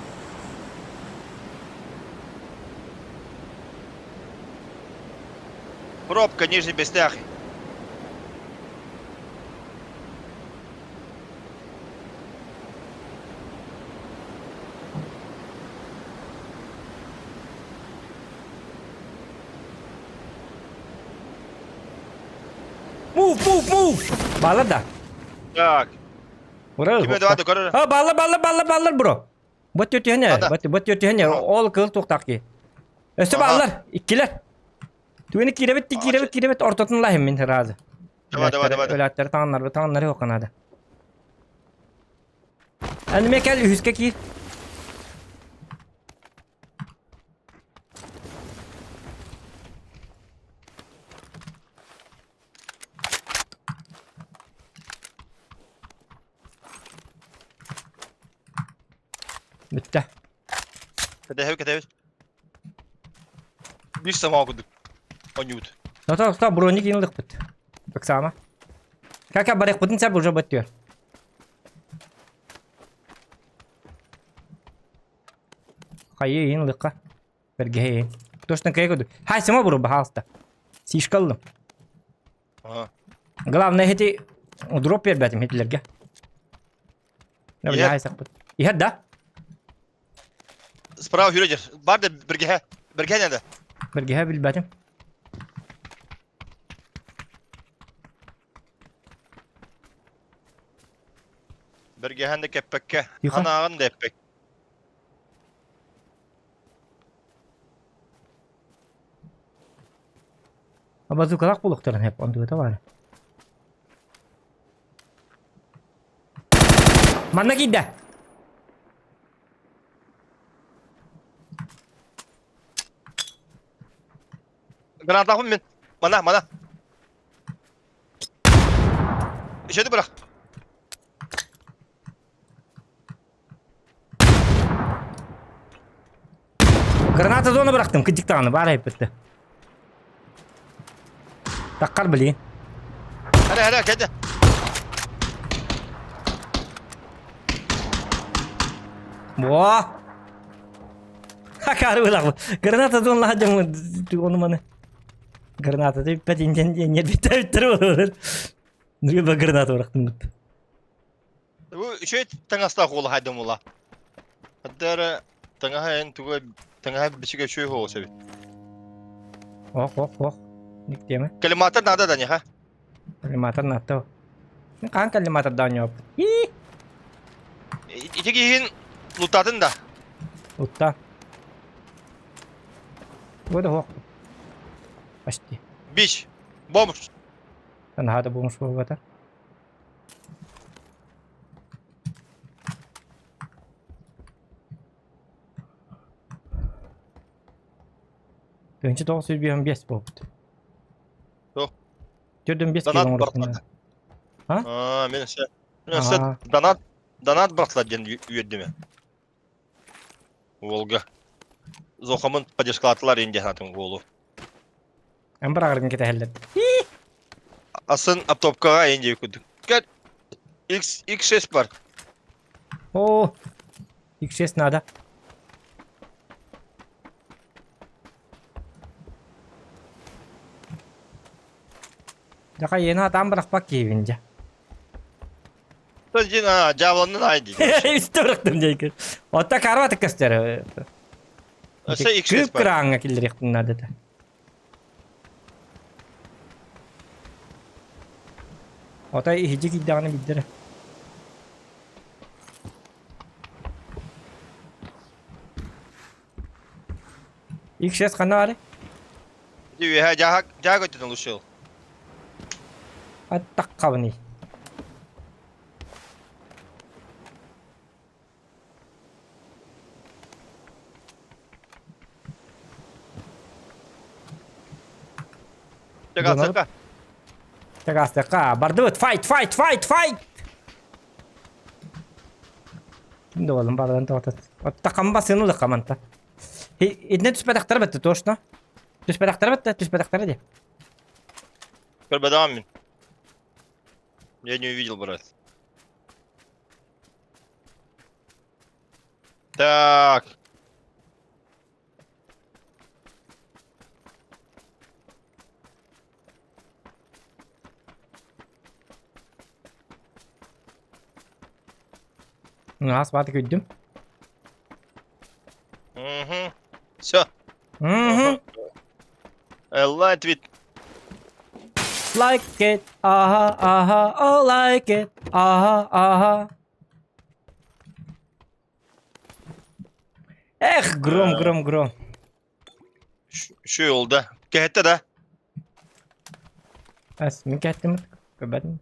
Пробка, нижний бестях. Move, move, move! Баллар да. Так. Ура. Ким давай көрөр. А, баллар, баллар, баллар, баллар, бро. Бот өтүһүнэ, бот бот өтүһүнэ, ол кыл туохтаах киһи. Өссө баллар, иккилэр. Түгэни киирэбит, киирэбит, киирэбит, ортотун лаһым мин разы. Давай, давай, давай. Өләттер таҥнар, таҥнары оканады. Әниме кел үһүскэ киир. Бүттэ. Кэтэһэбит, кэтэһэбит. Биир самаа курдук. Онньуут. Тота, тота, броник иҥ Быксаама. Как барыахпытын сап уже бөттүөр. Хайы иин лыкка. Бергеһи. Точно кэй көдү. Хай сема буру баһаалыста. Сишкаллым. Ага. Главное эти дроп бербэтим хитилерге. Иһэр. Хай сакпыт. Иһэр да? Справа жүрөдер. Бар да бирге. Бирге надо. Бергеһэ билбэтим. Бирге ханды кеппекке. Юха. Анагын да эппек. Базукалах булуктарын хеп ондугата бар. Манна киирдэ. Гранатахым мен. Мана, мана. Ишеди бырақ. Граната зона бырахтым, кыдьыктаҕаны баар айыппытты. Таккар билигин. Хара, хара, кәді. Во! Хакары булак. Граната зона хадым ону маны. Граната деп пәтинтен не битәп olur. Нүгө граната бырахтым бит. Бу үшөй таңаста қолы хайдым ола. Хаддара таңаха эн туга таңаха бичиге үшөй хоол себит. Ох, ох, ох. Никтеме? Коллиматор надо да не ха? Коллиматор надо. Кан коллиматор да не И Ити киһин лутатын да. Утта. Вот ох. Почти. Бич. Бомж. Надо бомж болбата. Тыһынча 905 болбут. Туох? 405 Донат кило бартата. Аа, мен өссө мен өссө донат донат бырахтылар диэн үөрдүм. Уолга. Зохамын поддержкалаатылар инде санаатым уолу. Эн быраҕаргын кэтэһэллэр. Асын оптопкаҕа инде курдук. Кэл X X6 бар. О, X6 надо. Дьэ иэни атаан бырахпат киһибин дьэ. Дьин а дьаабыланнын аай дии. Үстэ бырахтым дьэйкин. Отта карва көстөр. Өссө X6 Кып кырааҥҥа киллэриэхпин наада этэ. Отой иһдьи киирдэҕинэ билдэрэ. X6 ханна баарый? Ити үөһэ дьааһак дьааһак өттүнэн ушел. Аттаххабыный. Чагаастыкка. Чагаастыкка. Бардыбыт. Fight, fight, fight, fight! Ким да буоллун бардан тоҕотот. Отта хамба сыну да хаманта. Итинэ түспэтэхтэрэ бэтте точно. Түспэтэхтэрэ бэтте, түспэтэхтэрэ дии. Көрбөтөҕүм мин. Я не увидел, брат. Так. Аас бааты көрдүм. Угу. Все. Угу. Элла твит. Like it, aha, aha, oh like it, aha, aha. Эх, гром, гром, гром. Şu yolda. Кэһэттэ да. Ас, мин кэһэттим, көрбөтүм.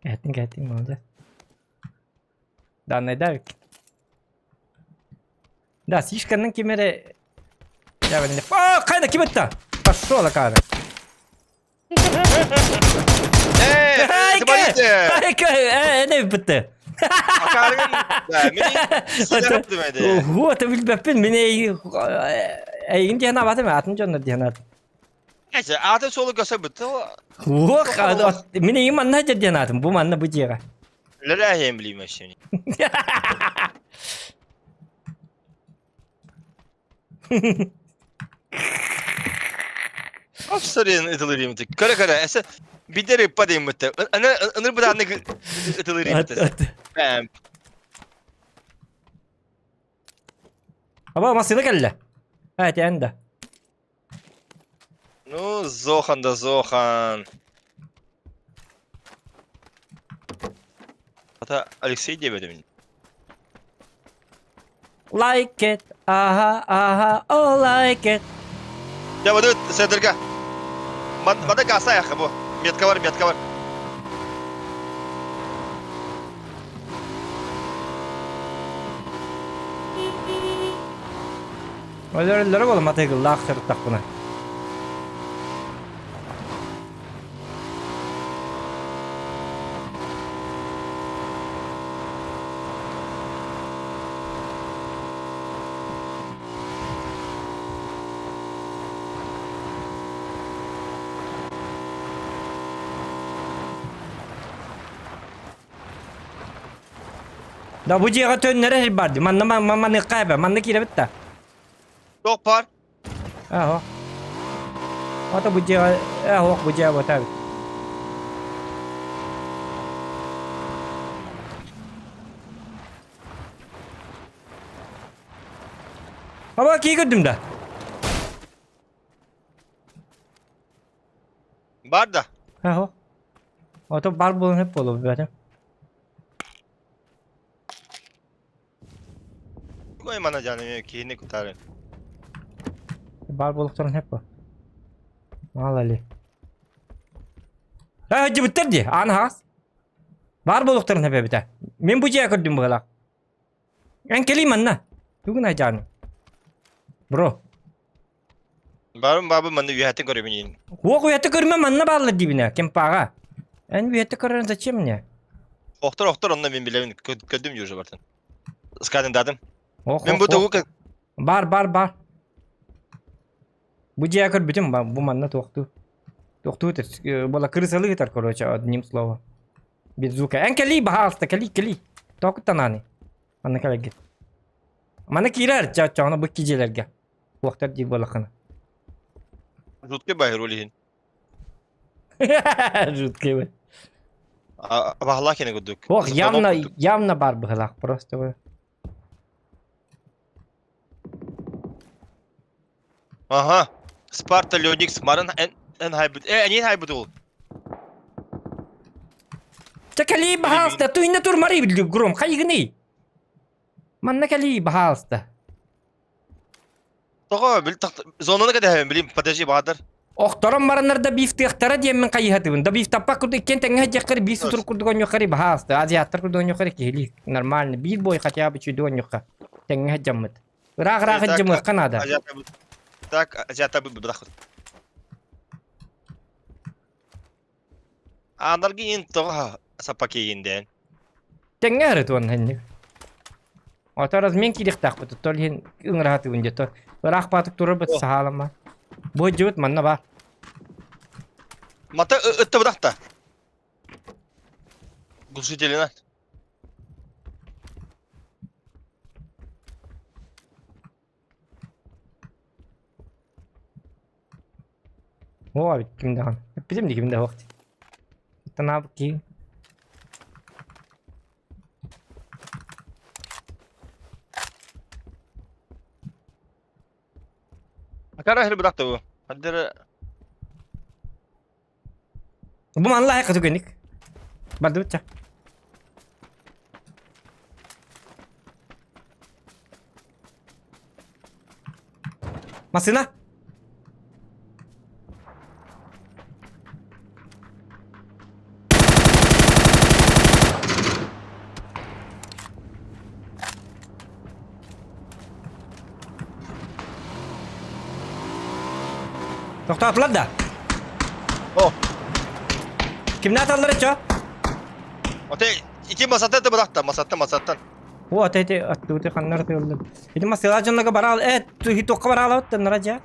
Кэһэттим, кэһэттим, молодец. Данный давик. Да, сишканын ким эрэ... А, хайда ким этта? Пошел, акары. Э, ты Айка, э, не бітті. Акарыгын, да, мени сыдырыптым эди. Ого, ты билбеппин, мени эйигин диэн абатым, атын дьонно диэн ат. Эче, атын суолу көсө бітті. Ох, мин эйигин манна диэн атым, бу манна бу дьиэҕэ. Лэрээһиэн билиим вообще. Апсарин ытылырым ты. Көрө көрө, эсе бидер ыппа дейм бытты. Аны ыныр быдааны ытылырым ты. Бэм. Аба массыына кэллэ. Ээ, тиэн да. Ну, Зохан да Зохан. Ата Алексей диэбэтим. Like it, aha, aha, oh like it. Дьэ, бу Седерга. Мада гаса яха бу. Метка бар, метка бар. Өлөрөллөрө буолла матыгыллаах сырыттахпына. Да бу дьиэҕэ төннөрө бар дии. Манна маныахха эбэ, манна киирэбит да. Туох баар? Аһо. Ото бу дьиэҕэ, аһох бу дьиэ буотаабыт. Аба кии көрдүм да. Бар да. Аһо. Ото бар буолан хөп буолуо бэтим. Кой мана жаным киһини кутарын. Бар буолуохтарын сөп буо. Мало ли. Э, дьыбыттар дии, аан аһаҕас. Баар буолуохтарын сөп эбитэ. Мин бу дьиэ көрдүм быһыылаах. Эн кэлиий манна. Тугун айдьааны? Бро. Барым бабы манна үөһэттэн көрөбүн иин. Уох уйата көрүмэ манна бааллар диибинэ, кемпаҕа. Эн үөтэ көрөрүн зачем мне? Охтор охтор онно мин билэбин көрдүм дии уже бартын. Сканердадым. Ох, Мин бу ох, тугу ох. Бар, бар, бар. Бу дьиэ көрбүтүм, бу манна туохтуу. Туохтуу була крысалыы ытар, короче, одним словом. Без звука. Эн кэлии, баһаалыста, кэлии, кэлии. Тоокуттанааны. Манна кэлэргит. Манна киирэр, чоҕуна бу икки дьиэлэргэ. Туохтар диир буоллаххына. Жуткий байыр ол иһин. Жуткий бай. Баһылаа кини курдук. Ох, явно, явно бар быһылаах просто. Ага. Спарта Леоникс марын эн эн хайбыт. Э, эн хайбыт ол. Чэ кэлии баһаалыста, туйна турмары гром, хайыгыный? Манна кэлии баһаалыста. Тоҕо бил зонаны кэтэһэбин билим подожди баҕадар. Охторон бараннар да бифтыахтара диэммин хайыһатыбын. Да бифтаппак курдук иккиэн тэҥҥэ сылдьыаххар биир сутурук курдук оонньуоххар баһаалыста. Азиаттар курдук оонньуоххар киһилии нормально. Биир бой хотя бы чүйдү оонньуохха. Тэҥҥэ сылдьаммыт. Ыраах-ыраах сылдьымыахха наада. Так, азиаттар быдах. Аандаргин тоҕо саппакиин дээн. Тэҥҥэ ырытыан ханнык. Ото размен киириэхтээхпит, то иһин ыҥыраһатыбын дьэ ыраах баатык турарбыт саһаалама. Бу дьыбыт манна баар. Мата ытты быдахта. Глушителина. Оо, ким даҕаны. Эппитим дии ким да суох дии. Танаабыт киһи. Акара хир быдахта бу. Хаддыр Бу манла айка түгенник. Бардыбытча. Машина. Тохтоотулар да? О. Кимнэ аталлар чо? Оте ити масаттан да бырахта, масаттан, масаттан. О, ате ити аттыты ханнар тыыллым. Ити масыла дьоннорго бараал, э, туохха бараалабыт нара дьэ.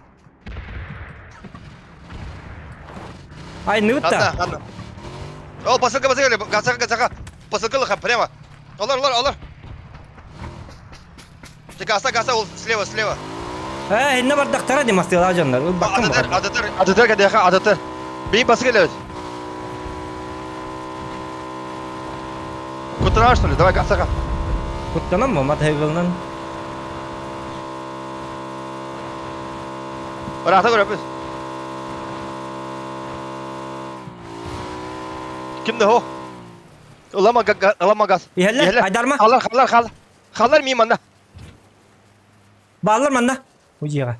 Ай, ныбытта. Ханна, ханна. О, посылка, посылка, газака, газака. Посылка лыха, прямо. Олар, олар, олар. Гаса, гаса, ол слева, слева. Э, инне бардахтара ди мастыла дьоннор. Баккын Адатыр, адатыр, адатыр кадеха, адатыр. Бей басы келебит. Кутураар, что ли? Давай гасаға. Куттанам ма, матайгылынан. Ырата көрөбүз. Кимде хо? Ылама, ылама газ. Иһэллэр, айдарма. Халар, халар, халар. Халар мин манна. Бааллар манна. Бу дьиэҕэ.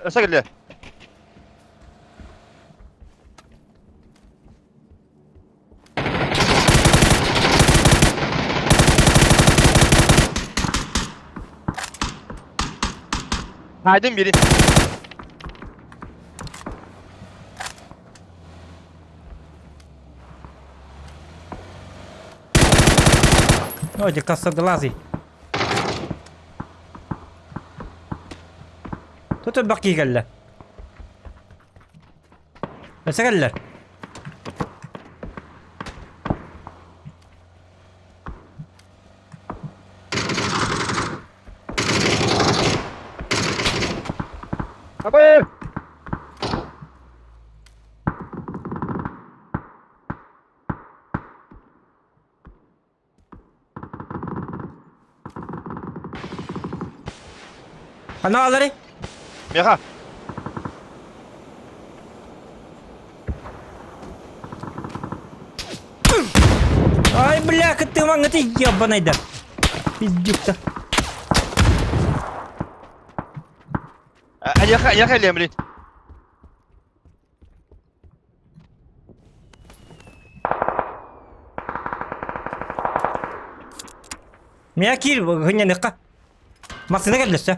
Өсө кэллэ. Aydın biri. Ой, кассадылазый. Тут элбэх киһи кэллэ. Өссө кэллэр. Абы! Ханна баалларый? Меха. Ай, бля, кыттыымаҥҥыты ебанайдар. Пиздюк-то. Аяха, аяха лемри. Мия киир, гынньаныхха. Массыына кэллэ өссө.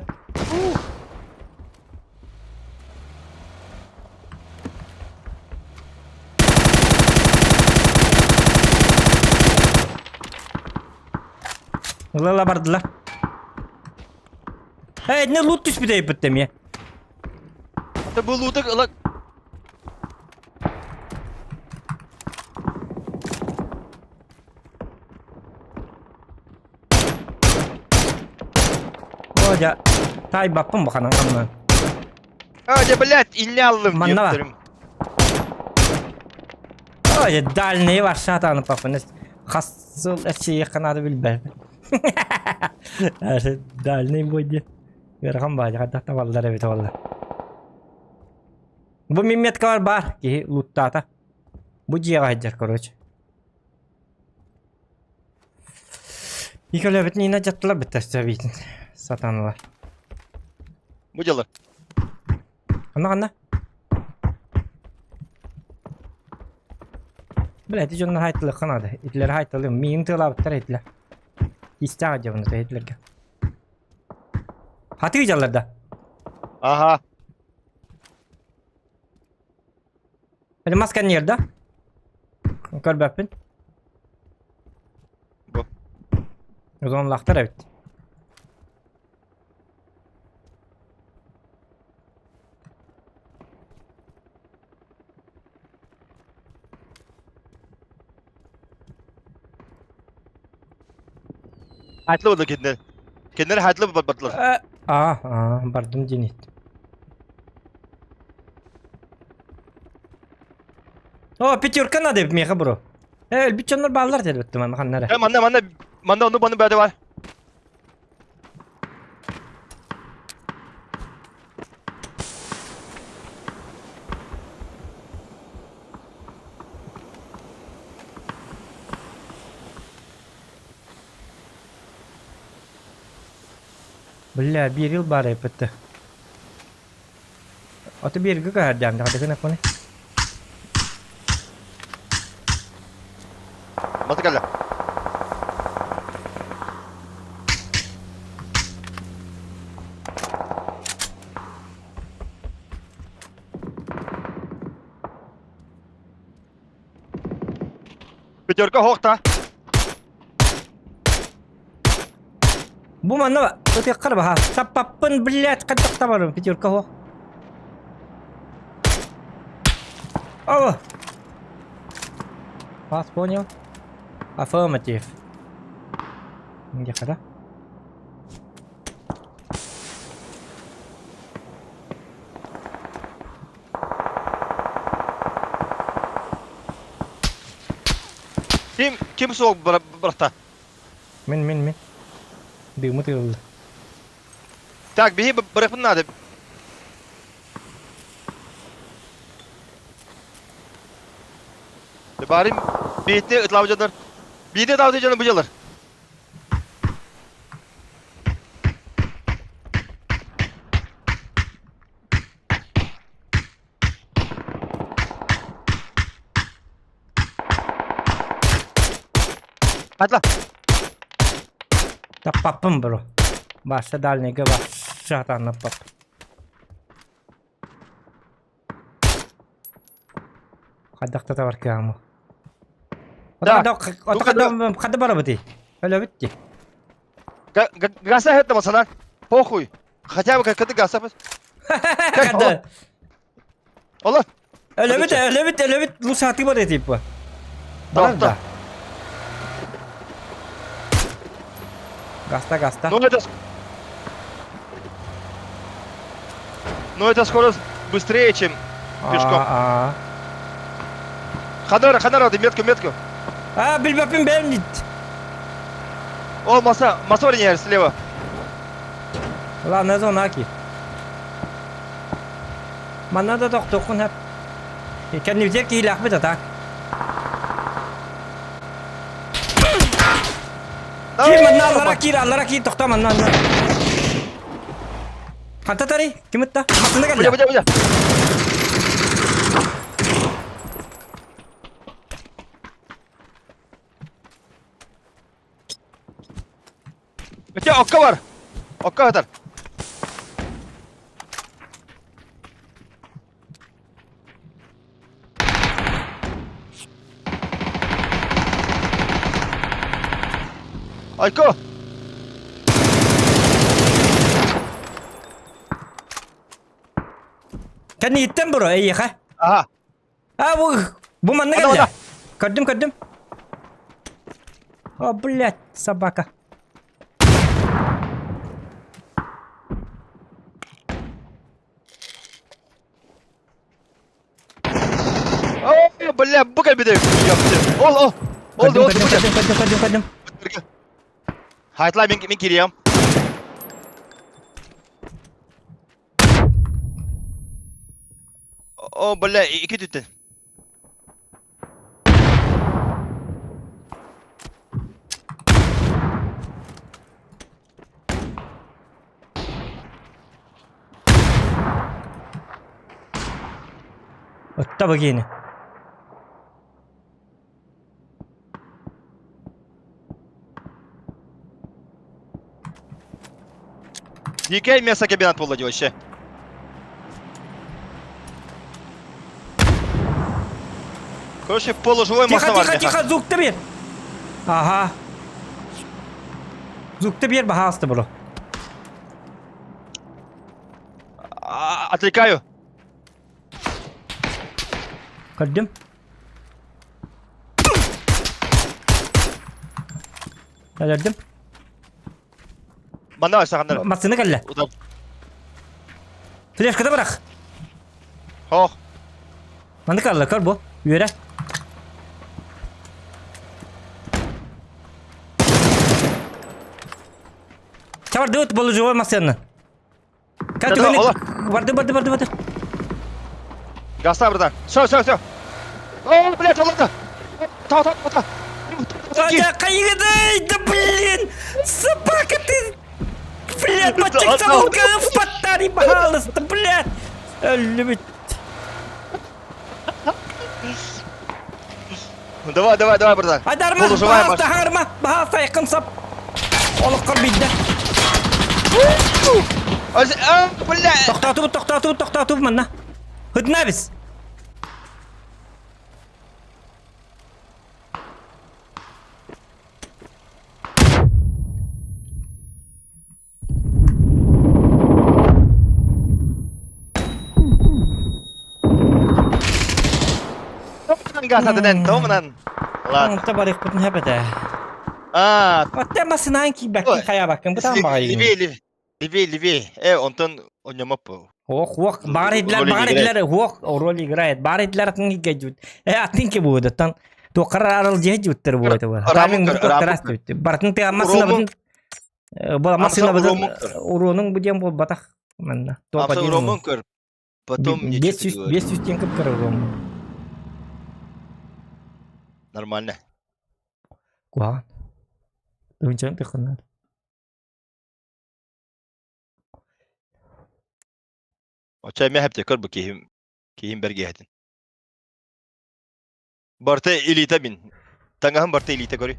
Ыла бардылар. Э, не лут түспүт эйбит эмиэ. Это был луток, ыла... О, дьэ, таайбаппын бу ханан ханнан. А, дьэ, блядь, инне аллым Манна бар. диэптэрим. О, дьэ, дальние ваша атааны папын. Хас сыл эрчийиэххэ наада билбэппин. Дальний бой диэн. Ыарахан баайа хайдах табаллар эбит буолла. Бу мин меткалар баар киһи луттаата. Бу дьиэҕэ сылдьар короче. Икөлөбүт Нина дьаттылар бүттэ сатаналар. Бу дьылы. Ханна ханна? Бля, ити дьоннор хайтылыахха наада. Итилэр хайтылыым. Миигин тыалаабыттар этилэр. Истээх дьабыны этилэргэ. Хатыы дьаллар да. Ага. Это маска нер да? Көрбөппүн. Бу. Озонлахтар эбит. Хатылы болды кендер. Кендер хатылы бардылар. А, а, бардым диэн О, пятерка надо меха бро. Э, өлбүт дьоннор бааллар дед беттим аны ханнара. Э, манна, манна, манна ону баны бәде бар. Бля, биир ил баар эппитте. Аты бииргэ көһөрдөм да хадыгын аппыны. Маты кэллэ. Пятерка хоқта. Бу манна ытыаххар баха. Саппаппын, блядь, хайдах табарым, пятерка хоқ. О! Вас понял. Affirmative. Где да? Ким ким суох бырахта? Мин, мин, мин. Дымы тыылды. Так, биһи бырахпын надо. Барим биитте ытлап дьоннор. Биитте ытлап дьоннор бу дьалар. Атла. Таппаппын бро. Башта дальныйга башта атаннаппап. Хайдах да табар кыаҕым. Да. Хада барабытый? Өлөбүт дии. Гаса это пацана. Похуй. Хотя бы как это гаса. Хада. Ола. Өлөбүт, өлөбүт, өлөбүт. Лусаты бар типа. Бар да. Гаста, гаста. Ну это... Ну это скорость быстрее, чем пешком. А, Ханара, ханара, метку, метку. а. Билбэппин бэйэм дит. О, маса, маса бар слева. Ладно, зона аки. Манна да тохтуоххун сөп. Кэннибитигэр киһилээхпит а так. Киир манна аллара киир, аллара киир, тохтоо манна анна. Ханта тарый? Ким ытта? Массыына Бля, кэллэ. бля, бля. Өте окка бар. Окка атар. Айко! Кэнниттэн бро, эйиэхэ. Ага. А, бу, бу манна кэллэ. Көрдүм, көрдүм. О, блядь, собака. О, бля, бу кэлбитэ. Ол, ол. Ол, ол, Көрдүм, көрдүм, көрдүм, көрдүм, көрдүм. Хайтлай мен мен кириям. О, бля, ики түттен. Отта богини. Дикэй мясо кабинат буолла дии вообще. Короче, полуживой Тихо, машина тихо, тихо, звукта бер. Ага. Звукта бер, пожалуйста, бро. Отвлекаю. Көрдүм. Өлөрдүм. Манна сахандар. Массыына кэллэ. Флешката бырах. Хоох. Манна калла көр бу. Үөрэ. Чабардыбыт болужевой массыына. Барды, барды, барды, барды. Газта братан. Все, все, все. О, блядь, олордо. Та, та, та. Хайгыдай, да блин! Собака ты! Блядь, мальчик самолка в подтаре, пожалуйста, блядь! Любит. Давай, давай, давай, братан. Айдарма, баһаалта, хаҥарма, баһаалта, айкын сап. Олоххор биирдэ. Бля! Тохтоотубут, тохтоотубут, тохтоотубут манна. Хытына бис. Гасатынан, томынан. Ладно. Онто барыхпытын хэпэтэ. А, Отте масынаан киирбэккин хайаабаккын бытаан баҕайы. Левее, левее. Левее, левее. Э, онтон онньомоп. Ох, ох, баар идлер, баар идлер, ох, роль играет. Баар идлер атын киггәдьүт. Э, атын ки буода тан. Туоххар арал дьиэ дьүттэр буода. Рамин туохтарас түттү. Бартын ты аммасына бытын Бу массыына уруонуҥ бу диэн буолбатах манна. Амса уруомун көр. Потом мне 500 тен кып көр уруомун. Нормально. Куһаҕан. Тыһынчан тыххыннар. Оча эмэ хэпте көр бу киһим киһим бэргиһэтин. Барта илиитэ мин. Таҥаһым барта илиитэ көрүй.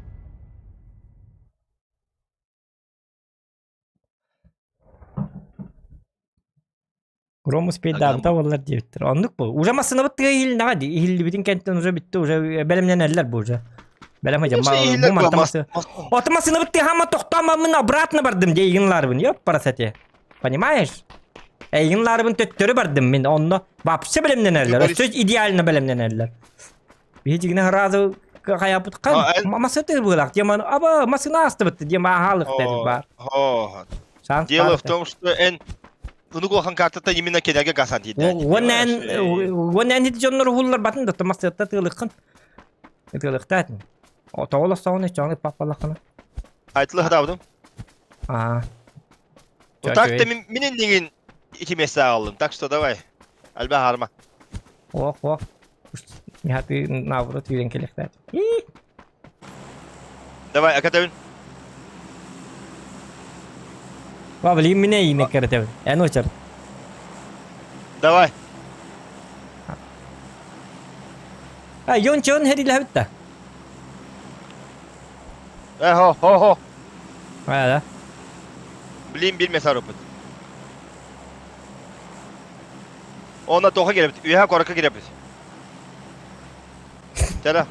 Ром успейдаабыта буоллар диэбиттэр. Оннук бу. Уже массыынабыт тыа иһилинэҕэ дии. Иһиллибитин кэнниттэн уже бүттэ, уже бэлэмнэнэллэр бу уже. Бэлэм сылдьан. Бу мантан массыына. Ото массыынабыт тыа хаама тохтоомаммын обратно бардым дии эйигин лаарыбын. Ёп парасате. Понимаешь? Эйигин лаарыбын төттөрү бардым мин. Онно вообще бэлэмнэнэллэр. Өссө идеально бэлэмнэнэллэр. Биһи дьигинэ сразу хайаппыт хан массыына быылаах диэман аба массыына астыбыт диэм аһаалык баар. Дело в том, что эн Уну улахан картата именно кенерге гасан тиийдэ. Уонна эн дьоннор уһуллар батын да массыатта тыалыккын. Тыалыктаатын. Тоҕолос соҕун чоҥ паппалаххына. Айтылы хатаабытым. Аа. Ну так-то мин иннигин ити месте аҕаллым, так что давай. Альба харма. Ох, ох. Михаты наоборот үйрен келехтаат. Давай, акатабын. Ва, блин, мине ине керетебин. Эн очар. Давай. А, йон чон херилэбит да. Э, хо, хо, хо. А, да. Блин, бир месар опыт. Онна тоха келебит, үһэ коракка кирэбит. Чара.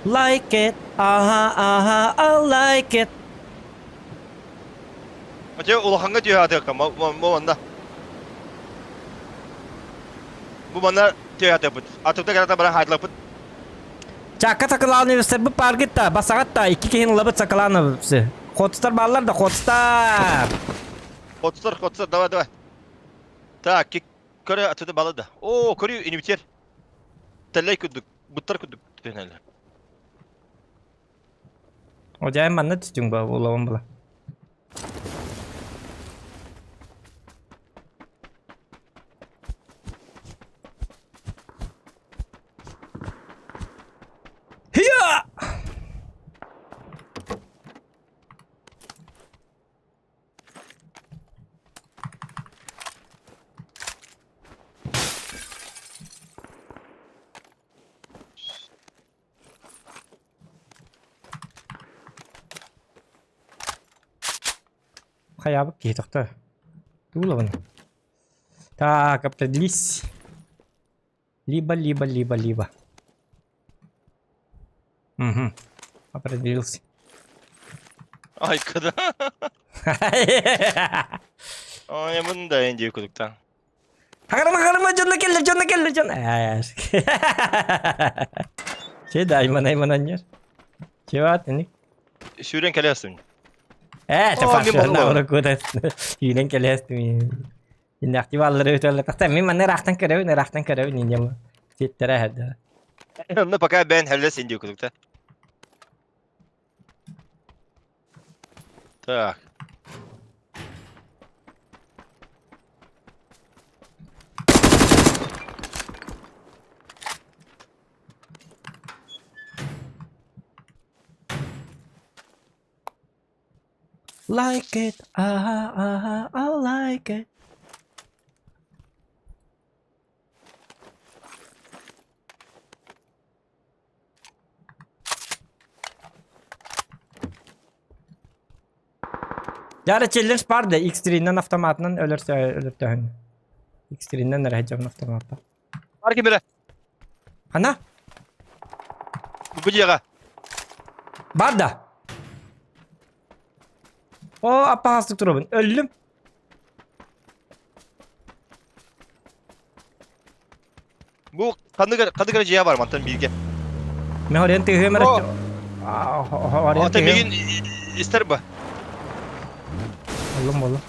Like it, aha, aha, I like it. Оче улахаҥҥа түһэ атыахха бу манна. Бу манна түһэ атыахпыт. Атыпта кэлэ баран хаайдылаппыт. Чакка Сакалановичтарбыт бааргыт да, басаҕат да, икки киһини ылабыт Сакалановичы. Хотстар бааллар да, хотстар! Хотстар, хотстар, давай, давай. Так, көрө атыты балы да. О, көрүү инибитер. Тэллэй курдук, буттар курдук түһэнэллэр. О, дьэ, манна түстүҥ ба, улабын була. Хия! Хайаабыт киһи тохтоо. Туулабын. Так, определись. Либо, либо, либо, либо. Угу. Определился. Ай, кыда. Ой, мында энди кудуктан. Харама харама дьонно кэллэ, дьонно кэллэ, дьон. Че да, айман айман анньар. Чеват, ини. Сүүрэн кэлээсин. Ээ, Оо, мин чапашы, боллум. науру куда. Сүүрэн кэлээстим. Иннахти баллары өтөллө. Тахта мин манна ыраахтан көрөбүн, ыраахтан көрөбүн иннем. Ситтэрэ хәдэ. Ну пока бен хәллес инди кудукта. Так. Like it, ah, ah, I like it. Дьара челлендж бар да X3-нэн автоматынан өлөртөһүн. X3-нэн эрэ дьон автоматта. Бар ким эрэ? Хана? Бу дьиэҕэ. Бар да. О, аппаҕастык турабын. Өллүм. Бу ханнык ханнык эрэ дьиэ бар мантан бииргэ. Мен орен тыһыам эрэ. Орен Ата мигин истер ба. Боллум боллум.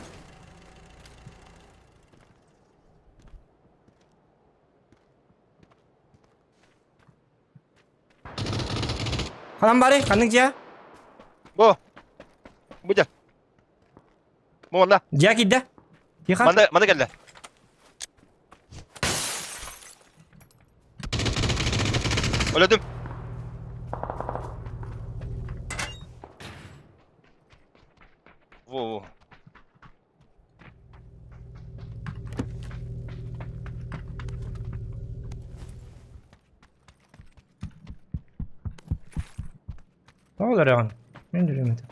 Ханан бары, ханнык дьиэ? Бу. Бу дьэ. Бу манна. Дьиэ киирдэ. Тихо. Манна манна кэллэ. Өлөдүм. Во-во. Тоҕо олороҕун? Мин дүрүм этэ.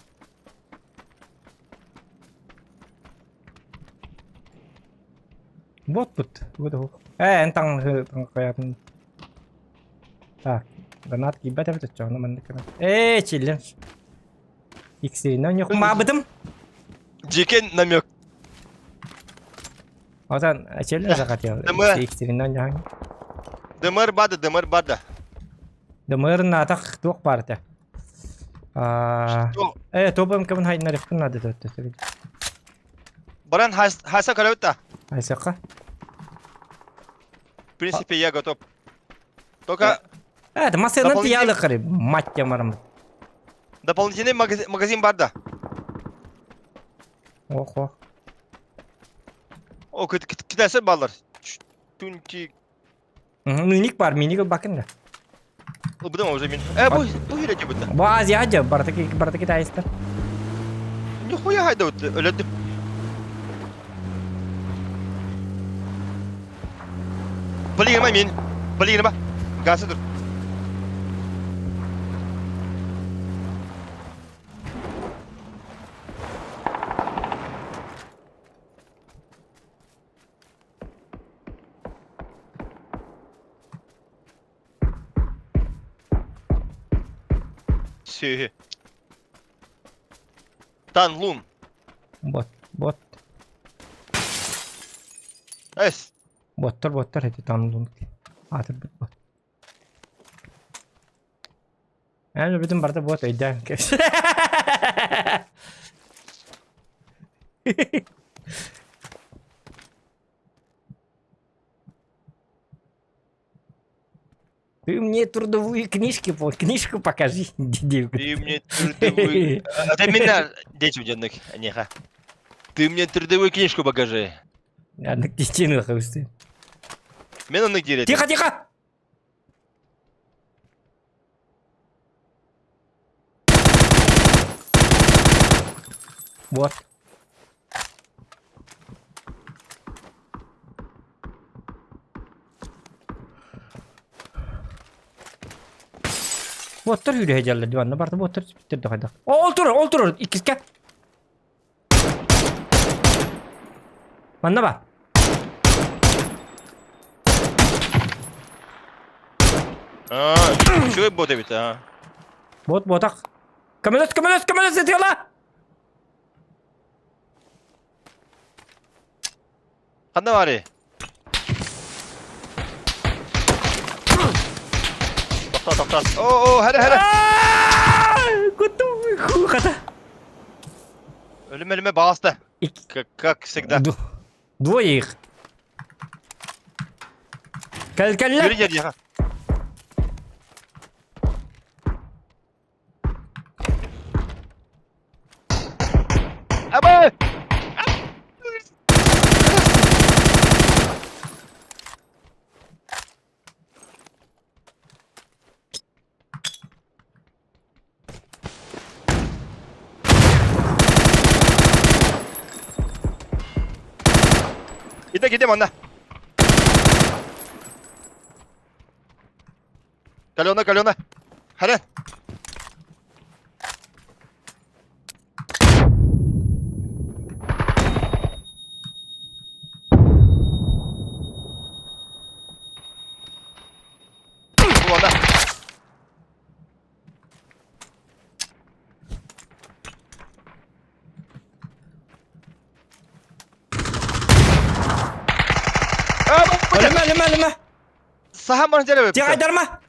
Буотпут. Бу да Ээ, эн таҥхайатын. Так, гранат киирбэт эбит оччоҕуна маннык гынан. Ээ, чиллэн. Иксиринэн ньухмаабытым. Дьикен намек. Отан челлен захотел. Иксиринэн ньаһаҥ. Дымыр бада, дымыр бада. Дымыр наатах туох баар этэ. Э, тобам кабын хайнарыхпын наада төттө. Баран хаса көрөбүт да. Хайсакка? В принципе, я готов. Только... Это массыынан тиялы кыры, мать ямарым. Дополнительный магазин бар да. Ох, ох. О, китәсе баллар. Түнки Миник бар, миник бакын да. Ылбытым уже мин. Э, бу бу хире дебутта. Бу Азия дьэ, барыта барыта китайстар. Нихуя хайда вот өлөдүм. Блин, мин. Блин, ба. Гасы тур. Сүһү. Тан лун. Вот. Бот. Эс. Боттор боттор эти там аатырбыт бот. Эн бүтүн барда бот өйдөөн кэс. Ты мне трудовую книжки, книжку покажи, девка. Ты мне трудовую... А ты меня, дети уденных, неха. Ты мне трудовую книжку покажи. Аннык тичини хабысты. Мен оннук диир этим. Тихо, тихо! Вот. Боттар үүрэ дьалла диванна барда боттар түспүттэр да хайдах. Ол турар, ол турар иккискэ. Манна ба. Аа, үчүгэй бот эбит аа. Бот ботах. Көмөлөс, көмөлөс, көмөлөс ытыала! Ханна баарый? Тохтоо, тохтоо. Оо, оо, хара, хара. Кутум хата. Өлүм өлүмэ баҕаста. Как, как всегда. Двое их. Кэл кэллэ. Yürü gel яха. Аба! Киде киде манна. Калена, калена. Хара. Буолла. Өлүмэ, өлүмэ, өлүмэ. Саха ман дьэрэ Тиҕайдарма.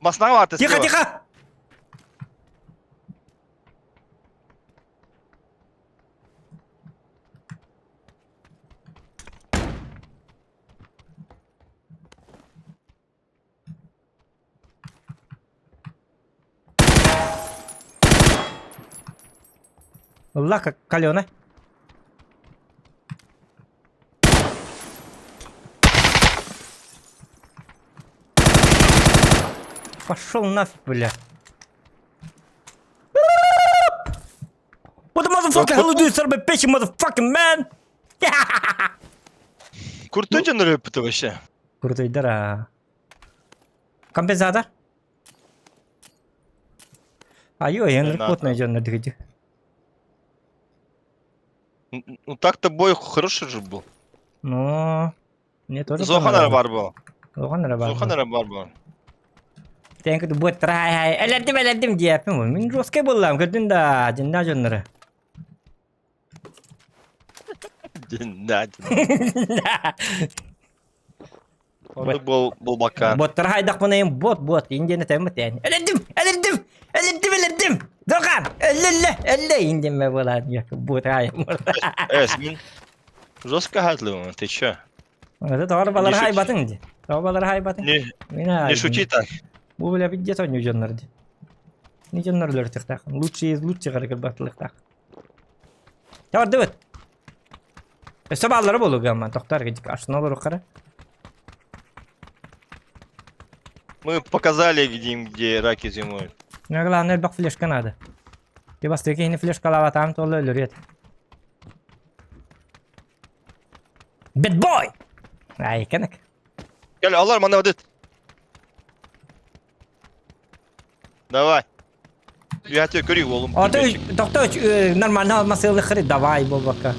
Маснаҕа баата Тихо, тихо. Ылла калена. Пошел нафиг, бля. What the motherfucker hell do you son of a bitch, you motherfucking man? Крутой дьон өлүппүтэ вообще. Крутойдар а. Компенсатор? Айо, Энрик плотно идет на дыгде. Ну так-то бой хороший же был. Ну, мне тоже Зохан бар был. Зохан бар. Зохан бар был. Тэнк бу трай элэрдим элэрдим диэппин мин жесткай буоллам көрдүн да дьиннээх дьоннору. Дьиннээх Оннук был булбакка. Боттара хайдахпына бот бот индиэн этэммит эн. Элэрдим элэрдим элэрдим элэрдим Дорхан эллэ эллэ индиэммэ буолаан бот хайым. Эс мин жестко хатлым, ты чё? Это тоҕор балар хайбатын ди. Тоҕор балар хайбатын. Не, не шути так. Бу бля пиздец оонньуу дьоннор ди. Не дьоннор өлөртөхтаах. Лучшие из лучших кырбатылыктаах. Тардыбыт. Өссө бааллара буолуо гамма тохтар кедик ашына олоруоххара. Мы показали, где, где раки зимуют. Ну, главное, элбэх флешка надо. Ты бастыки киһини флешкалаабатаам туолла өлөрүөт. Бэтбой! Ай, кэнэк. Кэл, алар манна бадыт. Давай. Үһәтө көрүй уолум. Ото тохто нормально массыына хары давай буолбакка.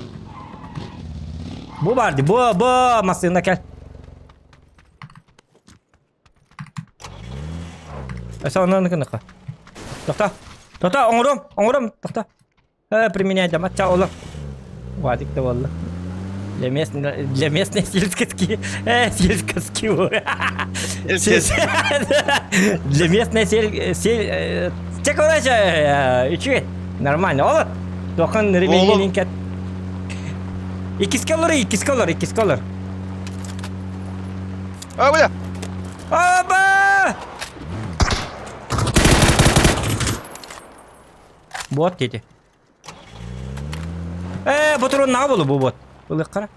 Бу бар ди, бу бу массыына кэл. Өсө онон кыныка. Тохто. Тота оҥором, оҥором, тота. Применяй да матча олор. Вадик да буолла. Для местной, для местной сельской сельской Для местной сель сель Чэ, короче, үчүгэй. Нормально. Олор. Тохан ремень кет. Иккискэ олор, иккискэ олор, иккискэ олор. А, бля! Аба! Бот дети. Э, ботурун наҕа болу бу бот. Ылыххара.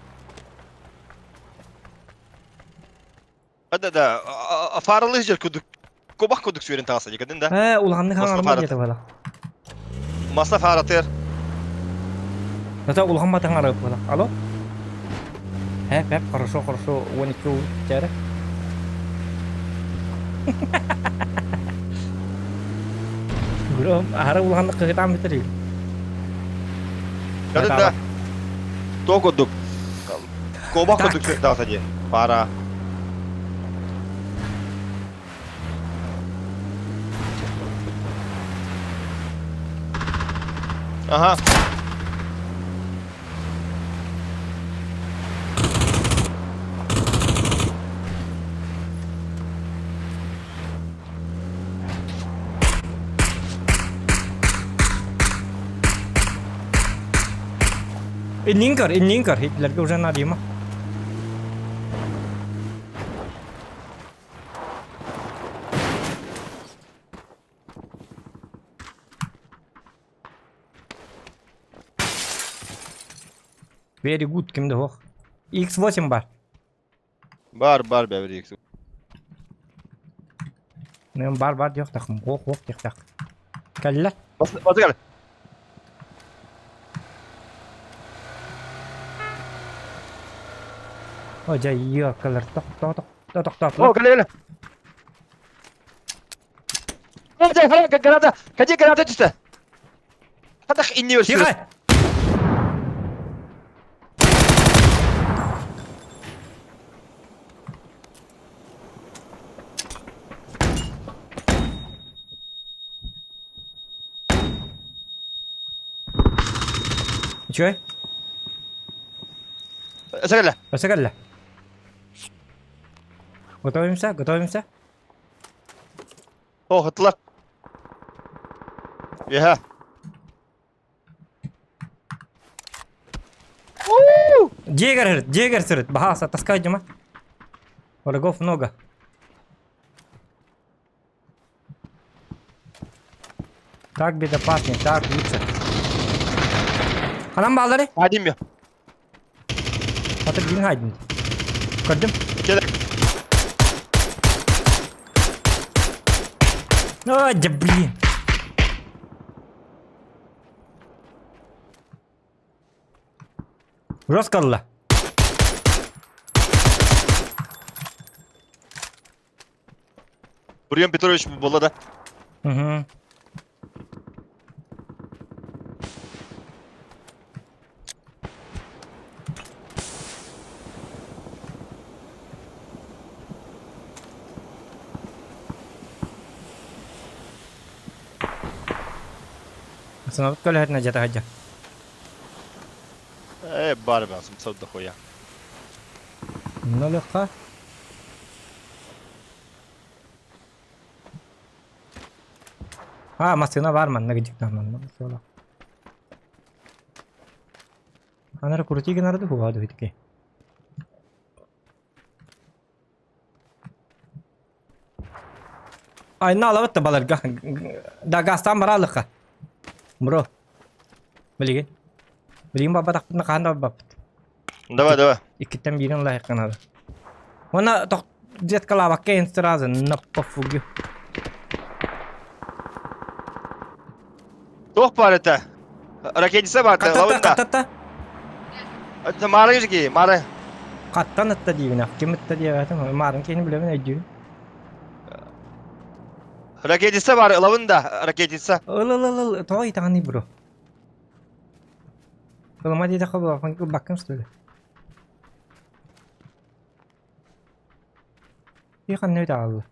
Да, да, фаралы жер кудук. Кобах кудук сүйерин тағаса декедин да. Э, улаханнык Масла хаҥарма фарат. диэтэ буола. Масла фаратыр. Это улахан батаҥ арыып буола. Алло? Хэп, хэп, хорошо, хорошо, 12 чара. Бро, аһара улаханнык кыһытаан бүтэр Кадын да. То кудук. Кобах Так. кудук сүйерин тағаса де. Фара. Ага. Иннин көр, иннин көр, Хитлерге уже надо Very good кимде ох. X8 бар. Бар, бар, бәбір X. Мен бар бар диэх тахым. Ох ох диэх тах. Кэллэ. Бас, бас кэл. О дьэ иокалар тох тох тох тох тох О, кэлэ, кэлэ. Граната, кәде граната түсті. Хатах инне берсін. Тихо! Үчүгэй? Сәгәлә. Өссө кэллэ. Готовимся, готовимся. О, хыттылар. Яха. Дьиэгэр дьиэгэр сырыт, баһааса, таскай дьума. Врагов много. Так безопаснее, так лучше. Ханан баалары? Хайдим я. Батыр дин хайдин. Көрдүм. Келе. Ой, да блин. Жестко Бурьян Петрович буолла да? Угу. Санабыт көлөһөтүнэ дьата сылдьар. Э, бар басым, сауда хуя. Нолехха. А, массыына баар манна гидьиктаах манна суола. Анара крути гынарды хуа дуһитики. Айна алабыт да баларга. Да газтан баралыха. Бро. Билигин. Билигин бабатахпытына хаан да барбаппыт. Давай, давай. Иккиттэн биирин ылаһыахха наада. Уонна тох деткалаабакка иһин сразу на пофугу. Туох баар этэ? Ракетница баар этэ, Хаттатта, лабын да. хаттатта. Это Мара жги, Мара. Хаттан ытта диибин, ким ытта диэбэтим, маарын киһини билэбин өйдүүбүн. Ракетница баар, лабын да, ракетница. Ыл ыл ыл ыл, тоҕо итаҕаный бро? Ылыма диэтэххэ улахан ылбаккын что ли? И ханна үтэ хаалла?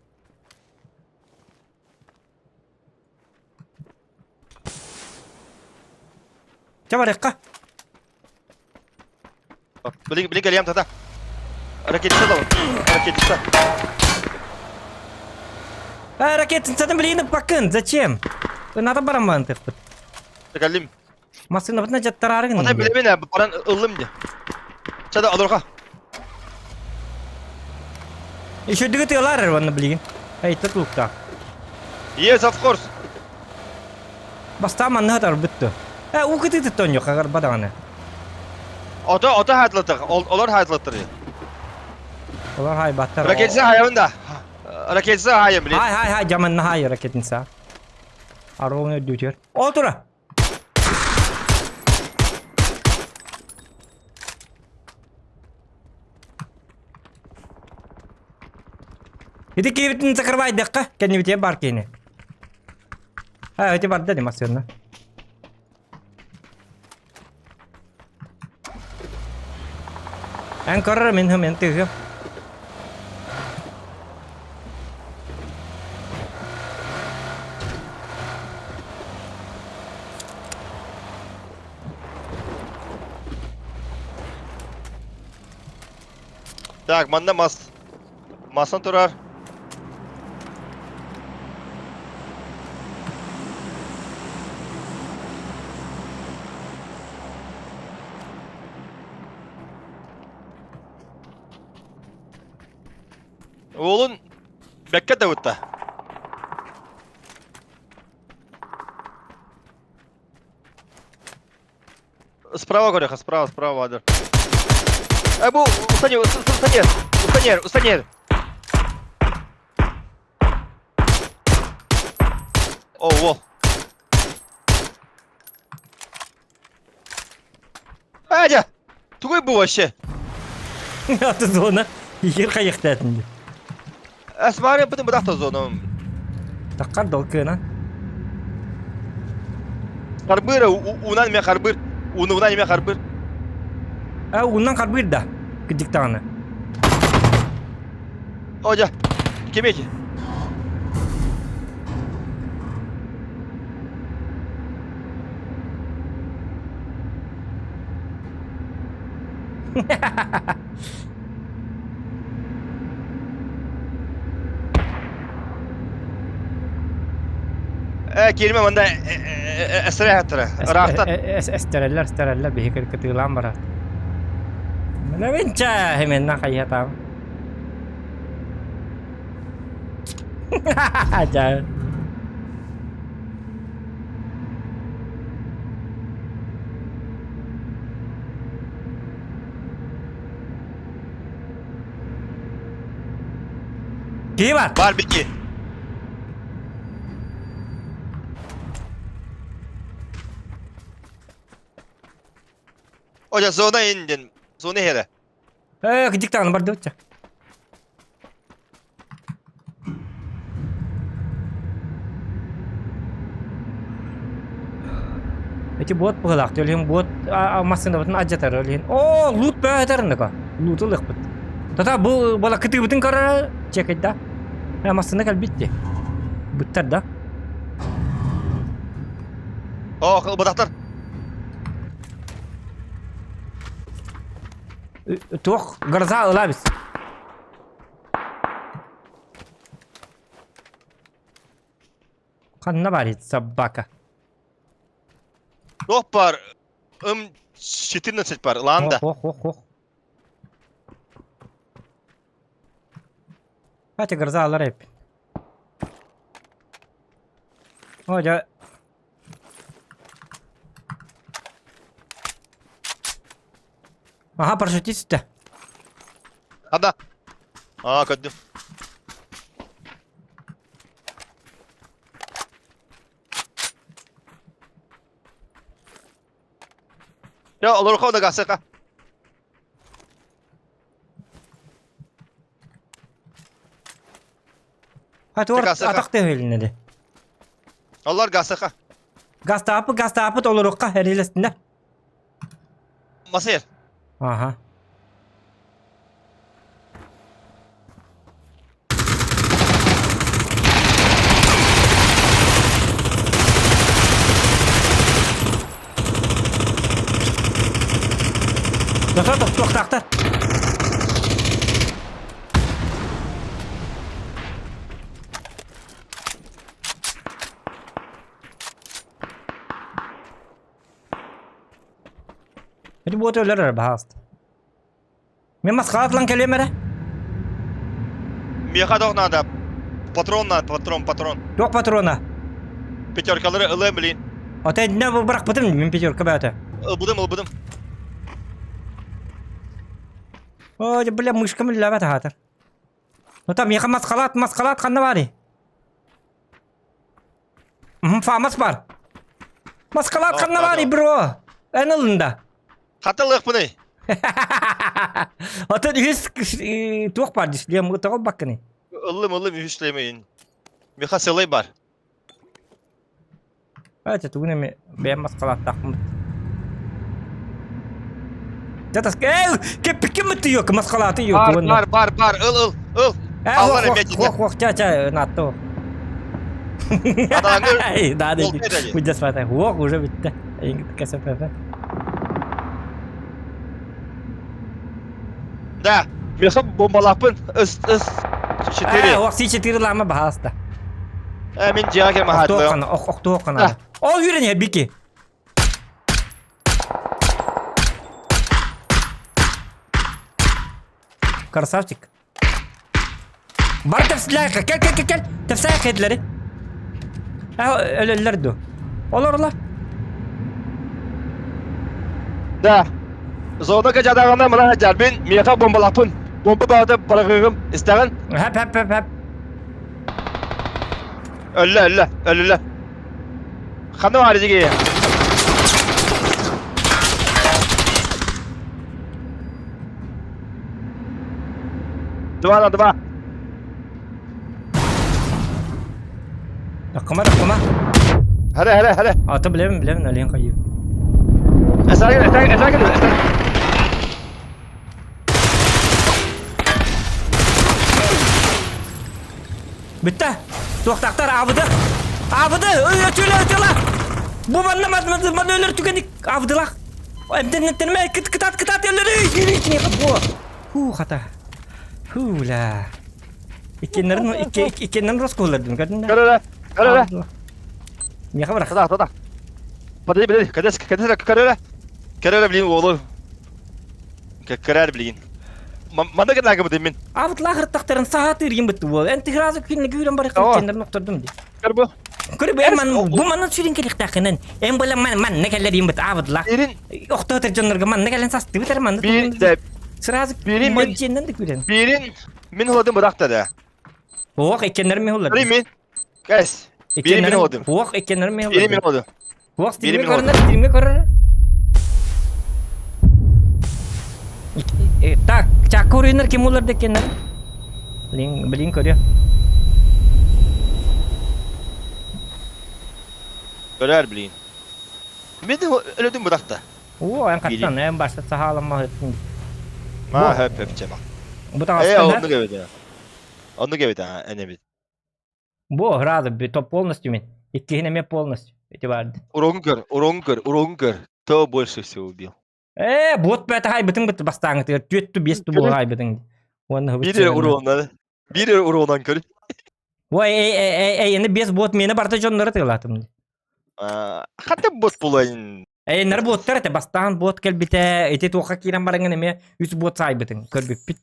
Чэ барыахха. Били били кэлиэм тата. Ракетица да Ракетица. А, ракетницаны блин ыппаккын, зачем? Надо барамман тыппыт. Кэллим. Массыынабытына дьаттараарыгын. Ота билэбин ээ, баран ыллым дии. Чэ да олорха. Еще дыгыт ылар эрванна билигин. Эй, тутулуктаах. Yes, of course. Бастаан манна хатарбыт дуо? Э, уу кытыытыттан онньук хагарба даҕаны. Ото ото хатлатыр, олор хатлатыр. Олор хайбаттар. Ракетица хайабын да. Ракетица хайым, блин. Хай, хай, хай, жаманна хай ракетница. Ароны өдүүтүөр. Ол тура! Ити киһибитин закрывайдахха, кэннибитигэр бар киһини. А, эти барда дии массыына. Эн көрөр мин мен тыгым. Так, манна мас. Масан турар. Уолун бэккэ да бытта. Справа көрөхө, справа, справа баадыр. Э, бу устане, устане, устане, устане. О, во. Адя! Тугуй бу вообще? Аты зона. Егер қаяқтатын деп. Әсмаре бүтін бұдақта зоном. Таққар долкына. Харбыр, унан мен харбыр. Унан мен харбыр. А, унан харбыр да. Кыдиктағаны. Одя, кемеки. Э, киирмэ манна эстерэ ыраахтан. Эстэрэллэр, эстэрэллэр биһи кытыылаан барар. Мэлэвинчэ, хеменна хайатам. Дьэ. Киһи бар. Бар бики. Оля зона индин. Зона хере. Э, диктант бар дыбытча. Эти бот быһылаах, төлүһүн бот массыынабытын адьатар өлүһүн. Оо, лут бөһөтөрүнөко. Луту ылыахпыт. Тата бу бола кытыыбытын көрөр чекайда. Э, массыына кэлбит дии. Буттар да. Оо, бадахтар. Туох гроза ылабис. Ханна бар собака. Туох бар М 14 бар, Ланда. Ох, ох, ох. Хати гроза алар эп. О, дьэ. Аха, парашютист да. Ада. Аа, көрдүм. Дьэ, олорхо да гасыка. Хати атах тыһылынады. Олар гасыка. Гастаапы, гастаапы толоруққа әрелестінде. Масыр. Ага. Тота тохтуохтаахтар. Ити буот өлөр эрэ баһаалыста. Мен маскалатлан кэлиэм эрэ. Миэхэ туох наада? Патрон наада, патрон, патрон. Туох патрона? Пятеркалары ылыам билин. Ата иннэ бырахпытым мин пятерка бээтэ. Ылбытым, ылбытым. О, бля, мышкам үллэбэт аһаатар. Ну там миэхэ маскалаат, маскалаат ханна баарый? Фамас бар. Маскалаат ханна баарый, бро? Эн ылын да. Хата ылыахпыный? Отон үһүс туох бар дислем тоҕо баккыный? Ыллым, ыллым үһүс шлемейин. Миха сылай бар. Эти тугун эми бэйэм маскалааттаахпын. Датас эй, кеппиккин мытты yok, маскалааты yok. Бар, бар, бар, бар, ыл, ыл, ыл. Аллар Э, хух, хух, ча, ча, натто. Да, да, будь спата. Хух, уже битте. КСПФ. Да, меха бомбалаппын. Ыс, ыс. Четыре. Ох, си четыре лама баһаста. Э, мин дьиэҕэ кэлэн Охтуоххана, охтуоххана. Ол үүрэн бики. Красавчик. Бар тепсилээххэ, кэл, кэл, кэл, кэл. Тепсээххэ этилэри. Өлөллөр ду. Олорла. Да. Зона качадаҕына мына сылдьарбын, миэхэ бомбалаппын. Бомба баҕата барыгыгым, истэҕин? Хэп, хэп, хэп, хэп. Өллө, өллө, өллө. Ханна баар дьиги? Два на два. Таккыма, таккыма. Хәле, хәле, хәле. Аты билэбин, билэбин, Алин хайыы. Эсәгин, эсәгин, эсәгин, эсәгин. Бүттэ. Туохтаахтар аабыды. Аабыды! Өтүлэ, өтүлэ! Бу манна манна манна өлөр түгэник аабыдылах. Эмтэннэттермэ кыт кытаат кытаат өлөрүй! Киниэхэ буо. Хуу хата. Хуу ла. Иккиэннэрин икки иккиэннэрин роскуоллардым көрдүн да? Көрөрө, көрөрө. Миэхэ бырах. Тада, тада. Подожди, подожди, кэдэс, кэдэс, көрөрө. Көрөрө билин уолу. Көрөр билин. Манна гына мин. Аабытлаах ыртахтарын саатыыр им бытты буол. Эн тыгразы күнне күүрэн бары кылченнерин охтордум ди. Көр бу. Көрү бу ман бу манан сүрин келихтахынан. Эн була ман манна келлер им быт аабытлаах. Ирин Охтоотор дьоннорго манна кэлэн састыбытар манна бир да сразу Бирин мен- модьеннен да күрен. бирин мин холадым быракта да. Ох, иккеннер ми холлар. Бирин мин. Кэс. Бирин мин холадым. Ох, иккеннер ми Бирин мин холлар. холадым. Ох, Бирин стримге мин холадым. көрүнөр, стримге көрөр. Так, чакка уруйнар ким олар декеннер? Блин, блин көрүө. Көрөр блин. Мин өлөдүм быракта. Оо, эн хаттан, эн башта сахаламма хөттүн. Ма хөп хөп чема. Бу Э, таҕастан онну кебет. Онну кебет, эне бит. Бу рада то полностью мен. Иккиһин эмиэ полностью. Эти барды. Урогун көр, урогун көр, урогун көр. Кто больше всего убил? Э, бот бэт хайбытың быт бастааҥытыгар түөттү биэстү буолар хайбытың. Уонна Бири уруонан. Бири уруонан көр. Ой, эй, эй, эй, эй, эни бес бот мени барда дьоннору тыылаатым. Хата бот булайын. Эйнер боттар этэ бастаан бот кэлбитэ, ити туохха киирэн бараҥын эмиэ үс бот саайбытыҥ, көрбүппүт.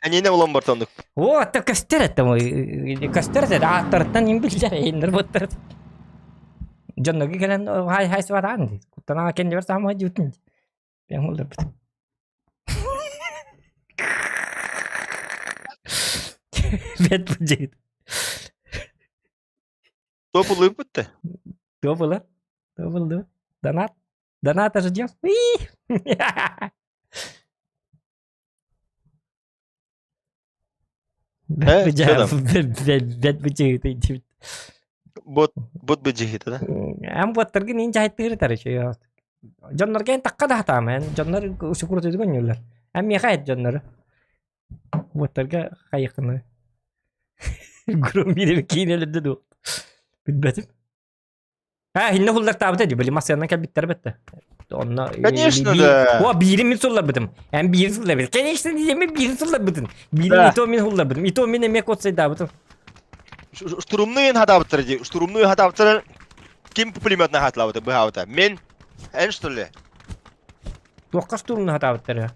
Энине улан бартондук. О, атта көстөр этэ, көстөр этэ, ааттарыттан им биллэр, эйнер боттар. Дьонноги кэлэн хай хай сыбатаан дии. Куттанаҕа кэннибэр саамай дьиутун дии. Бэм уларбыт. Бэт бу дьиит. Топ улыппытты. Кто было? Кто был, да? Донат? Донат ожидел? Э, что там? Бэт бу Бот бот быдьыһыта да. Эм буоттаргын ин жайтыыр тарычы. Дьоннорго эн такка да хатаама эн дьоннор сукурутуйдук онньууллар. Эн миэхэ эт дьоннору. Буоттарга хайыххыны. Громилер киинэлэрде дуо. Билбэтим. А, хинне хуллартаабыта дии, били массыанан кэлбиттэр бэтте. Онно Конечно, да. О, биирин мин сулларбытым. Эн биирин сулларбытым. Конечно, диэмин биирин сулларбытым. Биирин и то мин хулларбытым. И то мин эмиэ котсайдаабытым. Штурмную хатаабыттар дии. Штурмную хатаабыттар ким пулеметна хатылаабыта быһаабыта. Мен эн что ли? Туохха штурмну хатаабыттар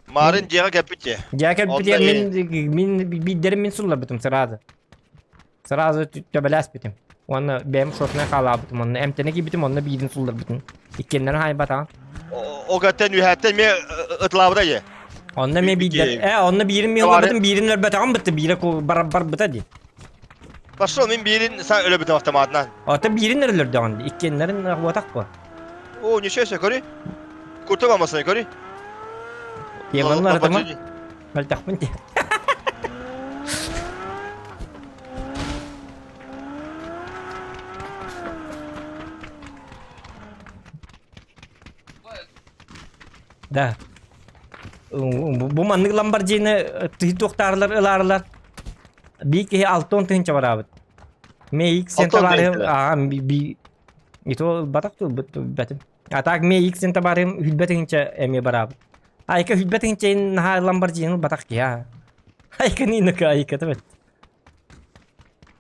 Марын дьиэҕэ кэлбит дии. Дьиэҕэ кэлбит мин мин биирдэрин мин сулларбытым сразу. Сразу төбөлөөспүтүм. Уонна бэйэм шотунай хаалаабытым. Онно эмтэнэ киирбитим, онно биирин сулларбытым. Иккиэннэрин хаайбатаҕым. Огаттан үһээттэн эмиэ ытылаабыта дии. Онно эмиэ биирдэр. Э, онно биирин мен ылбытым, биирин өлбөтөҕүм бытты, биирэ барбыта дии. Пошел, мин биирин са өлөбүтүм автоматынан. Ото биирин өлөрдөҕүн дии. Иккиэннэрин буотах буо. О, ничего себе, көрүй. Куртук алмасына көрүй. Теманы аратыма. Мөлтөхпүн дии. Да. Бу маннык Ламборджини тыһы туохтаарлар ылаарылар. Бии киһи 6 тыһынча бараабыт. Ме X сен табаарым аа би ито ылбатах тылбыт бэтим. А так ме X сен табаарым хүлбэ тыһынча эмиэ бараабыт. Айка хүлбэ тыһынча наһаа Ламборджини ылбатах киһи аа. Айка нинака айка табат.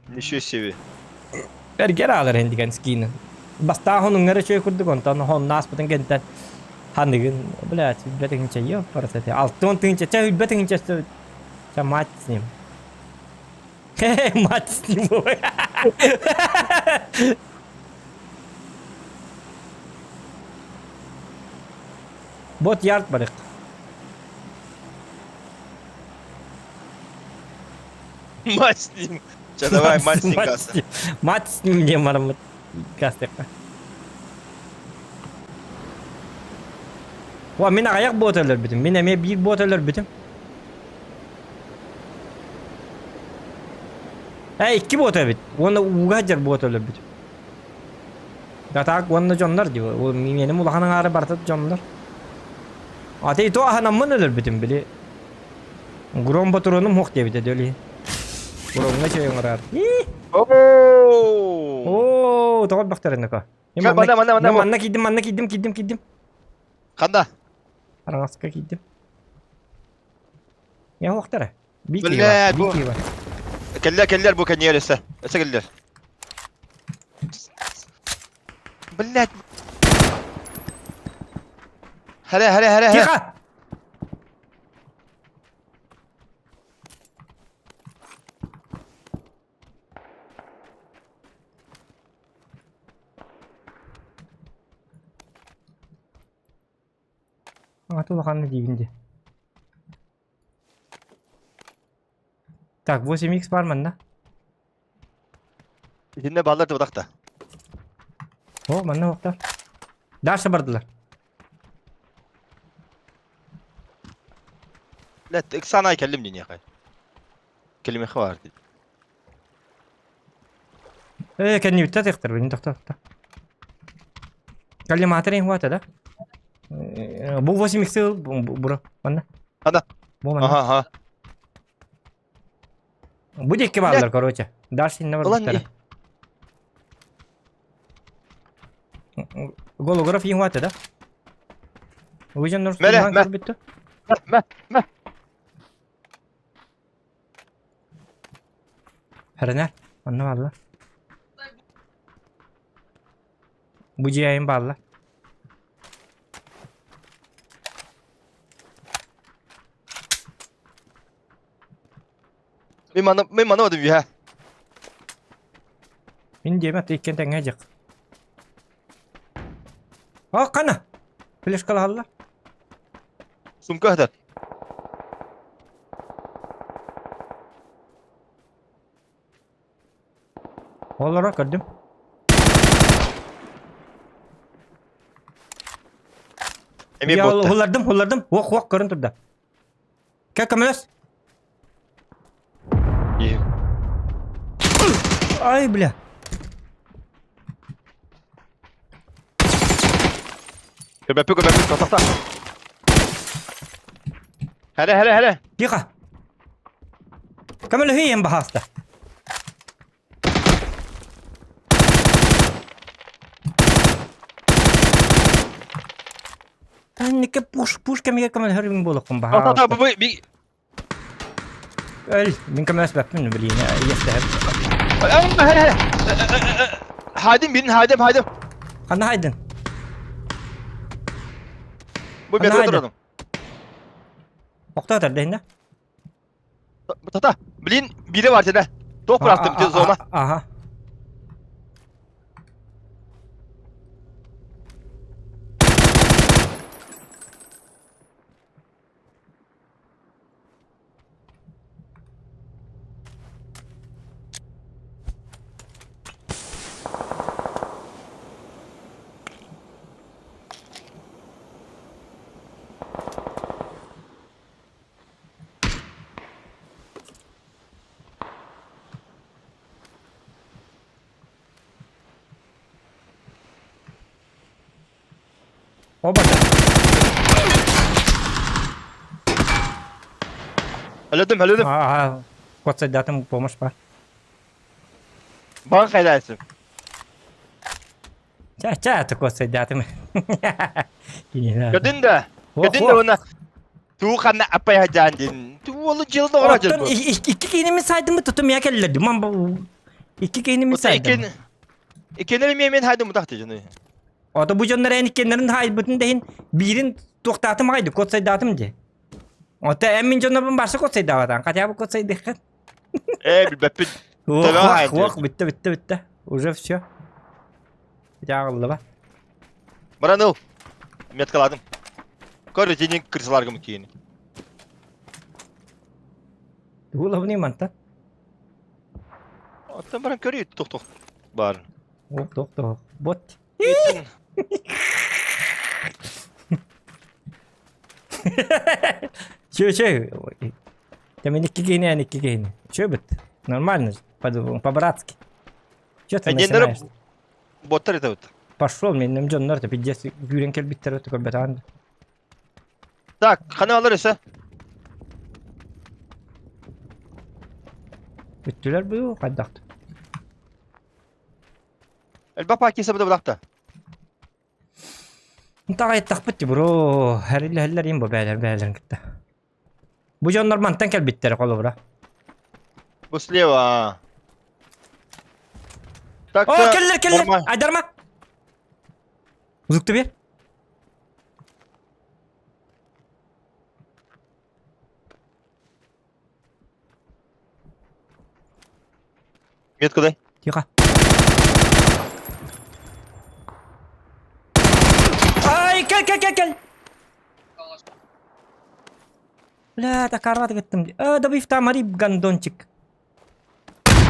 Ничего себе. Бэргэр аалар эндигэн скины. Бастаан хонуҥҥар үчүгэй курдук, онтон хонно ааспытын кэнтэн ханыгын, блядь, хүлбэ тыһынча ёп парасати. 60 тыһынча, чэ хүлбэ тыһынча чэ мать с ним. Мать с ним. Бот ярд барык. Мать с ним. Че, давай, мать с ним газ. Мать с ним диэн бараммыт гастыахха. О, мин аҕыйах бот өлөрбүтүм. Мин эмиэ биир бот өлөрбүтүм. Э, икки бот эбит. Уонна ууга сылдьар бот өлөрбүтүм. Атаак уонна дьоннор дии. Миэним улахан аҥаара барыта дьоннор. Ата ито аһанаммын өлөрбүтүм били. Гром ботуруонум суох диэбитэ дөли. Громҥа чэй оҥороор. Оо, тоҕо элбэхтэр Манна, манна, манна. Манна киирдим, манна киирдим, киирдим, киирдим. Ханда? Араҥаска киирдим. Я уохтара. Биир киһи бар, биир киһи бар. Кэллэр, кэллэр бу кэнниэр өссө. Өссө кэллэр. Блять. Хәрэ, хәрэ, хәрэ, хәрэ. Тихо! Аты улаханна диибин дии. Так, 8x бар манна. Итиннэ баллар тыбатахта. О, манна уохтар. Дальше бардылар. لا اكسانا يكلمني يا اخي كلمة خوار Э, кэннибиттэ тыахтар бин тохто тохто. Коллиматорин хуата да? Бу 8 иксы бура манна. Ана. Бу манна. Ага, ага. Бу диэки бааллар, короче. Дальше инне барбыттара. Голограф иин хуата да? Уйжан Мэрэ, мэ. Бүттү. Мэ, мэ. Хэрэнэр, онно бааллар. Бу дьиэйин бааллар. Мин манна мин манна бардым үһэ. Мин диэмэ иккиэн тэҥҥэ дьик. О, хана! Флешкалаһаллар. Сумка ыһытар. Олоро көрдүм. Эмиэ Я буотта. Хуллардым, хуллардым. Уох, уох көрөн турда. Кэ көмөлөс. Ай, бля. Көбөппү көбөппү тохтохта. Хәрэ хәрэ хәрэ. Тихо. Көмөлөһүйэн баһааста. Анника пуш пуш кэмигэр көмөлөһөр мин буолуохпун Ата баһаалыста. бу би Өл, мин көмөлөспөппүн блин, иэстэһэр. Хайдым бирин хайдым хайдым. Ханна хайдын? Бу Ханна метро хайдын? турарым. Охто тарда Тата, блин, бире бар сene. Тоқ бырақтым те зона. Ага. Оба. Өлөдүм, өлөдүм. Ага. Кот помощь бар. Бан кайдайсың? Ча, ча, такой сайдатым. Көдүн да. Көдүн да уна. Туу ханна апай хажаан дин. Туу олу жылды ора жыл бу. Икки кейними сайдымы тутум я келлер. Ман бу икки кейними сайдым. Икенер мен мен хайдым мутахты жаны. Ото бу дьоннор эн иккеннерин хайбытын дехин биирин туохтаатым айды кот сайдаатым де. Ото эн мин дьоннорбун барса кот сайдаабатан. Хотя бы кот сайдыххын. Э билбеппин. Ох, ох, бүтте, бүтте, бүтте. Уже все. Дьааҕыллыба. Баран ыл. Меткаладым. Көр итинин кырсыларгым киини. Улабыны манта. Оттон баран көрүй тух-тух бар. Ох, тух, тух. Бот. Чё, чё? Там икки киһини, икки киһини. Чё бит? Нормально, по-братски. Чё ты начинаешь? Боттар это вот. Пошел, мен дьоннор пиздец күүрэн кэлбиттэр өтө көрбөтөҕүн. Так, хана алар өсө? Бүттүлэр бу хайдахты. Элбэх пакиса буда булакта. Таҕайттахпыт бро. Хэриллэһэллэр им бу бээлэр бээлэрин кытта. Бу дьоннор мантан кэлбиттэрэ холобура. Бу слева. Так, О, кэллэр, кэллэр! Айдарма! Узукты бер. Метка дай. Тихо. Ай, кел, кел, кел, кел! Бля, такарват кеттим. Э, да бифта мари гандончик.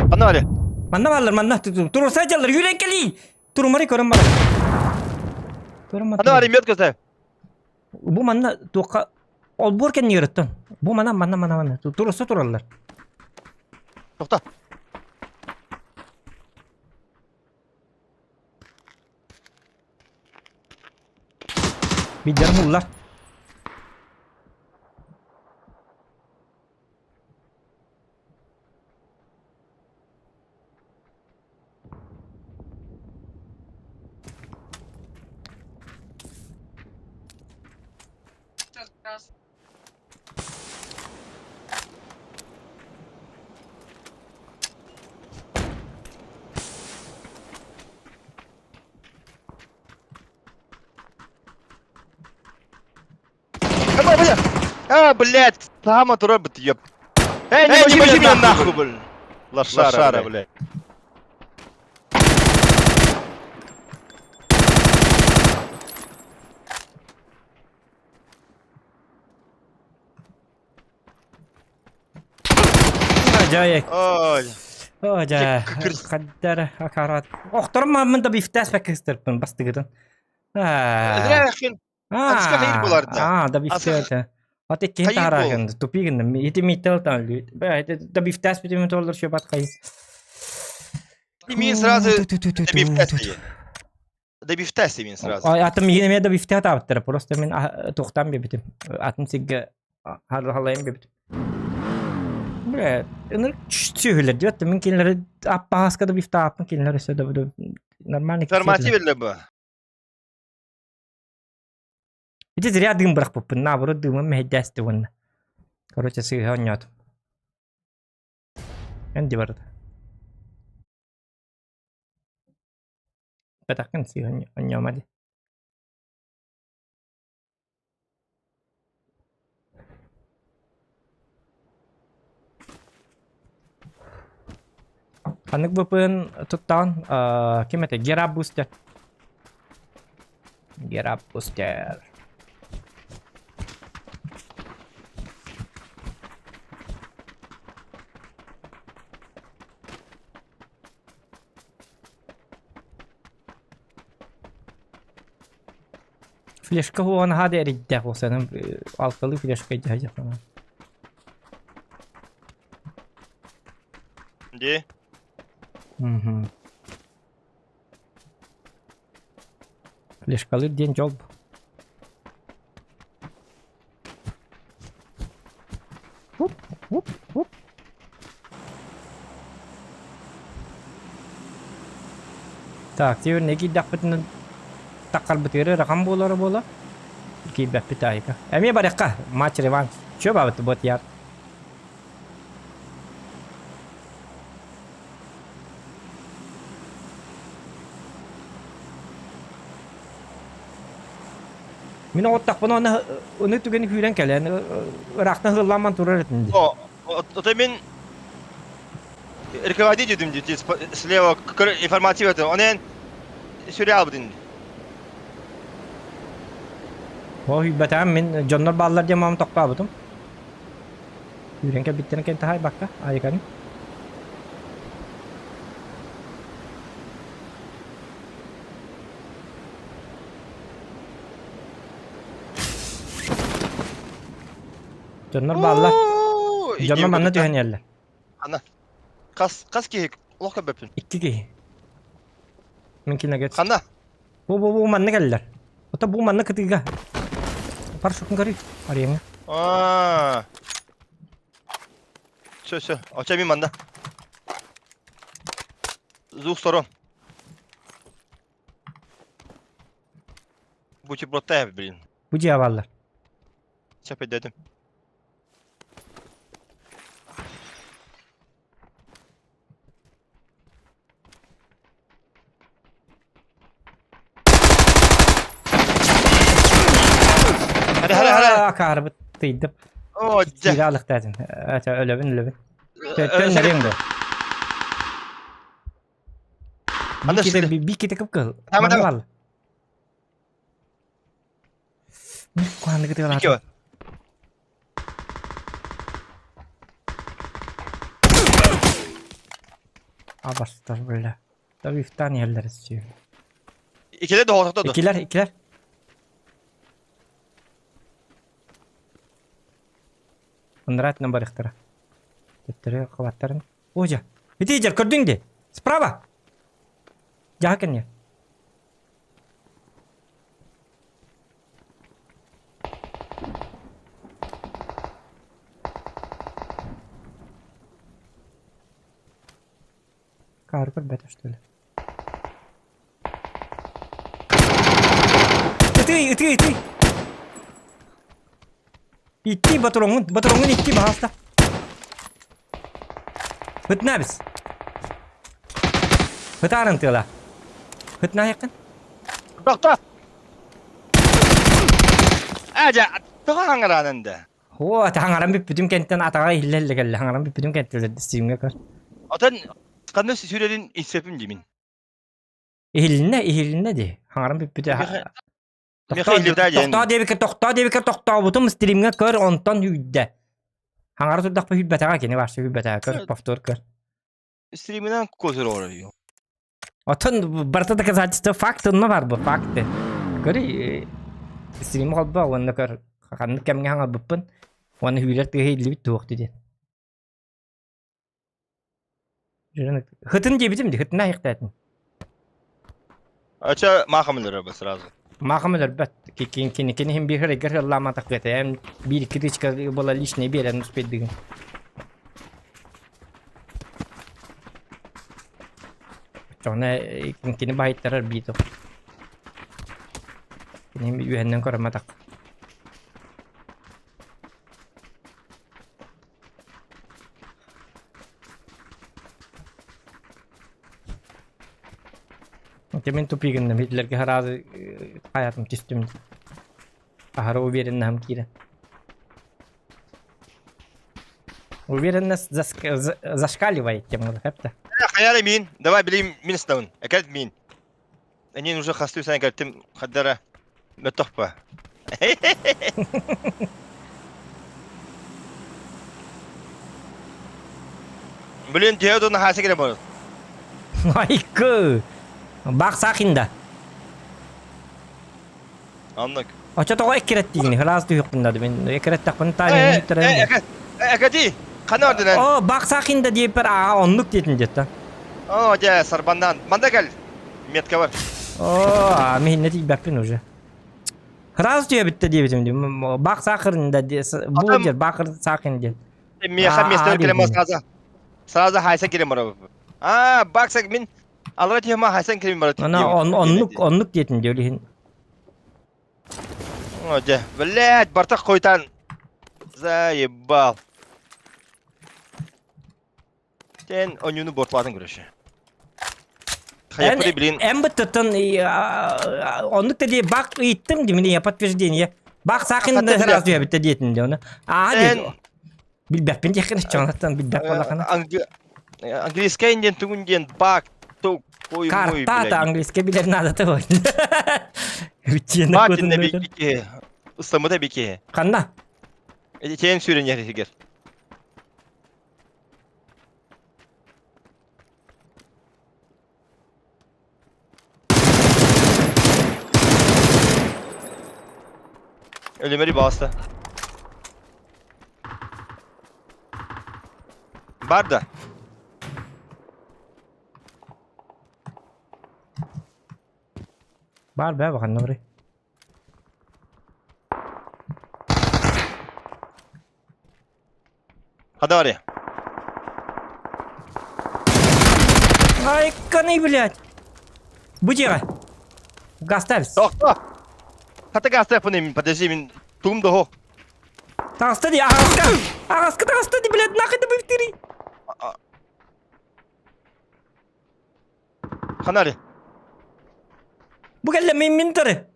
Манна бары. Манна баллар, манна турурса жаллар, юрен кели. Турумари көрөн бар. Көрөн Манна бары метка ставь. Бу манна тука олбор кенни өрөттөн. Бу манна манна манна манна турурса тураллар. Тохта. Бидер буллар. Сейчас раз. А, бля! А, блядь, сама тура бит, ёп. Эй, не мочи меня нахуй, блядь. Лошара, блядь. Жай. Ой. О, жай. Хаддар акарат. Охторум мамын да бифтас бакыстырпын бастыгытын. Аа. Зря хин. Аска хайыр буларды. Аа, да бифтас. Ат икки Хайыр тарагын тупигин. Ити мител там. Да бифтас битим толдыр шөбат кай. Мин сразу да бифтас. Да бифтас мин сразу. Атым еме да бифтас таптыр. Просто мен тоқтам бибитим. Атым сигге халайым бибитим. Бля, ыныр чүһүлэр диэт, мин кинилэри аппааска да бифтааппын кинилэр өссө да нормально Информация бериле бу. Ити зря дыым бырахпыппын, наоборот дыымым мэһэйдээсти уонна. Короче, сыыһа оонньоотум. Эн ди барыта. Бэтэххин сыыһа оонньома ди. Ханнык ВПН туттаҕын? Ким этэ? Герап Бустер. Герап Бустер. Флешка уон наһаа да эрийдээх буолсаным алталыы флешка дьаһайдахпына. Дии. Мгм. Флешкалыыр диэн дьол. Хуп, хуп, хуп. Так, теперь киирдэхпитинэ таххарбытыгар ыарахан буолара буола. Киирбэппит аайыка. Эмиэ барыахха, матч реванш. Чё бабыт бот яр. Мин оҕоттахпына оны ону түгэни күүрэн кэлэн ыраахтан ыһыллаамман турар этим дии. О, это мин руководитель дии слева информация это он сериал бутин. О үйбэтээм мин дьоннор бааллар диэн мам тохтообутум. Күүрэн кэлбиттэрин кэнтэ хаайбакка айыканы. Дьоннор бааллар. Дьоннор манна түһэн иһэллэр. Ана. Хас хас киһи олох көрбөппүн. Икки киһи. Мин кинеге. Ханна? Бу бу бу манна кэллэр. Ото бу манна кытыыга. Парашютын көрүй. Арыйаҥа. Аа. Все, все. Оча мин манна. С двух сторон. Бутерброд блин. Бу дьиэ бааллар. Сөп өйдөөтүм. Hadi hadi hadi. Акаарбыт тыйдым. Оо, дьэ. Киирэ алыктаатын. Ата өлөбүн өлөбүн. Төннөрүөҥ дуо? Анда Биир ките биир ките кып-кыһыл. Тама, Манна тама. бааллар. Куһаҕаннык ытыалаатым. Икки Абастар бля. Тарифтан иһэллэр сүө. Икилер да хоотото. Икилер, икилер. Ынраатынан барыахтара. Төттөрү хабаттарын. О, дьэ. Ити дьэр көрдүҥ дии. Справа. Дьаһа кэнниэ. Каар көрбөтө что ли? Ытый, ытый, ытый! Итти батроҥҥун, батроҥҥун итти баһаалта. Ытна бис. Ытаарын тыала. Ытнаайыккын. Тохто. Ажа, тоҕо хаҥараанан да? Оо, хаҥаран бүппүтүм кэнтэн атаҕа иһиллэ кэллэ. Хаҥаран бүппүтүм кэнтэн стримҥэ көр. Отон ханна сүрэрин иссепим димин. Иһилиннэ, иһилиннэ дии. Хаҥаран бүппүтэ. Миэхэ иһиллибитэ диэн. Тохтоо диэбиккэ, тохтоо диэбиккэ тохтообутум стримҥэ көр, онтон үүрдэ. Хаҥара турдахпа үүрбэтэҕэ кини вообще үүрбэтэҕэ көр, повтор көр. Стриминэн козыр оройу. Оттон барыта доказательство факт онно бар бу факты. Көрүй стрим холбоо уонна көр ханнык кэмҥэ хаҥарбыппын уонна үүрэр тыаһа иһиллибит туох диэн. Хытын диэбитим дии, хытына иһихтээтим. Ача маахам өлөрөр сразу. Маахам өлөрбөт. Кини кини кини иһин биир эгер ыллааматах эм биир икки тычка была личный биэрэн успейдыгын. Оччоҕуна кини баһыйтарар биир Кини үһэннэн көрөммөтөх. Мин тупигынным Гитлерге сразу хаятым түстүм. Аһара увереннаһым киирэн. Уверенность зашкаливает тем хэпта. Хайара мин, давай билим мин ставын. Экет мин. Энин уже хастыы сан кэлтим хаддара мөттөхпө. Блин, төһө да наһаа кэлэ бар. Айкы! Бак сахинда. Аннык. Очо тоҕо эккирэттигини ыраас түһүөхпүн да мин эккирэттэхпин таанньын үттэрэн. Экэти, хана ордунан. О, бак сахинда диэппэр аа оннук диэтин диэтта. О, дьэ, сарбаннаан. Манда кэл. Метка бар. О, мин тиийбэппин уже. Ыраас түһэбиттэ диэбитим дии. Бак сахарын да бу дер бакыр сахин диэн. Миэхэ место кэлэн сразу. Сразу хайса кэлэн барабын. Аа, бакса мин алара тема хайсан кэлэн барабын. Ана оннук оннук диэтин диэ илин. О, дьэ, блядь, бартах хойтан. Заебал. Тен онюну бортлатын көрөшө. Хайапы блин. Эн быттыттан оннук да дии бак ыйыттым ди мин подтверждение. Бак сахин сразу түһэбиттэ диэтин ди оны. Аа ди. Билбэппин диэххин чоҥаттан билбэт буоллахына. Английскай диэн тугун диэн бак тук ой мой Карта английский билэр наадата бу. Бак инне Ыстамыта бики. Ханна? Тен сүрен ярыгер. Өлүмэри баҕаста. Бар да. Бар бә баҕанна бары. Хадари. Ай, каны, блядь! Будь Гаставь. Тохто. Хата гаставь мин, подожди, мин тум дохо. Таҕыста дии, аҕаска! Аҕаска таҕыста дии, блядь, нахуй да быктырый! Ханари. Бу кэллэ мин мин тары.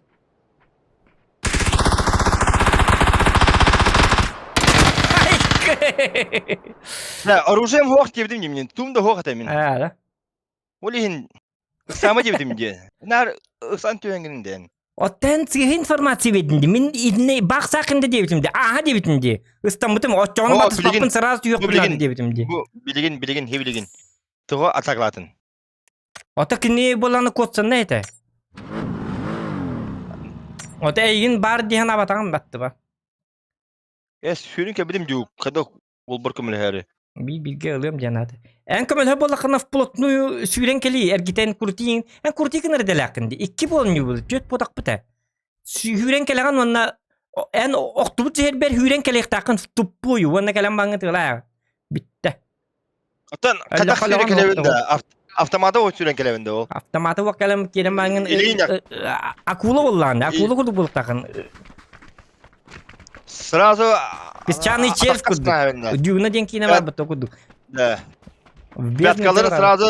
Да, оружием хуох диэбитим дии тум да хуох этэ мин. Аа. Ол иһин ыксаама диэбитим дии. Наар ыксан түһэҥҥин диэн. Оттон сыыһа информация биэрдин дии. Мин итиннэ баах саахында диэбитим дии. Ааһа диэбитим дии. Ыстаммытым оччоҕуна батыспаппын сразу түһүөхпүн диэбитим дии. Бу билигин билигин хи билигин. Тоҕо атаклаатын? Ото кини буоланы куотсанна этэ. Ото эйигин баар диэн абатаҕын баттыба. Э, сүрүн кэбилим дуу, когда олбор көмөлөһөрү. Би бирге ылыам диэн ааты. Эн көмөлөһө буоллаххына вплотную сүүрэн кэлии, эргитэн крутиин, эн крутикын эрдэлээххин дии. Икки буолан был, түөрт буотахпыт ээ. Сүүрэн кэлэҕин уонна эн охтубут сиһэрбэр хүүрэн кэлиэхтааххын туппуй уонна кэлэн баҥҥа тыылаа. Бүттэ. Оттон хатах сүүрэн кэлэбин да, автомата вот сүүрэн кэлэбин да ол. Автоматы вот кэлэн киирэн баҥҥын акула буоллаҕын, акула курдук буолтахын. Сразу Песчаный червь курдук. Дюна диэн киинэ бар бу курдук. Да. Пяткалары сразу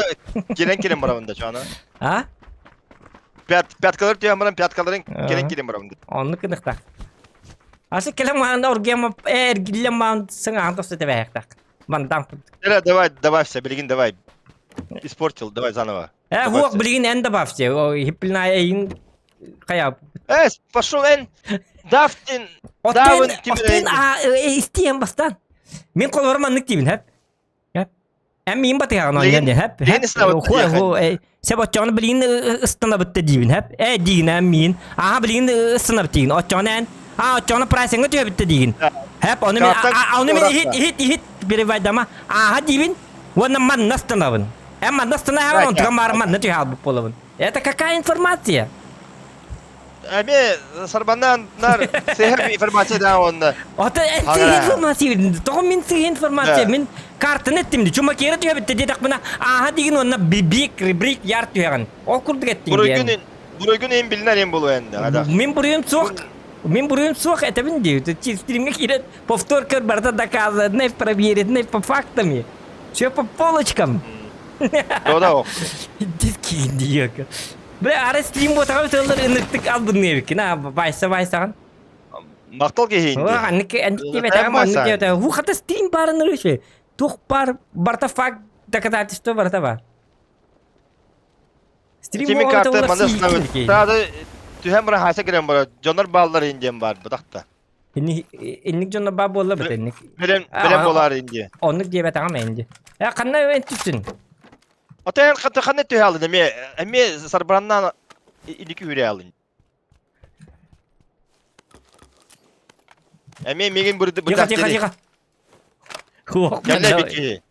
кирен кирен барабын да чана. А? Пят пяткалар түйен баран пяткаларын кирен кирен барабын. Онну кыныктак. Асы келем маанда оргема эргиллем маан сыңаан тосты тебэхтак. Мандам. Давай, давай, добавься, билигин давай. Испортил, давай заново. Э, хуок билигин эн добавься. Хиппилна эйин кая. Э, пошел эн. Дафтин. Оттен, оттен, а, истиен бастан. Мен колорым маннык деймин, хэп. Хэп. Эм мин батыган ойнан де, хэп. Хо, хо, сеп отчоны билигин ыстана бытты деймин, хэп. Э, дейін эм мин. Аха билигин ыстана бытты дейін. Отчоны эн. А, отчоны прайсыңы түйе битти дейін. Хэп, оны мен, оны мен ихит, ихит, ихит перевайдама. Аха деймин. Уонна манна станабын. Эм манна станабын, онтуган бары манна түйе албып болабын. Это какая информация? Эми сарбаннан нар сехер информация да онна. Ата сыһы информация бердим. Тоҕо мин сыһы информация мин картаны эттим ди. Чума киэрэ түһэбитте диэтэхпинэ ааһа дигин уонна бибик рибрик яр түһэҕин. Ол курдук эттиҥ диэн. Буруйгун буруйгун эм билинэр эм болу энди. Мин буруйум суох. Мин буруйум суох этэбин дии. Стримге киирэн повтор көр барыта доказанный, проверенный по фактами. Все по полочкам. Да, да. Дискин диэка. Бля, ара стрим буотаҕа бүтэллэр ыныктык албынныа эбиккин а байса байсаҕын. Махтал киһи инди. Аннык аннык диэбэтэҕим, аннык диэбэтэҕим. Ху хата стрим баарын ырышы. Туох бар барта факт доказательство барыта бар. Стрим Тими карта маны сынабыт. Тады түһэн бара хаса кирен бара. Дьоннор бааллар индиэн бар бытахта. Инник дьоннор баа буолла бит инник. Билен билен болар инди. Оннук диэбэтэҕим инди. Э ханна эн түстүн? Отен ханна ханна түһэ алын эме эме сарбараннан иники үрэ алын. Эме мигин бурды Тихо, тихо, тихо. Кэллэ бики.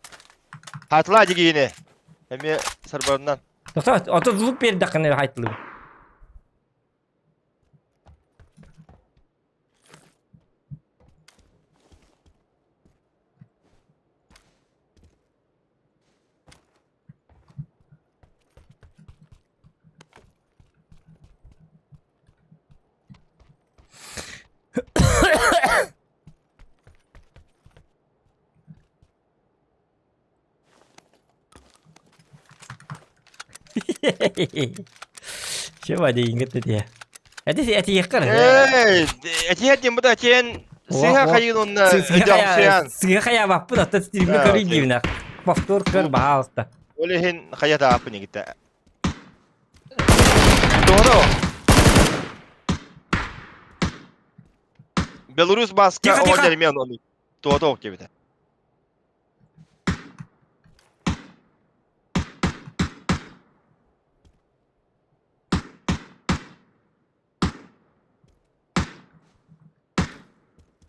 Хатла дигине. Эме сарбараннан. Тоқта, ото звук бердаққаны хайтылы. Чего дейін кетті де. Әте әтиек қыр. Эй, этиһэ диэн бу да этиэн сыһа хайын онна өйдөөхсүйэн. Сыһа хайа баппын атта стримме көрүй диибинэ. Повтор көр баһаалыста. Ол иһин хайа тааппын игитэ. Тоҕо Беларусь баска Тихо, тихо. оҕо дьэрмиэн ону туото ок диэбитэ.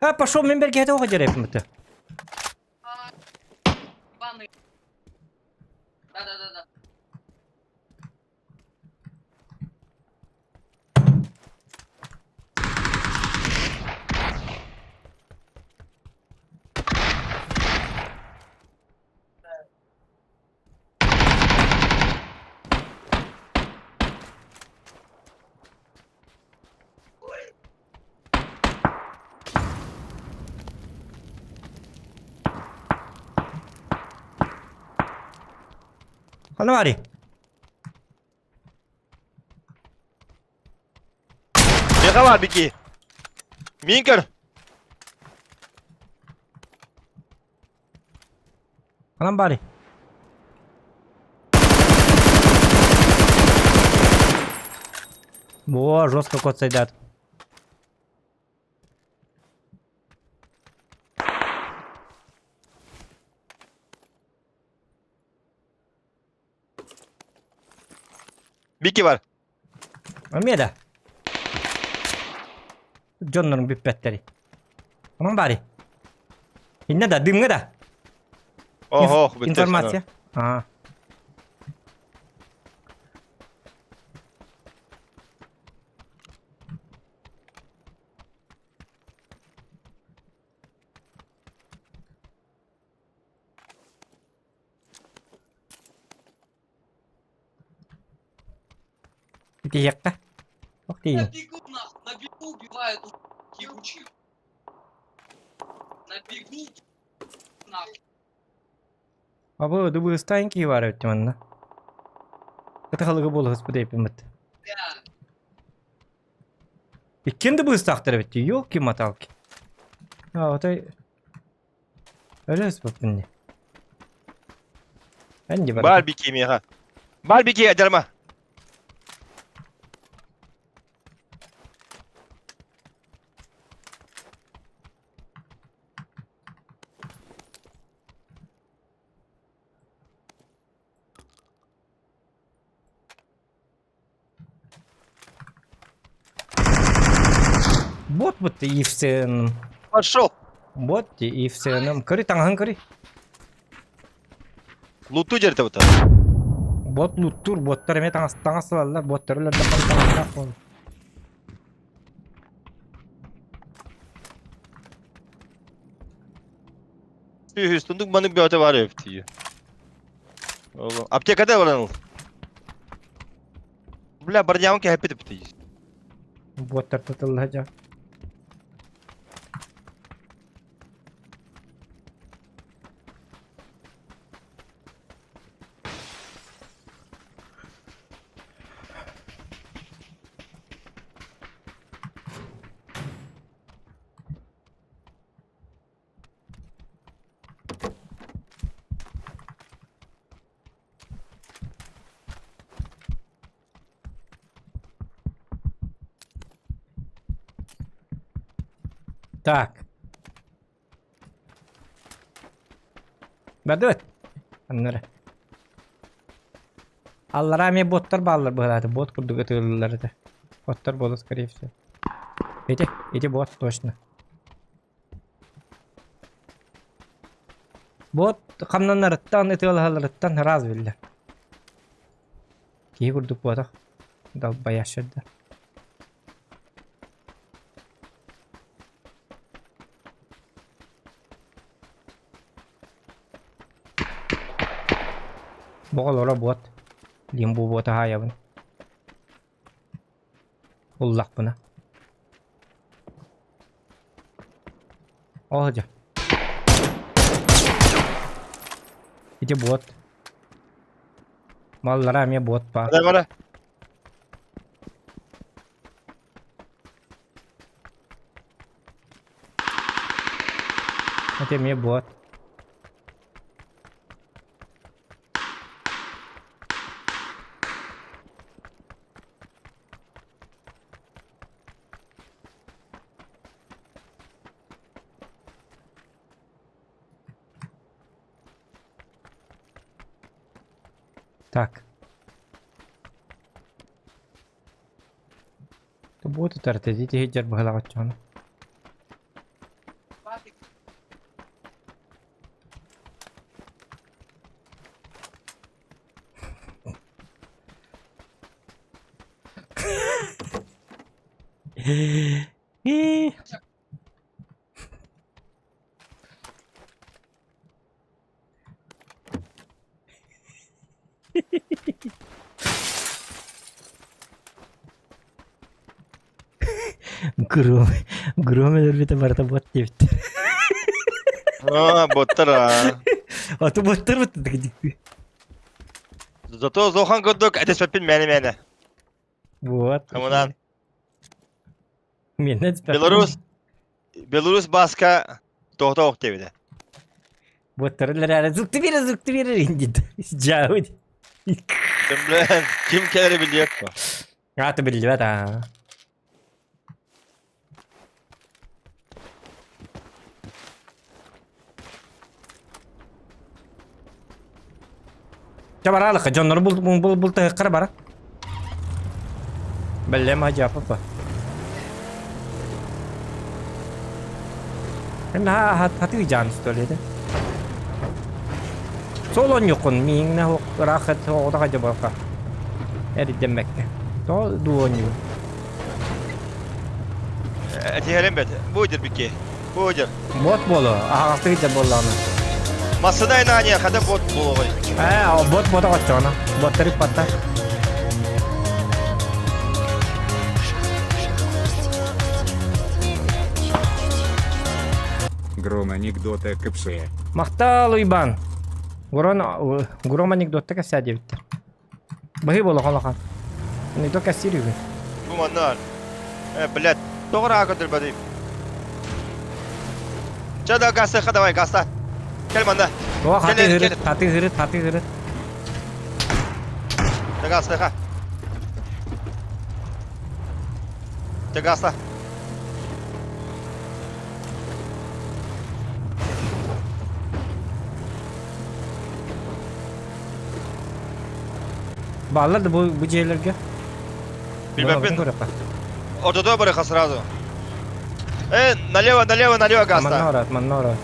А, пошел мен бергете оҕо дьэрээппин Ебаные. Да-да-да-да. Ханна баарый? Миэхэ баар бики. Миин көр. Ханан баарый? Во, жестко кот сайдат. Бики бар. Эмиэ да. Дьоннорун бүппэттэри. Онон баарый. Иннэ да, дымҥа да. Ого, Информация. Аа. Итиэххэ. Ох На тиийин. бегу нахуй, на бегу убивают ебучих. На бегу нахуй. Абы дубыстаан киһи баар эбит манна. Кытахалыга буолуһуспут эппиммит. Бля. Иккиэн да быыстаахтар эбит дии, ёлки-моталки. А, отой Өлөспөппүн дии. Эн дии Баар барда. бики миэхэ. Баар бики дьарма. Бот бутта иифсен. Пошел. Бот иифсеным. Көрү таҥаһын көрү. Луту дьэртэ бута. Бот луттуур, боттар эмиэ таҥас таҥас ылаллар, боттар өлөрдөххө таҥастаах буолар. Үһүс тундук маннык бөҕөтө баар эбит дии. Аптекада баран ыл. Бля, барньаҕын кэһэппит эбит дии. Боттар тутулла дьэ. Так. Бардыбыт. Аннары. Аллараа эмиэ боттар бааллар быһалааты. Бот курдук ытыыллар этэ. Боттар буолу скорее всего. Ити, ити бот точно. Бот хамнанарыттан, ытыалаһаларыттан раз биллэр. Киһи курдук буотах. Далбайащырдар. Боҕолоро буот. Диэн бу буота хаайабын. Уллахпына. Ол дьэ. Ити буот. Маллара эмиэ буот баар. Бара бара. Ити эмиэ буот. Так. Бу тутар тедити хиджер быһалаҕаччону. Гром, гром өлөрбүтэ барыта бот диэбиттэр. Аа, боттар аа. Аты боттар быттык Зато Зохан курдук этиспэппин мээнэ-мээнэ. Вот. Коммунан. Мен Беларусь Беларусь Баска тоҕото ох диэбитэ. Боттарылар эрэ зукты бере зукты бере индит. Жауд. Ким ким кэлэрэ билиэк по. Аты биллибэт аа. Чэ бараалыха дьоннору бул бул бултаһыаххара бара. Бэллэм ажапапа. Наһаа хатыы жаан история Сол онньуккун мииҥнэ ыраах оҕото хадьабалка эрдэммэккэ. Тоҕо дуу онньугун? Этиһэрим бэт. Бу дирбикки. Бу дир. Бот буолу, аһаҕастык илдьэр буоллаҕына. Массына айнаания хата бот буолуой. Ээ, бот бота оччоҕуна. Боттар иппаттар. Гром анекдота КПС. Махтал Уйбан. Гром, гром анекдотта кэпсээ диэбиттэр. Быһыы буолуох улахан. Анекдот кэпсиир үһү. Бу манна. Э, блядь, тоҕо раха көрдөрбөтүй? Чэ да гаста давай гаста. Кел манна. О, хаты Кел, хырыт, кел. хаты хырыт, хаты хырыт. Чэ гаста Чэ гаста. Бааллар да бу, бу дьиэлэргэ. Билбэппин. Көрөккө. Ортодо барыха сразу. Э, налево, налево, налево гаста. Манна орат, манна орат.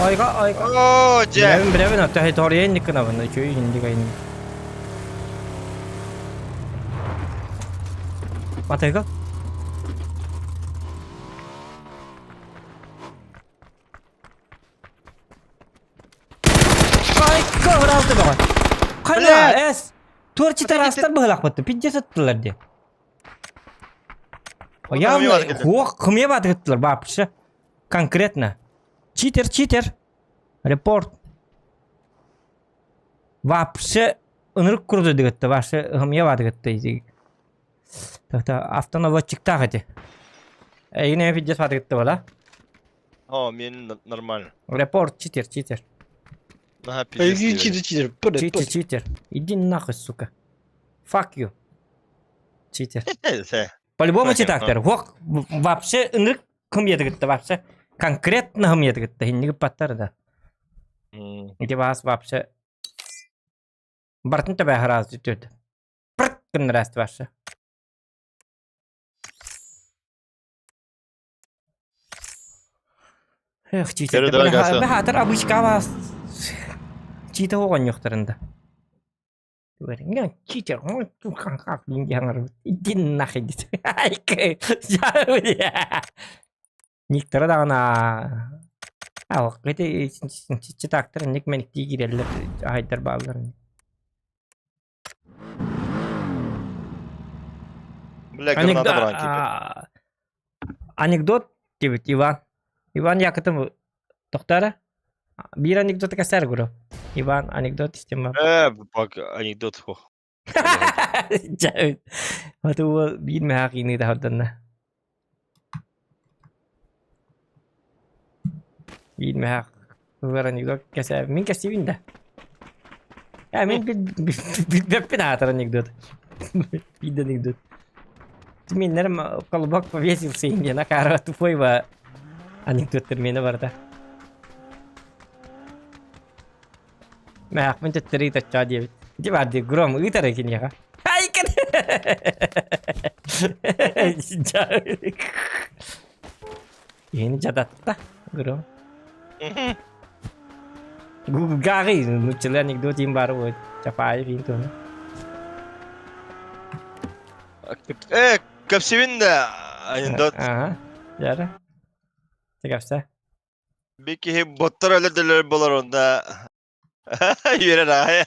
Айга, айга. Оо, дьэ. Билэбин, билэбин, оттон хитория инник гынабын, үчүгэй инник айын. Матайга. Айка, ыралты баҕа. Хайа, эс. Туорчи тарастар быһылахпытты, пиздец аттылар дии. Явно, хуох, хымья батыгыттылар, вообще. Конкретно. Читер, читер. Репорт. Вообще ынырык курду дигетте, вообще хымья батыгытты. Тогда автонаводчиктаах эти. Эйигин эмэ пиздец фатыгытты буола. О, мен нормально. Репорт, читер, читер. Наха пиздец. Иди читер, читер, пыры, Читер, пыры. читер. Иди нахуй, сука. Fuck you. Читер. Се. По-любому читактар. Ох, вообще ынырык кым едігітті вообще. Конкретно кым едігітті. Хинниги паттар да. Ити вас вообще Бартын төбә хараас түтүт. Пырт гыннарааст вообще. Эх, читер. Кері давай гаса. Бәхатыр обычка вас. Чита оғанньохтарында. Говорит, читер, ой, иди нахуй, дит. Никтара даҕаны аа ити читактар инник мэниктии киирэллэр аһайдар бааллар. Бля, граната баран киирбит. Анекдот диэбит Иван. Иван Якутов тохторо? Биир анекдоты кэсээр гуру. Иван анекдот истим бар. Э, бак анекдот хох. Дьэ, вот уол биир мэһээх иинии таһырданна. Биир мэһээх ылар анекдот кэсээ. Мин кэсиибин да. Э, мин билбэппин аатар анекдот. Биир анекдот. Миннэрим колобок повесился диэн акаара тупой анекдоттар миэнэ барда. Мэһэхпин төттөрү ыытаччаа диэбит. Ити баар дии, Гром ыытар киниэхэ. Айкын! Киһини дьадатта, Гром. Гугааҕый, нууччалыы анекдот иин баара буолуо, Чапаев иин туһунан. Э, кэпсибин да анекдот. Ага, дьара. Кэпсэ. Бик киһи боттор өлөрдөлөр болор онда үөрэр аҕай.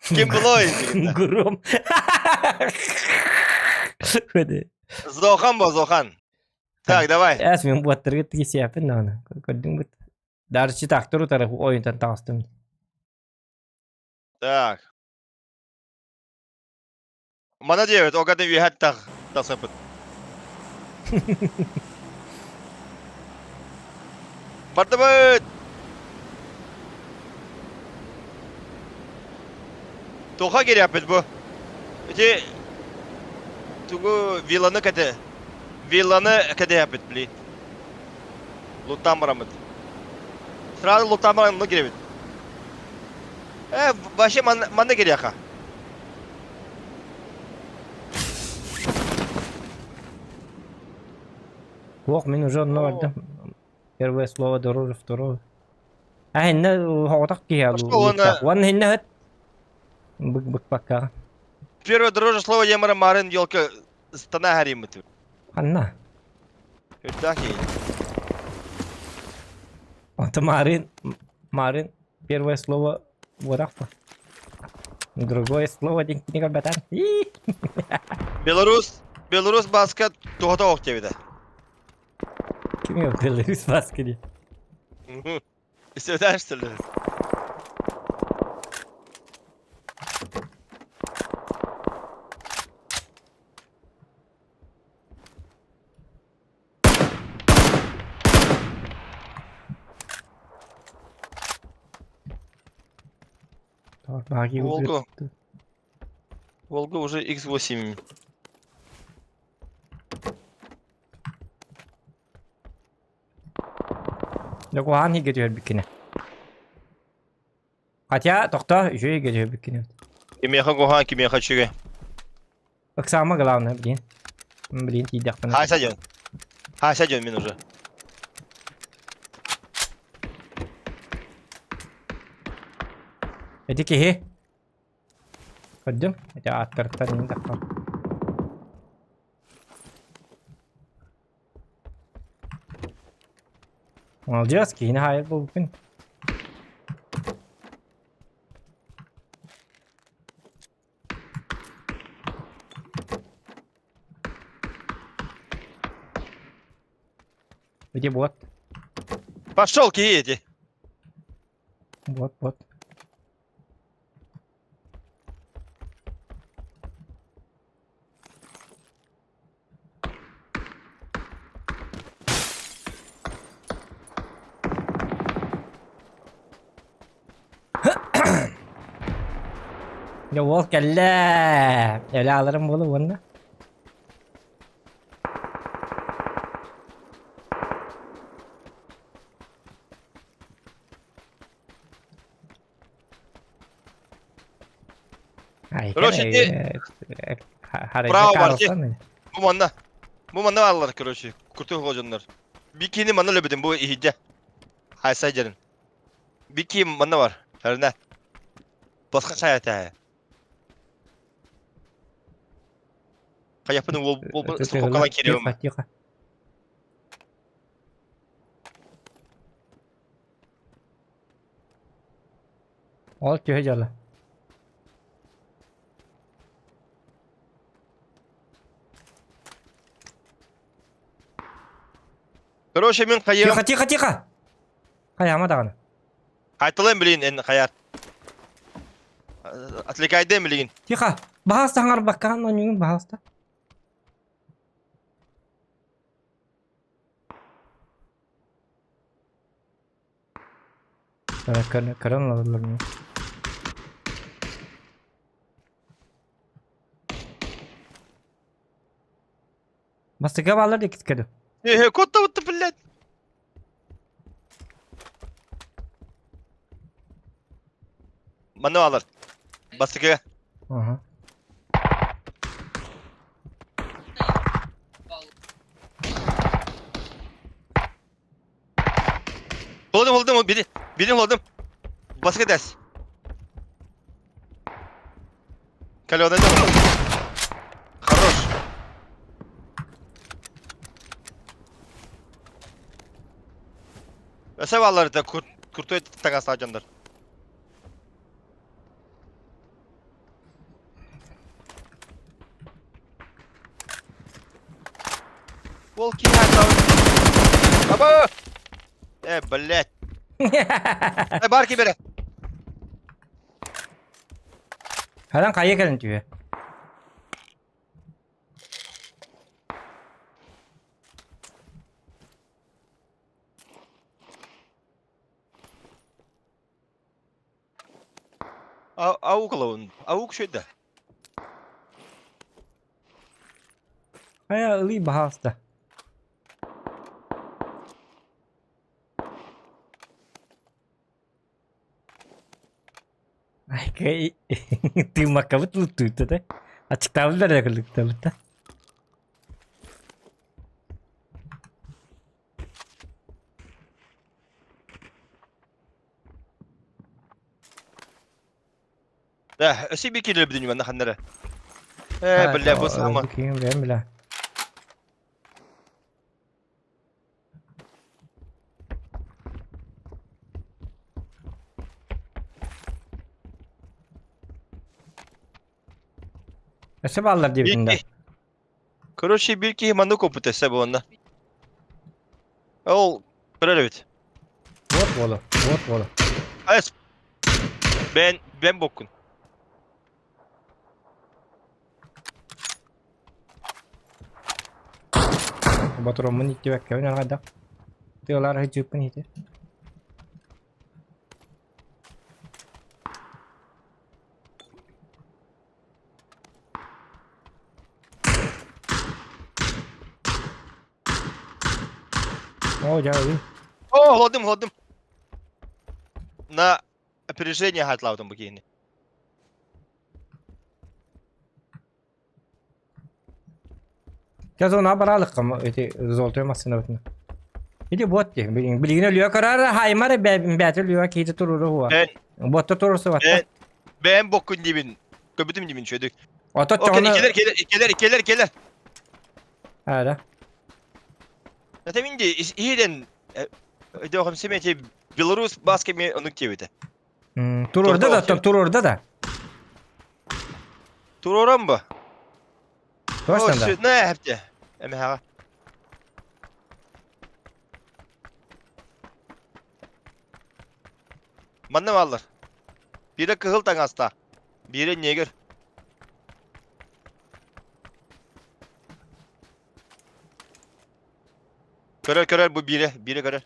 Ким булой? Гром. Зохан бо, Зохан. Так, давай. Эс мен буаттарга тигисиэппин даҕаны. Көрдүҥ бут. Дарчы тахтар утары ойунтан таҕыстым. Так. Мана диэбит, огады үөһэт тах тасыпыт. Бардыбыт! Туха кириэппит бу. Ити тугу вилланы кэте вилланы кэтэһэппит, блин. Луттаан бараммыт. Сразу луттаан баран онно кирэбит. Э, вообще манна кириэхэ. Ох, мин уже одно бардым. Первое слово дороже второго. А инне оҕотох киһи Уонна инне ыт бык быкпакка. Первое дороже слово емара марын елка стана харимыт. Ханна? Үрдээх киһи. Ото Марын, Марын, первое слово буорахпа. Другое слово диэн көрбөтөн. Беларусь, Беларусь баска туһата ох диэбитэ. Ким Беларусь баска дии? Истэбитэ что ли? Волгу. Волга уже X8. Дьокуһаан иһгэ түһэрбиккинэ. Хотя, тохто, үчүгэй иһгэ түһэрбиккинэ. Кимиэхэ куһаан, кимиэхэ үчүгэй. Самое главное, блин. Блин, тиийдэхпинэ. Хай саден. Хай саден мин уже. Эти киһи. Көрдүм. Эти ааттарыттан мин таххар. Молодец, киһини хаайар буолбуппун. Где бот? Пошел, киһи Вот, вот. Дьэ уол кэллэ. Элэ аларым буолу уонна. Короче, ти... Право бар ти. Бу манна. Бу манна бааллар, короче. Куртук хоҕожоннор. Бикини манна өлөбүтүм бу иһидьэ. Хайсай дьэрин. Бики манна бар. Хәрнә. Басқа чай этэ. Хайапын ол ол страховкалан кириэм. Тихо, тихо. Ол түһэ дьала. Короче, мин хайыам. Тихо, тихо, тихо! Хайама даҕаны. Хайталыам билигин эн хайар. Отвлекайдыам билигин. Тихо! Баһаалыста хаҥарбаккаҕын оонньуугун баһаалыста. Көрөн олороллор Бастакы бааллар диэки кэлэ. Э, куттабытты, блядь. Манна баалар. Бастакыга. Ага. Buldum buldum biri. Birini buldum. Basket ders. Калёна Хорош. Өсө баалар да кур куртой таҥас дьоннор. Волки Аба! Э, блядь. Э, бар кибере. Харан хайа кэлэн түһэ. Аук ылабын. Аук шөйдө. Хайа ылый баһаалыста. Айка тыыммаккабыт лыттыытта да. Аччыктаабыллар эрэ кыллыктабыт да. Да, өсө би киирэр бүтүн манна ханнара. Э, бля, бу сама. Киин бэм бля. Өссө бааллар диэбитин да. Короче, бир киһи маннык опыт өссө буолна. Ол көрөр эбит. Вот буолу, вот буолу. Эс. Бен бен боккун. Ботуроммун иттибэккэбин арҕайдах. Тыалаар сылдьыыппын иһити. Оо, дьэ, ый. О, холодым, холодым. На опережение хатлаутым бу киһини. Сейчас она баралыккам эти золотой массына Иди вот ти. Билигин өлүө көрөр хаймар бэти өлүө киити туруру хуа. Ботта турурсу батта. Бэм боккун дибин. Көбүтүм дибин чөдүк. Ото чоҕуна. Келер келер келер келер келер. Ара. Это минди иһиден өйдөөхөм семети Беларусь басками онук диэбитэ. Турурда да, турурда да. Турурам бу. Точно да. На хэпте. Эмэхэҕэ. Манна бааллар. Биирэ кыһыл таҥаста. Биирэ негр. Көрөр көрөр бу биирэ, биирэ көрөр.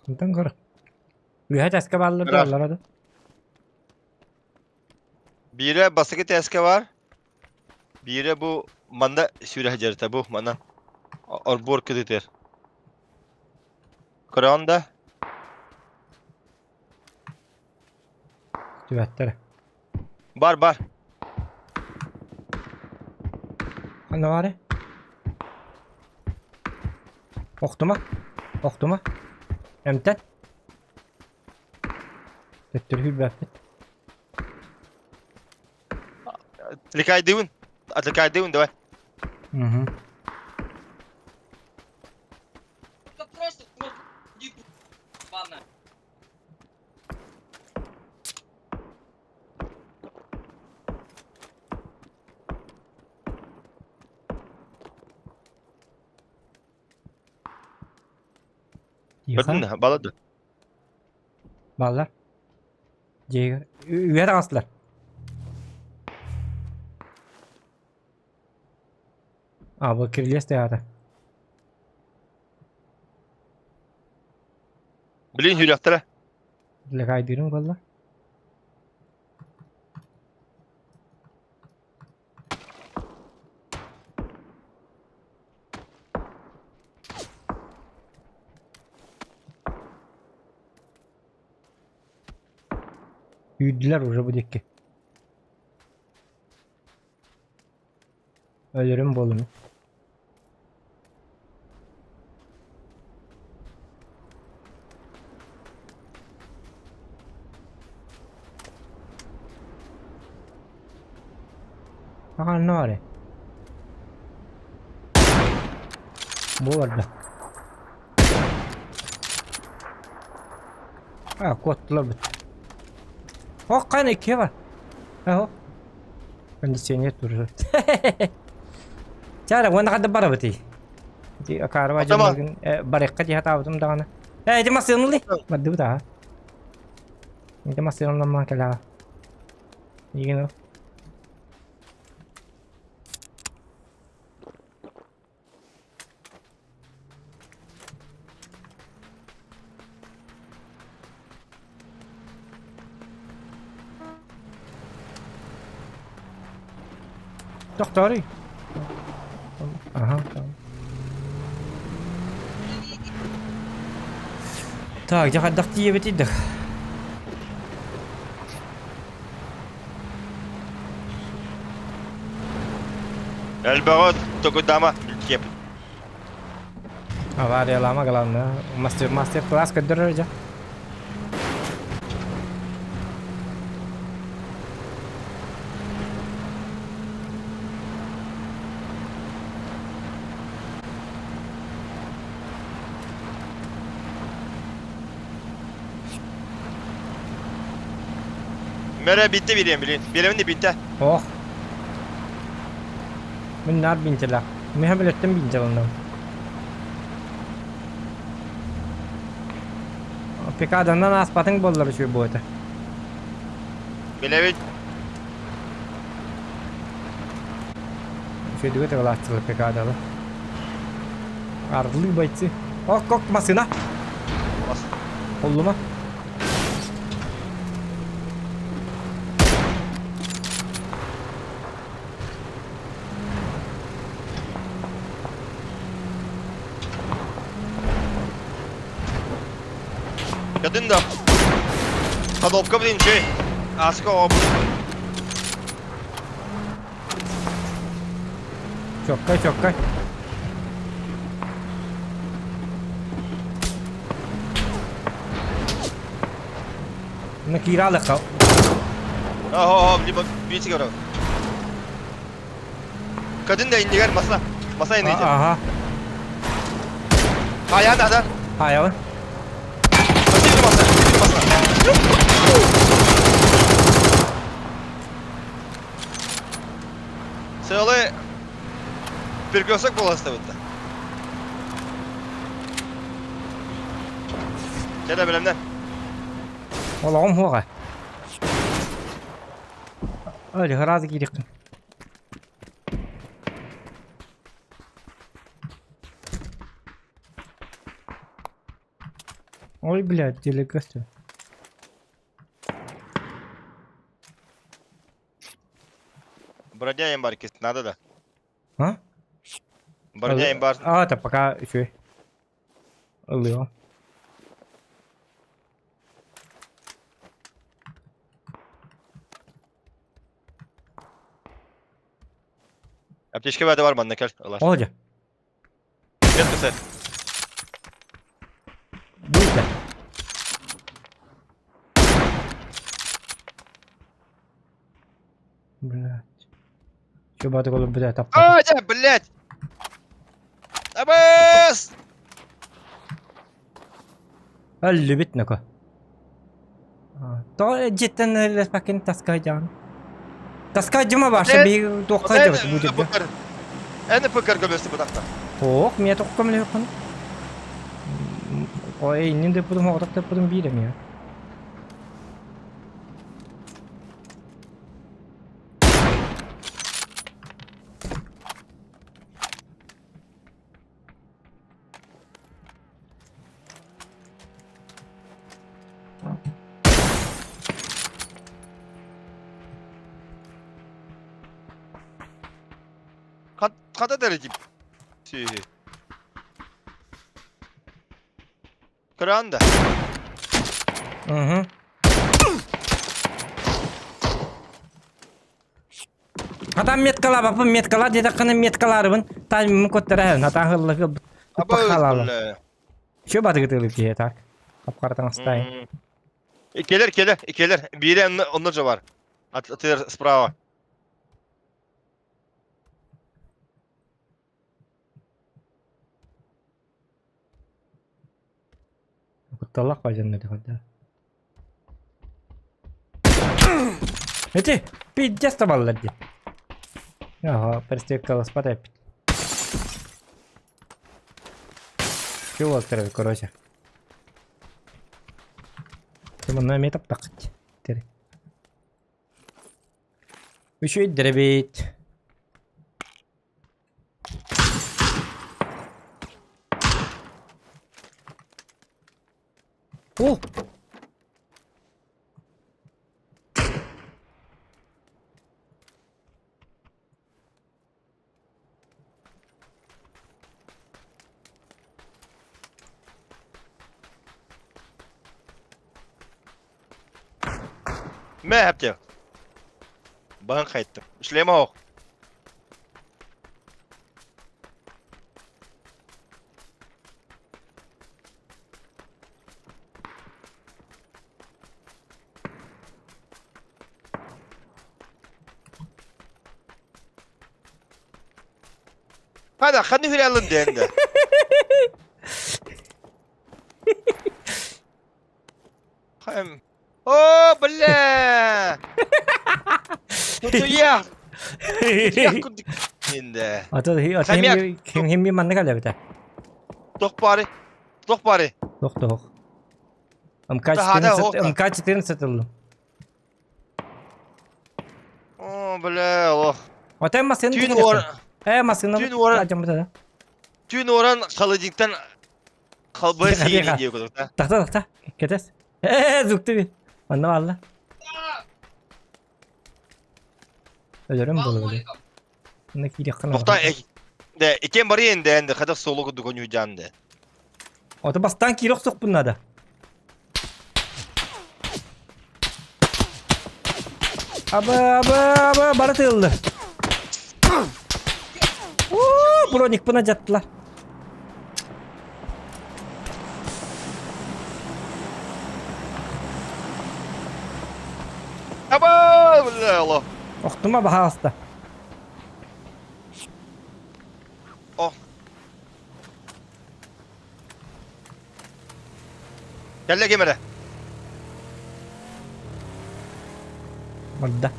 Онтон көр. Үөһэ таска бааллар Быраат. дуоллара да. Биирэ бастакы тээскэ баар. Биирэ бу манна сүүрэ сылдьарыта бу манна орбуор кытытыар. Көрөҕүн да? Түбэттэр. Бар бар. Ханна баары? Охтума. Охтума. Эмтэн. Төттөрү күүрбэппит. Отвлекайдыбын. Отвлекайдыбын давай. Угу. Да просто ебаная. Тихо. Көрдүн да, балады. Баллар. Дьиэ үөр аҕыстылар. А, бу кирилиэс тыаһаата. Билин сүрэхтэрэ. Лэкайдыырым буолла. Үүрдүлэр уже бу диэки. Өлөрүм буолуну. Аҕа эрэ. Бу барда. А, куоттулар бит. Ох, қана икки бар. Аһо. Кондиционер турар. Чара, уонна хадда барабытый. Ити акаарба Атама. дьонноргун барыахха дии сатаабытым даҕаны. Э, ити массыынылый. Бардыбыт аа. Ити массыынылламмаан кэлэҕэ. Игин Тохтооруй. Аха. Так, дьэ хайдах тиийэбитий да? Элбэҕи токуйдаама киэп. Авариялаама главное. Мастер, мастер-класс көрдөрөр дьэ. Мэрэ бинтэ бириэм билин. Биэрэбин да бинтэ. Ох. Мин наар бинтэлээх. Миһэ билэттэн бинтэлэнним. Пикаданан ааспатыҥ буоллар үчүгэй буо этэ. Билэбит. Үчүгэйдик тыгалааччылар пикадалы. Арлыы бойцы. Ок, ок, массыына. Оллума. Катын да. Ходовка блин чей. Аска об. Чоккай, чоккай. На кииралыкка. Охо, либо видите говорю. Катын да иннигэр маса. Маса иннигэр. Ага. Хайаан адар. Хайабын. Маса, маса. Сыалы перекресток буола сытабытта. Кэлэ бэлэмнэн. Олоҕум суоҕа. Өлі ыраас киириэххин. Ой, блядь, делегация. Броня им бар кис, надо да. А? Броня им бар. А, это пока еще. Ылыа. Аптечка бәді бар манна кел. Ылар. Олдя. Кет кесе. Быстро. Блядь. Че баты колы блядь, тапта. А, да, блядь. Абас! Өллүбүт нөкө. То дьиттэн леспакин таска дьаан. Таска дьума баша би туохха дьабыт бу дьыбы. Эни пыкар көмөстү бутакта. Ох, мия тоқ көмөлө хон. Ой, иннин деп будум, оғдақ деп будум биирем я. Хата дәрі дип. Сүйі. Көрән да. Угу. Атам меткалаабаппын, меткала диэтэххинэ меткалаарыбын тайммын куттара атаан хылла халала. Чё батыгытылып киһи так? Апкара таҥастай. Келер, келер, келер. Бире онно же бар. Атыр справа. Кутталлах бажанна дехадда. Эти, пиздец табаллар ди. Ага, перстрелка эппит. Чего короче. Короче. Манна эмиэ таптаххыт. Үчүгэй эбит. О! Мэ хәптер. Баһын хайттым. Шлема ох. Hadi, ханны хүрэлин дэнде. Хэм. О, бля! Тут я. Я куди инде. Ата хим хим манна калябыта. Тох бары. Тох бары. Тох тох. МК-14 МК-14 ыллым. О, бля, ох. Ата массыны Түүн ор. Э, массыны. Түүн ор. Түүн оран холодильниктен халбы сиени диye кудук да. Тахта тахта. Кетес. Э, зүкты би. Манна алла. Өлөрөм болу биле. Мына кииреххин Тохта де икен бары энде энде хада соло кудук оню жанды. Ото бастан киирэх сохпун надо. Аба, аба, аба, бары тыылды. Уу, броникпына жаттылар. Аба, бля, алло. Охтума баһаалыста. О. Кэллэ кемере. Барда.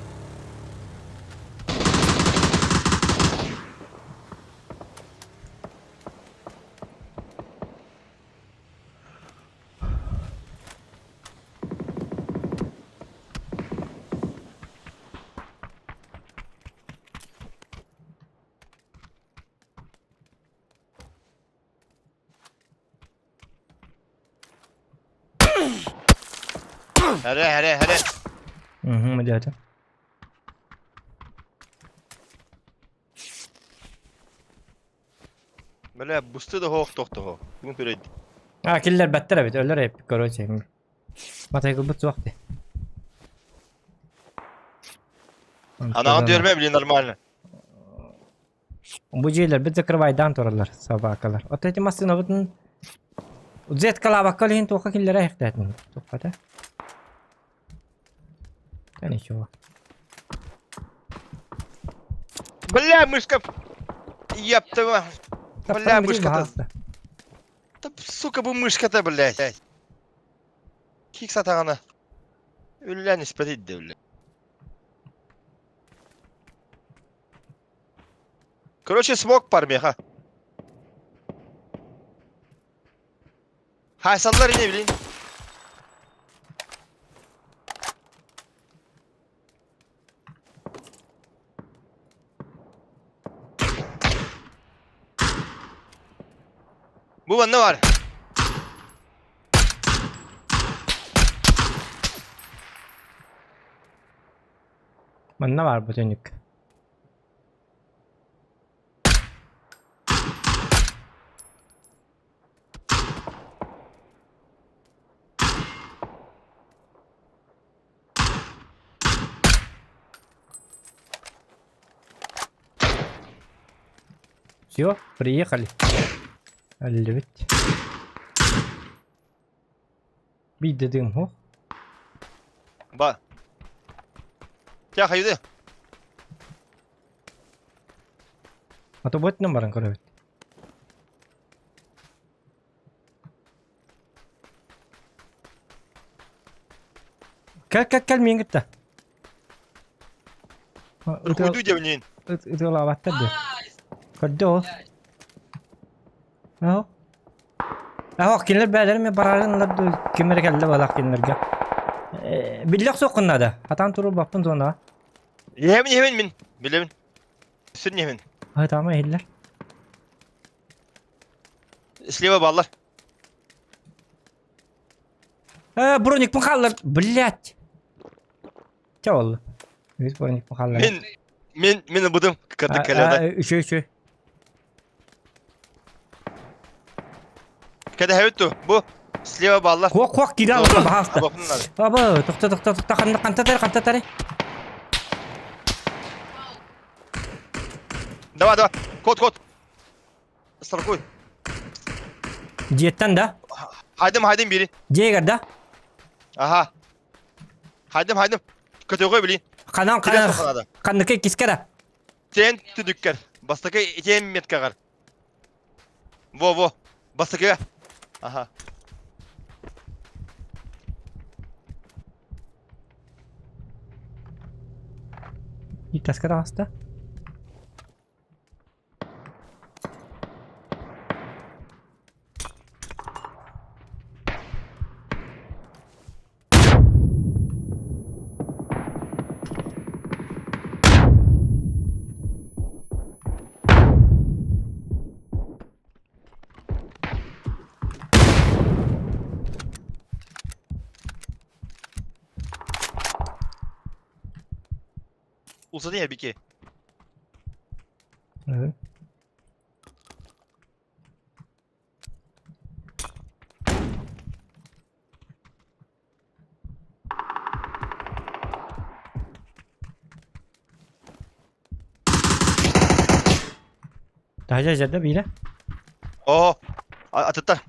Хәрэ, хәрэ, хәрэ. Угу, дядя. Бля, бусты да хоох тохтохо. Бүгүн көрөйд. А, киллер баттар эбит, өлөр эп, короче. Матайгылбыт суох ди. Анаҕын түөрмэ, блин, нормально. Бу дьиэлэрбит закрывайдаан тураллар собакалар. Вот эти массыынабытын Зеткалаабакка илин туохха киллэрэ иһэхтээтин. Туххата. Да ничего. Бля, мышка! Епта, бля, мышка-то. Да, сука, бу мышка-то, блядь. Кик сатаҕына. Үллэн испэт идде, бля. Короче, смог пармеха. Хайсаллар не блин. Бу манна бар. Манна бар бу түнүк. Все, приехали. Аллебит. Биирдэ дым хо. Ба. Тя хайды. А то бот баран көрөбүт. Кэл кэл кэл миин кытта. Куйду дебнин. Ытыалаабаттар диэ. Көрдө ол. Аһо. Аһо кинилэр бээлэрин мен барарын ылар дуу ким эрэ кэллэ балах кинилэргэ. Биллэ охсуоххун наада. Хатаан туруорбаппын зонаҕа. Иһэбин иһэбин мин. Билэбин. Сүр иһэбин. Хатаама иһиллэр. Слева баллар. Броникпын хааллар. Блять. Чэ буолла. Үс броникпын хааллар. Мин мин мин ылбытым кырдык кэлэдэ. Үчү үчү. Кэтэһэбит ту. Бу слева баллар. Хуох хуох киирэ алла баһааста. Аба тохто тохто тохто ханна хантатары хантатары. Давай давай. Код код. Страхуй. Дьиэттэн да? Хайдым хайдым бири. Дьиэгэр да? Аха. Хайдым хайдым. Көтөҕө билин. Ханан ханан ханныкы кискэ да? Тен түдүккэр. Бастакы итен меткаҕар. Во во. Бастакыга. Аха. Итаска таҕыста. Uzadı ya bir ki. Evet. Таһдьа дьэрдэ биирэ. Оо, атыттар.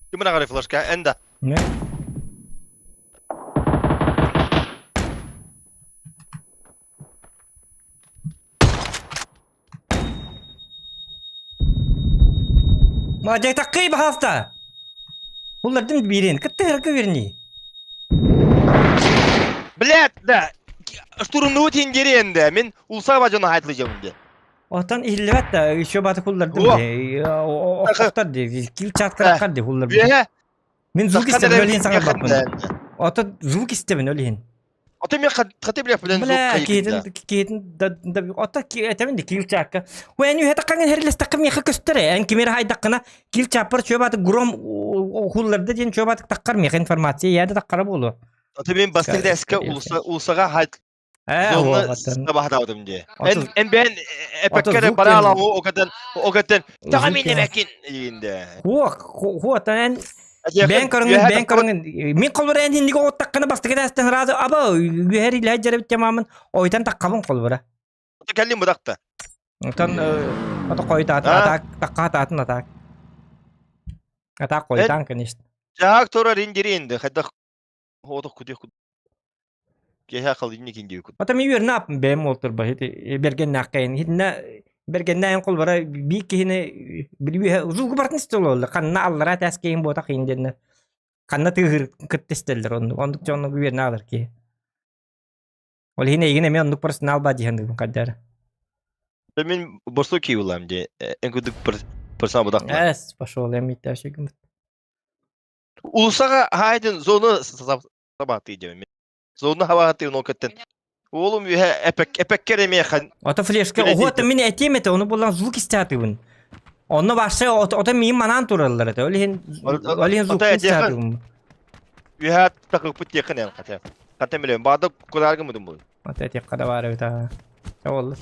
Ким мына флешка? Энда. Не? Ма таккый баһаста. Улардым биирин, кытта верни. Блядь, да. Штурмнуут ингери энде. Мен улсаба жона хайтлыжамын де. Отон иһиллибэт да, еще баты куллардым де. Охтор де, кил чаткараккар де куллар. Бе. Мен звук истем, өлен саңарбаппын. Ото звук истэбин ол иһин. Ото мен хаты билэх билен звук Бля, кайыгын киһитин да. киһитин да да ото этэмин де кил чаакка. Эн үһэ таккаҥын хэрилэстэххэ миэхэ көстөр ээ. Эн кимиэрэ хайдаххына кил чааппар чуобааты гром хулларда диэн чуобаатык таххар миэхэ информация яда таххара буолуо. Ото мен бастык дәскә улуса улусага хайт Ээ, зона уоҕаттан. сабахтаабытым дии. Ото Эн эн бэйэн ото эпэккэ эрэ звук бара диэн аламы окатан окатан таҕа звук мин диэн эбэкин диигинде. Хуох, хуотан эн Этиэххин бэйэн көрөҥүн, үөһэ бэйэн таххыбыт көрөҥүн мин холбура эн иннигэ оҕуттаххына бастакы этээстэн сразу аба үөһэр илэ дьэрэбит тямамын ойутан таххабын холбура. кэллим быдакта. Онтон ото хойутаатын А? атаак тахха атаатын атаак. Атаак Эн хойутаан конечно. жаак турар индиринди хайдах Отох кутуох киэһэ халынньык индиэкут. Ата ми үөрнэ аппын бэйэм уолтурба хити бэргэннээххэйин хитинэ бэргэннээйин холбара биир киһини билбиһэ узулгу бартын истэлолла ханна аллара тээскейин буотах иин диэннэ ханна тыыһыр кытта истэллэр оннук оннук дьоннук үөрнэ алар киһи. Ол иһин эйигин эмиэ оннук персонал баа диһэн каддара. Мин борсу киулам де эн кудук персонал будакла. Эс пошел я митташигым. Улусаҕа хаайдын зону сабаатыы диэбин. Зону хабаатыы нокеттен. Уолум үһэ эпек эпеккер эмиэ хан Ото флешка Билэ оһуота диэтим. мин этиэм этэ, ону булан звук истээтибин. Онно вообще ото миин манаан тураллар этэ. Ол иһин ол иһин Ото звукпун этиэхэ истээтибин. үһэ такыппыт диэххин эн хата. Хата билем. Баада кунааргы мудум бул. Ото этиэххэ да баар эбит аа. Ол.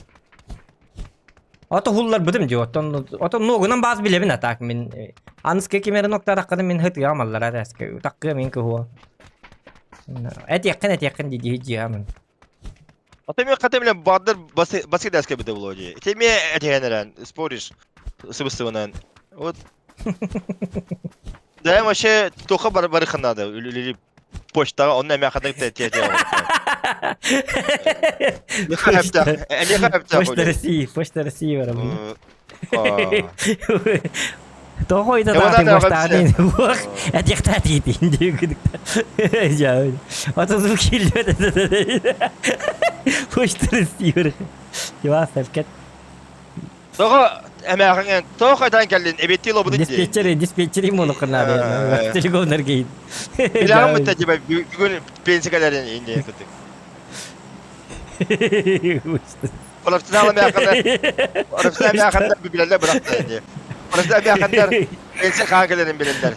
Ото хулларбытым дии, оттон ото ногунан баас билэбин а так мин аныска кимэрин октараххына мин хытыам аллара тэскэ таккыа мин кыһуа. Этиэххин этиэххин дии дии дьиамын. Ото мен хата билем баадыр басы дэске бите було дии. Ити ме этиһэнэрэн споришь сыбыстыбынан. Вот. Да вообще тоха бар барыхын надо. Или почтаҕа онно эмиэ ханнык да этиэ Почта России, Почта России барабын. Тоҕо ойда таатын баштаатын буох этиэхтаа тиитин диэкүдүк. Ото звук киирбэт. Почта России бар. Тивас сәлкет. Тоҕо эмээхиҥ тоҕо хайдан кэллин эбиэттии лобутун дии. Диспетчер, диспетчери монокырнаады. Телегоннар гейт. Билэҕин мытта типа бүгүн пенсия кэлэрин инде кытык. Профессионал эмээхиннэр профессионал эмээхиннэр билэллэр бырахта дии. Профессионал эмээхиннэр пенсия хаан кэлэрин билэллэр.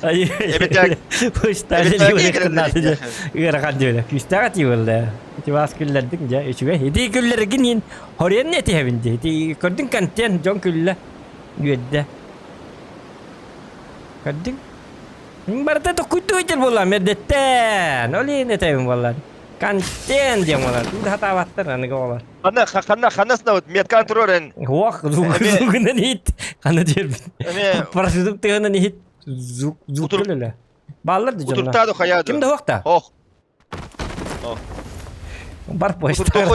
Эбэтэр Ыарахан диэбилэ. Күүстээх этии буолла. Ити баас күллэрдиҥ дьэ үчүгэй. Ити күллэргин иһин Хоруйан этиһэбин дии. Ити көрдүҥ контент, дьон күллэ, үөрдэ. Көрдүҥ? Барыта токуйдуу сылдьар буоллаҕым эрдэттэн. Ол иһин этэбин буоллар. Контент диэн буолар. Тугу сатаабаттар аныгы оҕолор. Ханна ханна ханна сынабыт меткан турар эн. Уох, звугунан иһит. Ханна диэрбин. Парашютум тыһынан иһит. Звук звук өлө. Бааллар да дьонно. Утуртаду хаяду. Ким да хуохта? Ох. Бар почта.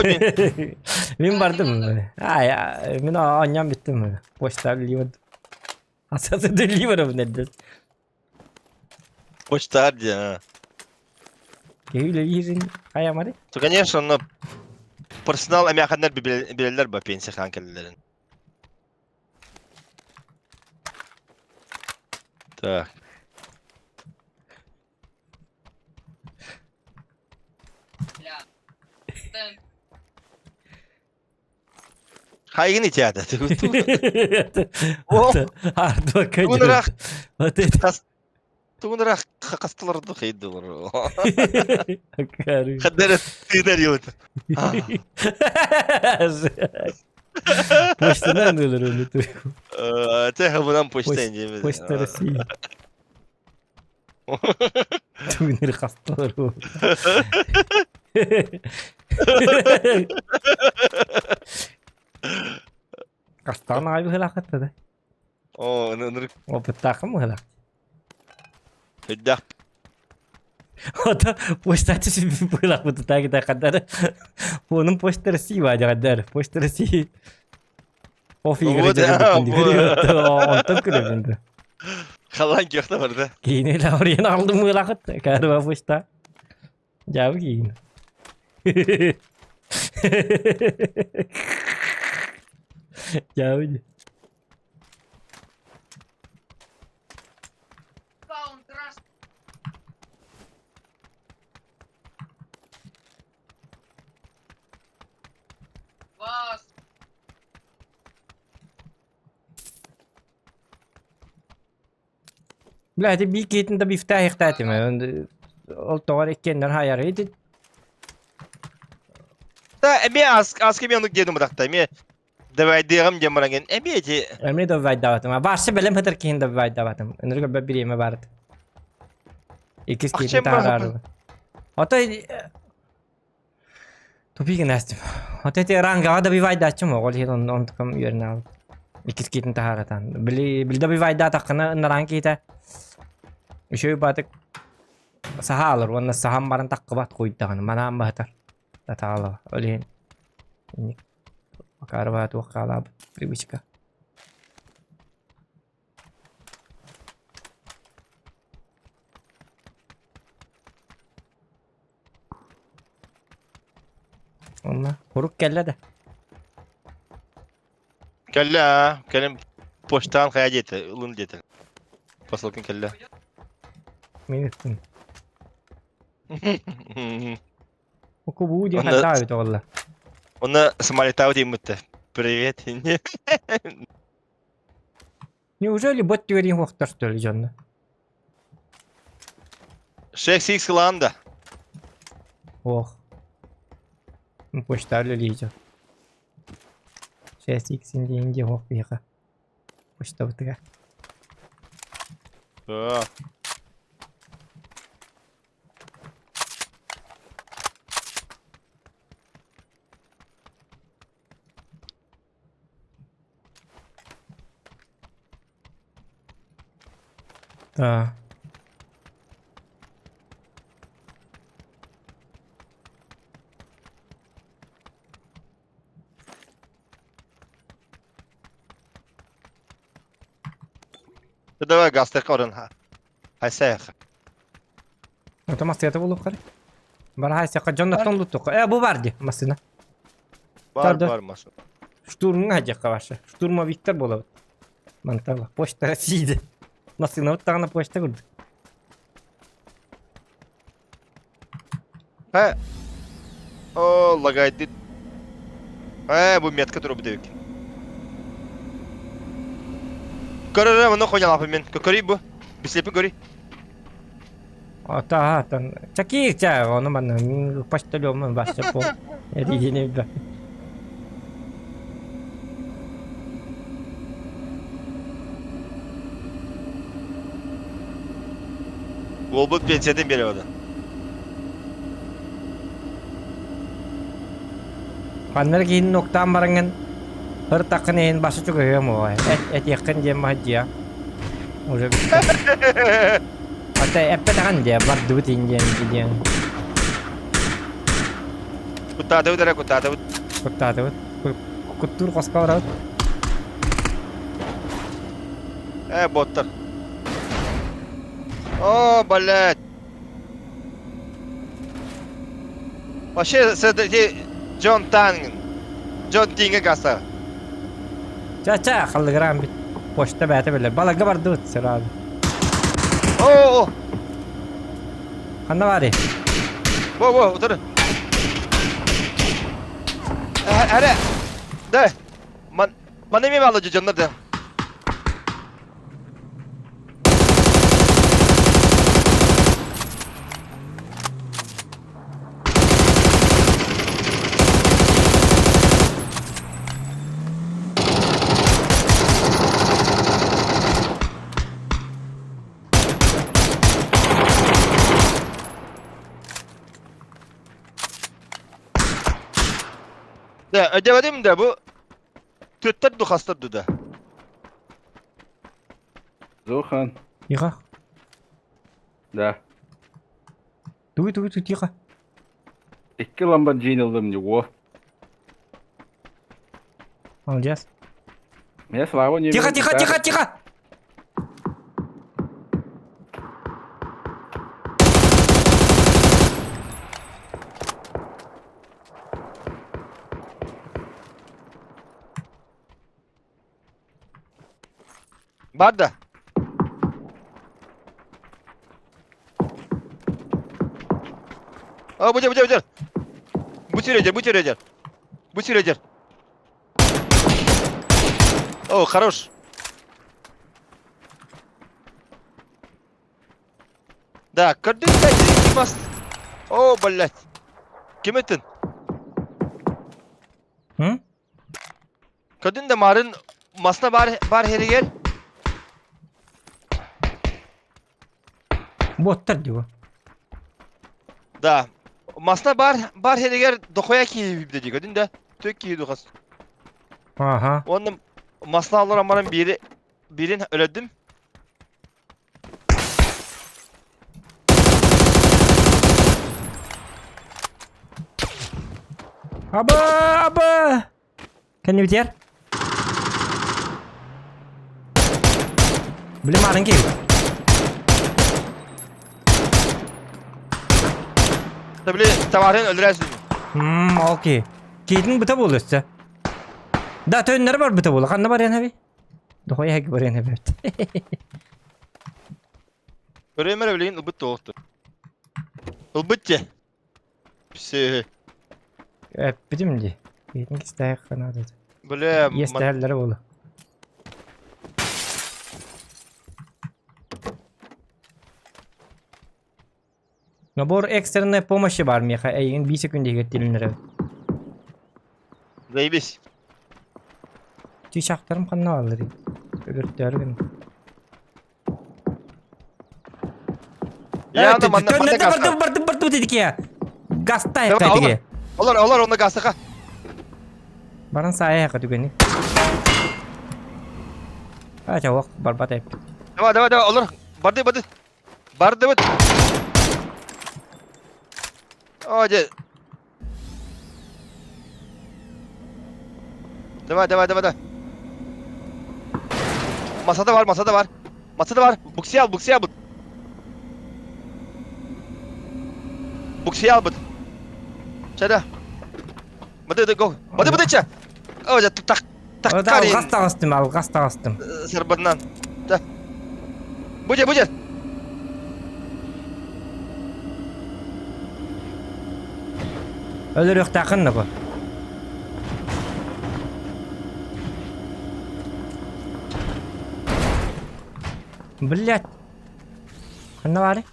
Мин бардым. Ай, мин оонньоон бүттүм. Почта ливер. Асасы ливеров нэрдэ. Почта где? Киһи хайамары? То, конечно, но персонал эмээхиннэр билэллэр ба пенсия хаан кэлэллэрин. Так. Хайгын итиата. Тугунарах Тугунарах хастыларды хайдылар. Хаддара тыынар йот. Почтанан ылыр оны. Те хабынан почта дейміз. Почта России. Түгүнэр хасталар Хастаан аҕай быһыылааххыт да. Оо, ынырык Опыттааххын быһыылаах. Өйдөөх. Ото почтачы быһыылаахпыт таагита хаддар. Фонун Почта России баадьаҕаддар. Почта России. Оф игры Онтон күлөбүн. Халан киэхтэ барда. Киини лауриен алдым мылахыт. Каарба почта. Дьаабы киин. Дьаабы. Бля, ити биир киһитин да бифтээһихтээтим. Ол тоҕо эрэ иккиэннэр хаайар. Ити Да, эмиэ ас аска эмиэ оннук диэтим бырахта. Эмиэ давайдыаҕым диэн баран эмиэ ити эмиэ да вайдаабатым. Барса бэлэм хытар киһин да вайдаабатым. Ынырык бэ бириэмэ барыт. Иккис киһитин Ахчам бырахпын. таһаарарым. Ото Тупик настым. Вот эти рангаҕа добивайдааччым оҕол иһин онно онтукам үөрэнэ хаалбыт. Иккис киитин таһааратаан. Били били добивайдаатаххына ынараан киһитэ үчүгэй баатык саха алар уонна саһан баран таххыбат куйдаҕына манаан баһытар. Татаала ол иһин инник Макарова туох хаалаабыт привычка. Онно хурук кэллэ да. Кэллэ аа, кэлин почтаан хайа диэтэ, ылын диэтэ. Посылкын кэллэ. Мин ыттым. Укубуу диэн Онно хайдах эбит оҕолло. онно смайлитаабыт ииммиттэ. Привет. Неужели бот түгэрин хуохтар что ли дьонно? Шесть икс да. Ох. Почта үлэлиир. Шесть икс диэн диэн хуох биһиэхэ. Почтабытыгар. Да. Да. Давай гастык орын. Хайсайх. Это массыына буолуоххара. Бара хайсакка дьонноттон луттукка. Э, бу бар ди массыына. Бар Тарда. бар массыына. Штурмҥа дьахха ваша. Штурмовиктар буолабыт. Мантала. Почта России. Массыынабыт даҕаны почта курдук. Э. О, лагайды. Э, бу метка туру бу Көрөрө ону хонялапын мен. Көрүй бу. Бисепи көрүй. Ата аттан чаки ча ону манна мин почтальонмун башча по эрийини б. Уолбут пенсиятын бере ода. Ханнар киһин нуктаан бараҥҥын ыр таккын иһин башы чугаһыам уо эт этиэххин диэн маһдьыа уже бүттэ ата эппэтэҕин диэ бардыбыт иин диэн диэн Куттаатыбыт эрэ куттаатыбыт. Куттаатыбыт куттуур хоско барабыт. Э, боттар. О, блядь. Вообще, с Джон Танг. Джон Тинга гаса. Ча-ча, халлыгыраан бит. Почта бэйэтэ биллэр. Баларга бардыбыт сразу. О, о, Ханна баарый? Во, во, утары. Эрэ. Да. Ман, маны эмиэ баалла дьоннор да. Да, ödemedim de bu Түөттэр ду хастар ду да. Зохан. Тихо. Да. Тугуй, тугуй, тихо. Икки ламборджини ыллым дии, во. Молодец. Меня слава не Тихо, тихо, тихо, тихо! Бар да. А, бу бу бу Бу сирэдер, бу сирэдер. Бу сирэдер. О, хорош. Да, көрдүн да икки мас. О, блядь. Ким этин? М? Көрдүн да марын масна бар бар herigер. Боттар диво. Да. Масна бар бар herigер дохуя киһи диye көрдүн да. Тök киһи духас. Ага. Онно масна алар амаран бири бирин өлөдүм. Аба, аба! Кэннибитигэр. Били маарын киһи. Били товарын өлөрөсүн. Мм, окей. Киһитин быта буолуо өссө. Да, төннөрө барбыта буолуо. Ханна барыан эбий? Дохуя эһэги барыан эбит. Көрөмөр билигин ылбыт туохту. Ылбыт те. Псе. Эппитим дии. Киһитин кистээх ханаат. Бля, Иэстэһэллэрэ буолуо. Набор экстренной помощи бар миэхэ эйигин биир секунда иһигэр тилиннэрэбин. Заебись. Чыычаахтарым ханна баалларый? Өлөртөөрү гына. Я аны манна Төннөрдө манна бардым бардым бардым дедик Гастай Давай, кайтыге. Олар, олар, онно гастаха. Баран саайа түгэни. А, чавок, барбат эппит. Давай, давай, давай, олар. Барды, барды. Бардыбыт. О, дьэ. Давай, давай, давай, давай. Masada var, masada var. Masada var. Buksiyi al, buksiyi al. Buksiyi al but. Чэ Бады, бады, го. Бады, бады, чэ. О, дьэ, так, так, Алҕас таҕыстым, алҕас таҕыстым. Сарбатынан. Да. Будь, будь. Өлөрүөхтааххын да бу. Блять. Ханна баарый?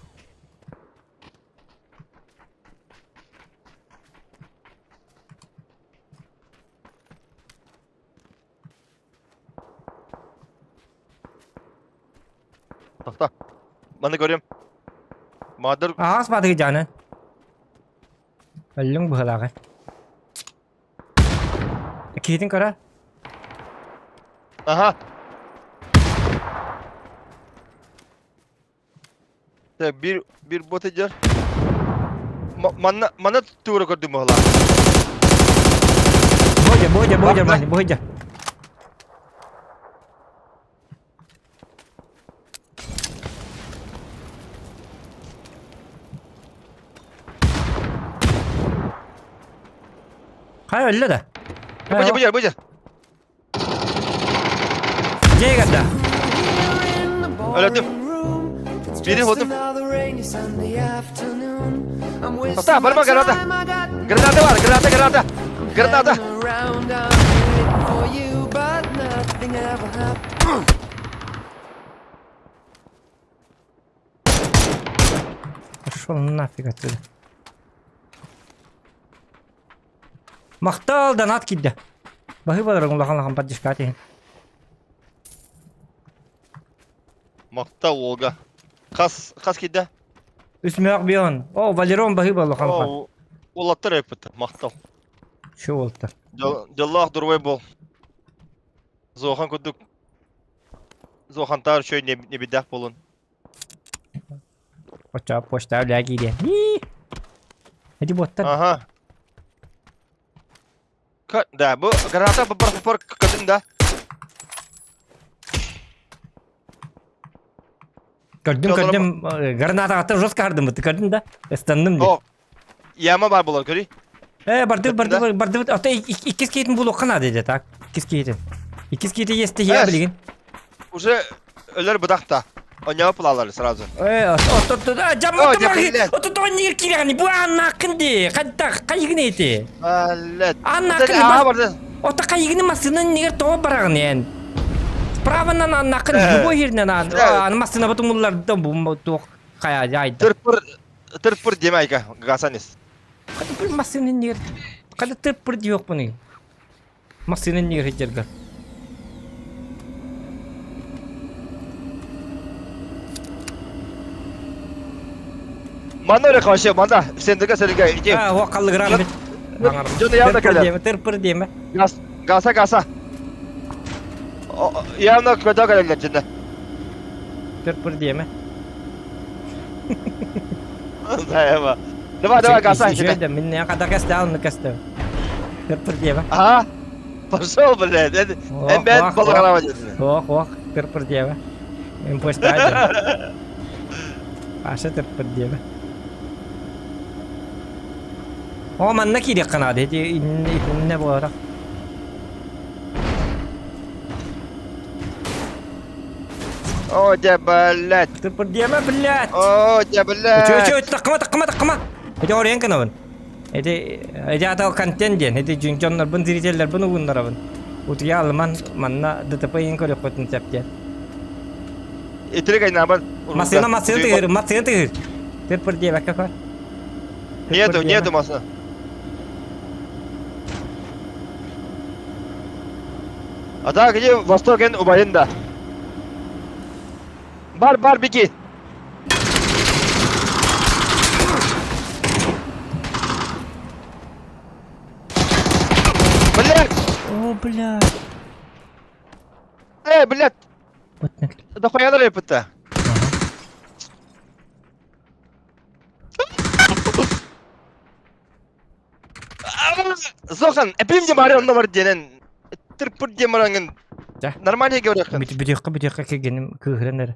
Тохто. Маны көрүм. Мадыр Аҕас баатыгы дьааны. Өллүҥ быһылааҕы. Киһитин көрө. Аха. Так, биир биир бот идер. Манна манна туора көрдүм быһылаах. Бодя, Бодя, Бодя, Бодя, Бодя. Хайа өллө да? Бодя, Бодя, Бодя. Дьиэ да. Өлөдүм. Бири болдум. Тоқта, барма граната. Граната бар, граната, граната. Граната. Пошел нафиг отсюда. Махтал донат киирдэ. Баһыыбаларыҥ улахан улахан поддержка иһин. Махтал уолга. Хас хас киирдэ? Үс мөөх бион. О, Валерон баһыыба улахан улахан. О, уолаттар эппит. Махтал. Şu уолта. Дьоллоох дурбай бол. Зохан курдук Зохантаар үчүгэй небидэх буолун. Оччоҕо почта үлэҕэ киириэ. Эти буоттар. Аха. Да, бу граната бар көтүн да. Көрдүм, көрдүм. Гранатаҕа жестко хардым көрдүм да. Ыстанным дии. Яма бар буолар, көрүй. Э, барды, барды, барды, ото иккис киһитин булуохха наада дии так. Иккис киһитин. Иккис киһити иэстэһиэ билигин. Уже өлөр быдахта. Онньоҕо пылалар сразу. Э, ото жамма ото тоҕо киирэҕини бу ааннааххын дии. Хайдах хайыгын эти? Блядь. Ааннааххын барды. Ото хайыгын массыынан иннигэр тоҕо бараҕын эн? Справанан ааннааххын любой жеринен аан массыына бутумулларда бу туох. Хайа дьайда. Тырпыр тырпыр диэмэ айка гасанис. Хата бір массыына иннигэр хата тырпыр диэхпиний. Массыына иннигэр сылдьаргар. Манна эрэ вообще манна сендерге сендерге иди. А, о қаллыгырам бит. Дьон явно Тырпыр кэлэр. диэмэ, тырпыр диэмэ. Газ, гаса гаса. Явно көтө кэлэллэр дьинэ. Тырпыр диэмэ. Давай, давай, давай, гаса. Үчүгэй мин хата кэстээн онну кэстэм. Тырпыр диэмэ. Ага. Пошел, блядь. Эн бэт балыгалава дедин. Ох, ох, тырпыр диэмэ. Мен почта Паша тырпыр диэмэ. О, манна киириэххэ наада. Ити иннэ буолара. О, дьэ, блядь. Тырпыр диэмэ, блядь. О, дьэ, блядь. Үчү, үчү, таккыма, таккыма, таккыма. Ити орыйан гынабын. Ити, ити ата контент диэн. Ити дьоннорбун, зрителлэрбин угуннарабын. Утуйа алыман манна ДТП иһин көрүөххүтүн сөп диэн. Итирик айнаабын. Массыына, массыына тыгыр, массыына тыгыр. Тырпыр диэбэккэ көр. Нету, нету массыына. А так где Востокен убайын да. Бар, бар, беги. Блядь! О, бля. Э, блядь! Вот Да хуя рэпа-то? Зохан, эпим де баран номер денен. Тырпыр де марангын. Нормально говорю. Бүтүөххэ бүтүөххэ кэргэним кыыһыран эрэ.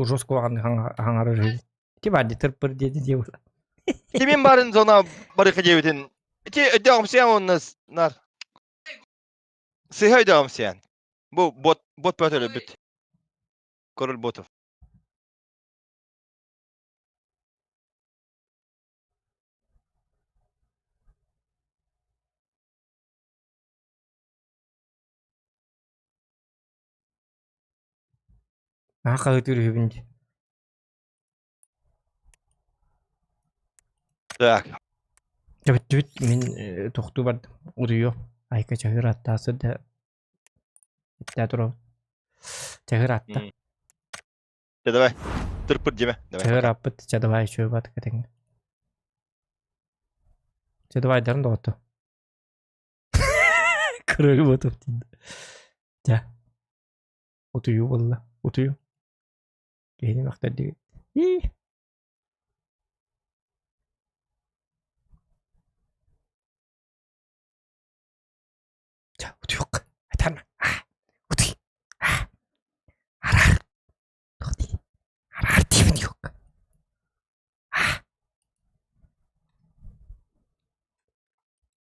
Жестко хаҥарар үһү. Ити баар дии тырпыр диэти дии була. Кимин барын зона барыха диэбитин. Ити өйдөөх онна нар. Сыһа өйдөөх Бу бот бот бөтөлө бүт. Король ботов. Наһаа хаһыытыыр үһүбүн дии. Так. Дьэ бүттүбүт мин тохтуу бардым. Утуйуом. Айка чаһыыр аттаах сырда иттээ турабын. Чаһыыр атта. Чэ давай. Тырпыр диэмэ. Давай. Чаһыыр аппыт. Чэ давай үчүгэй баатык этэҥҥэ. Чэ давай дарын доҕоттор. Көрөрү ботуп диэн. Дьэ. Утуйуу буолла. Утуйуу. Киһини мөхтөрдүгүт. Ии. Чэ, утуйуохха.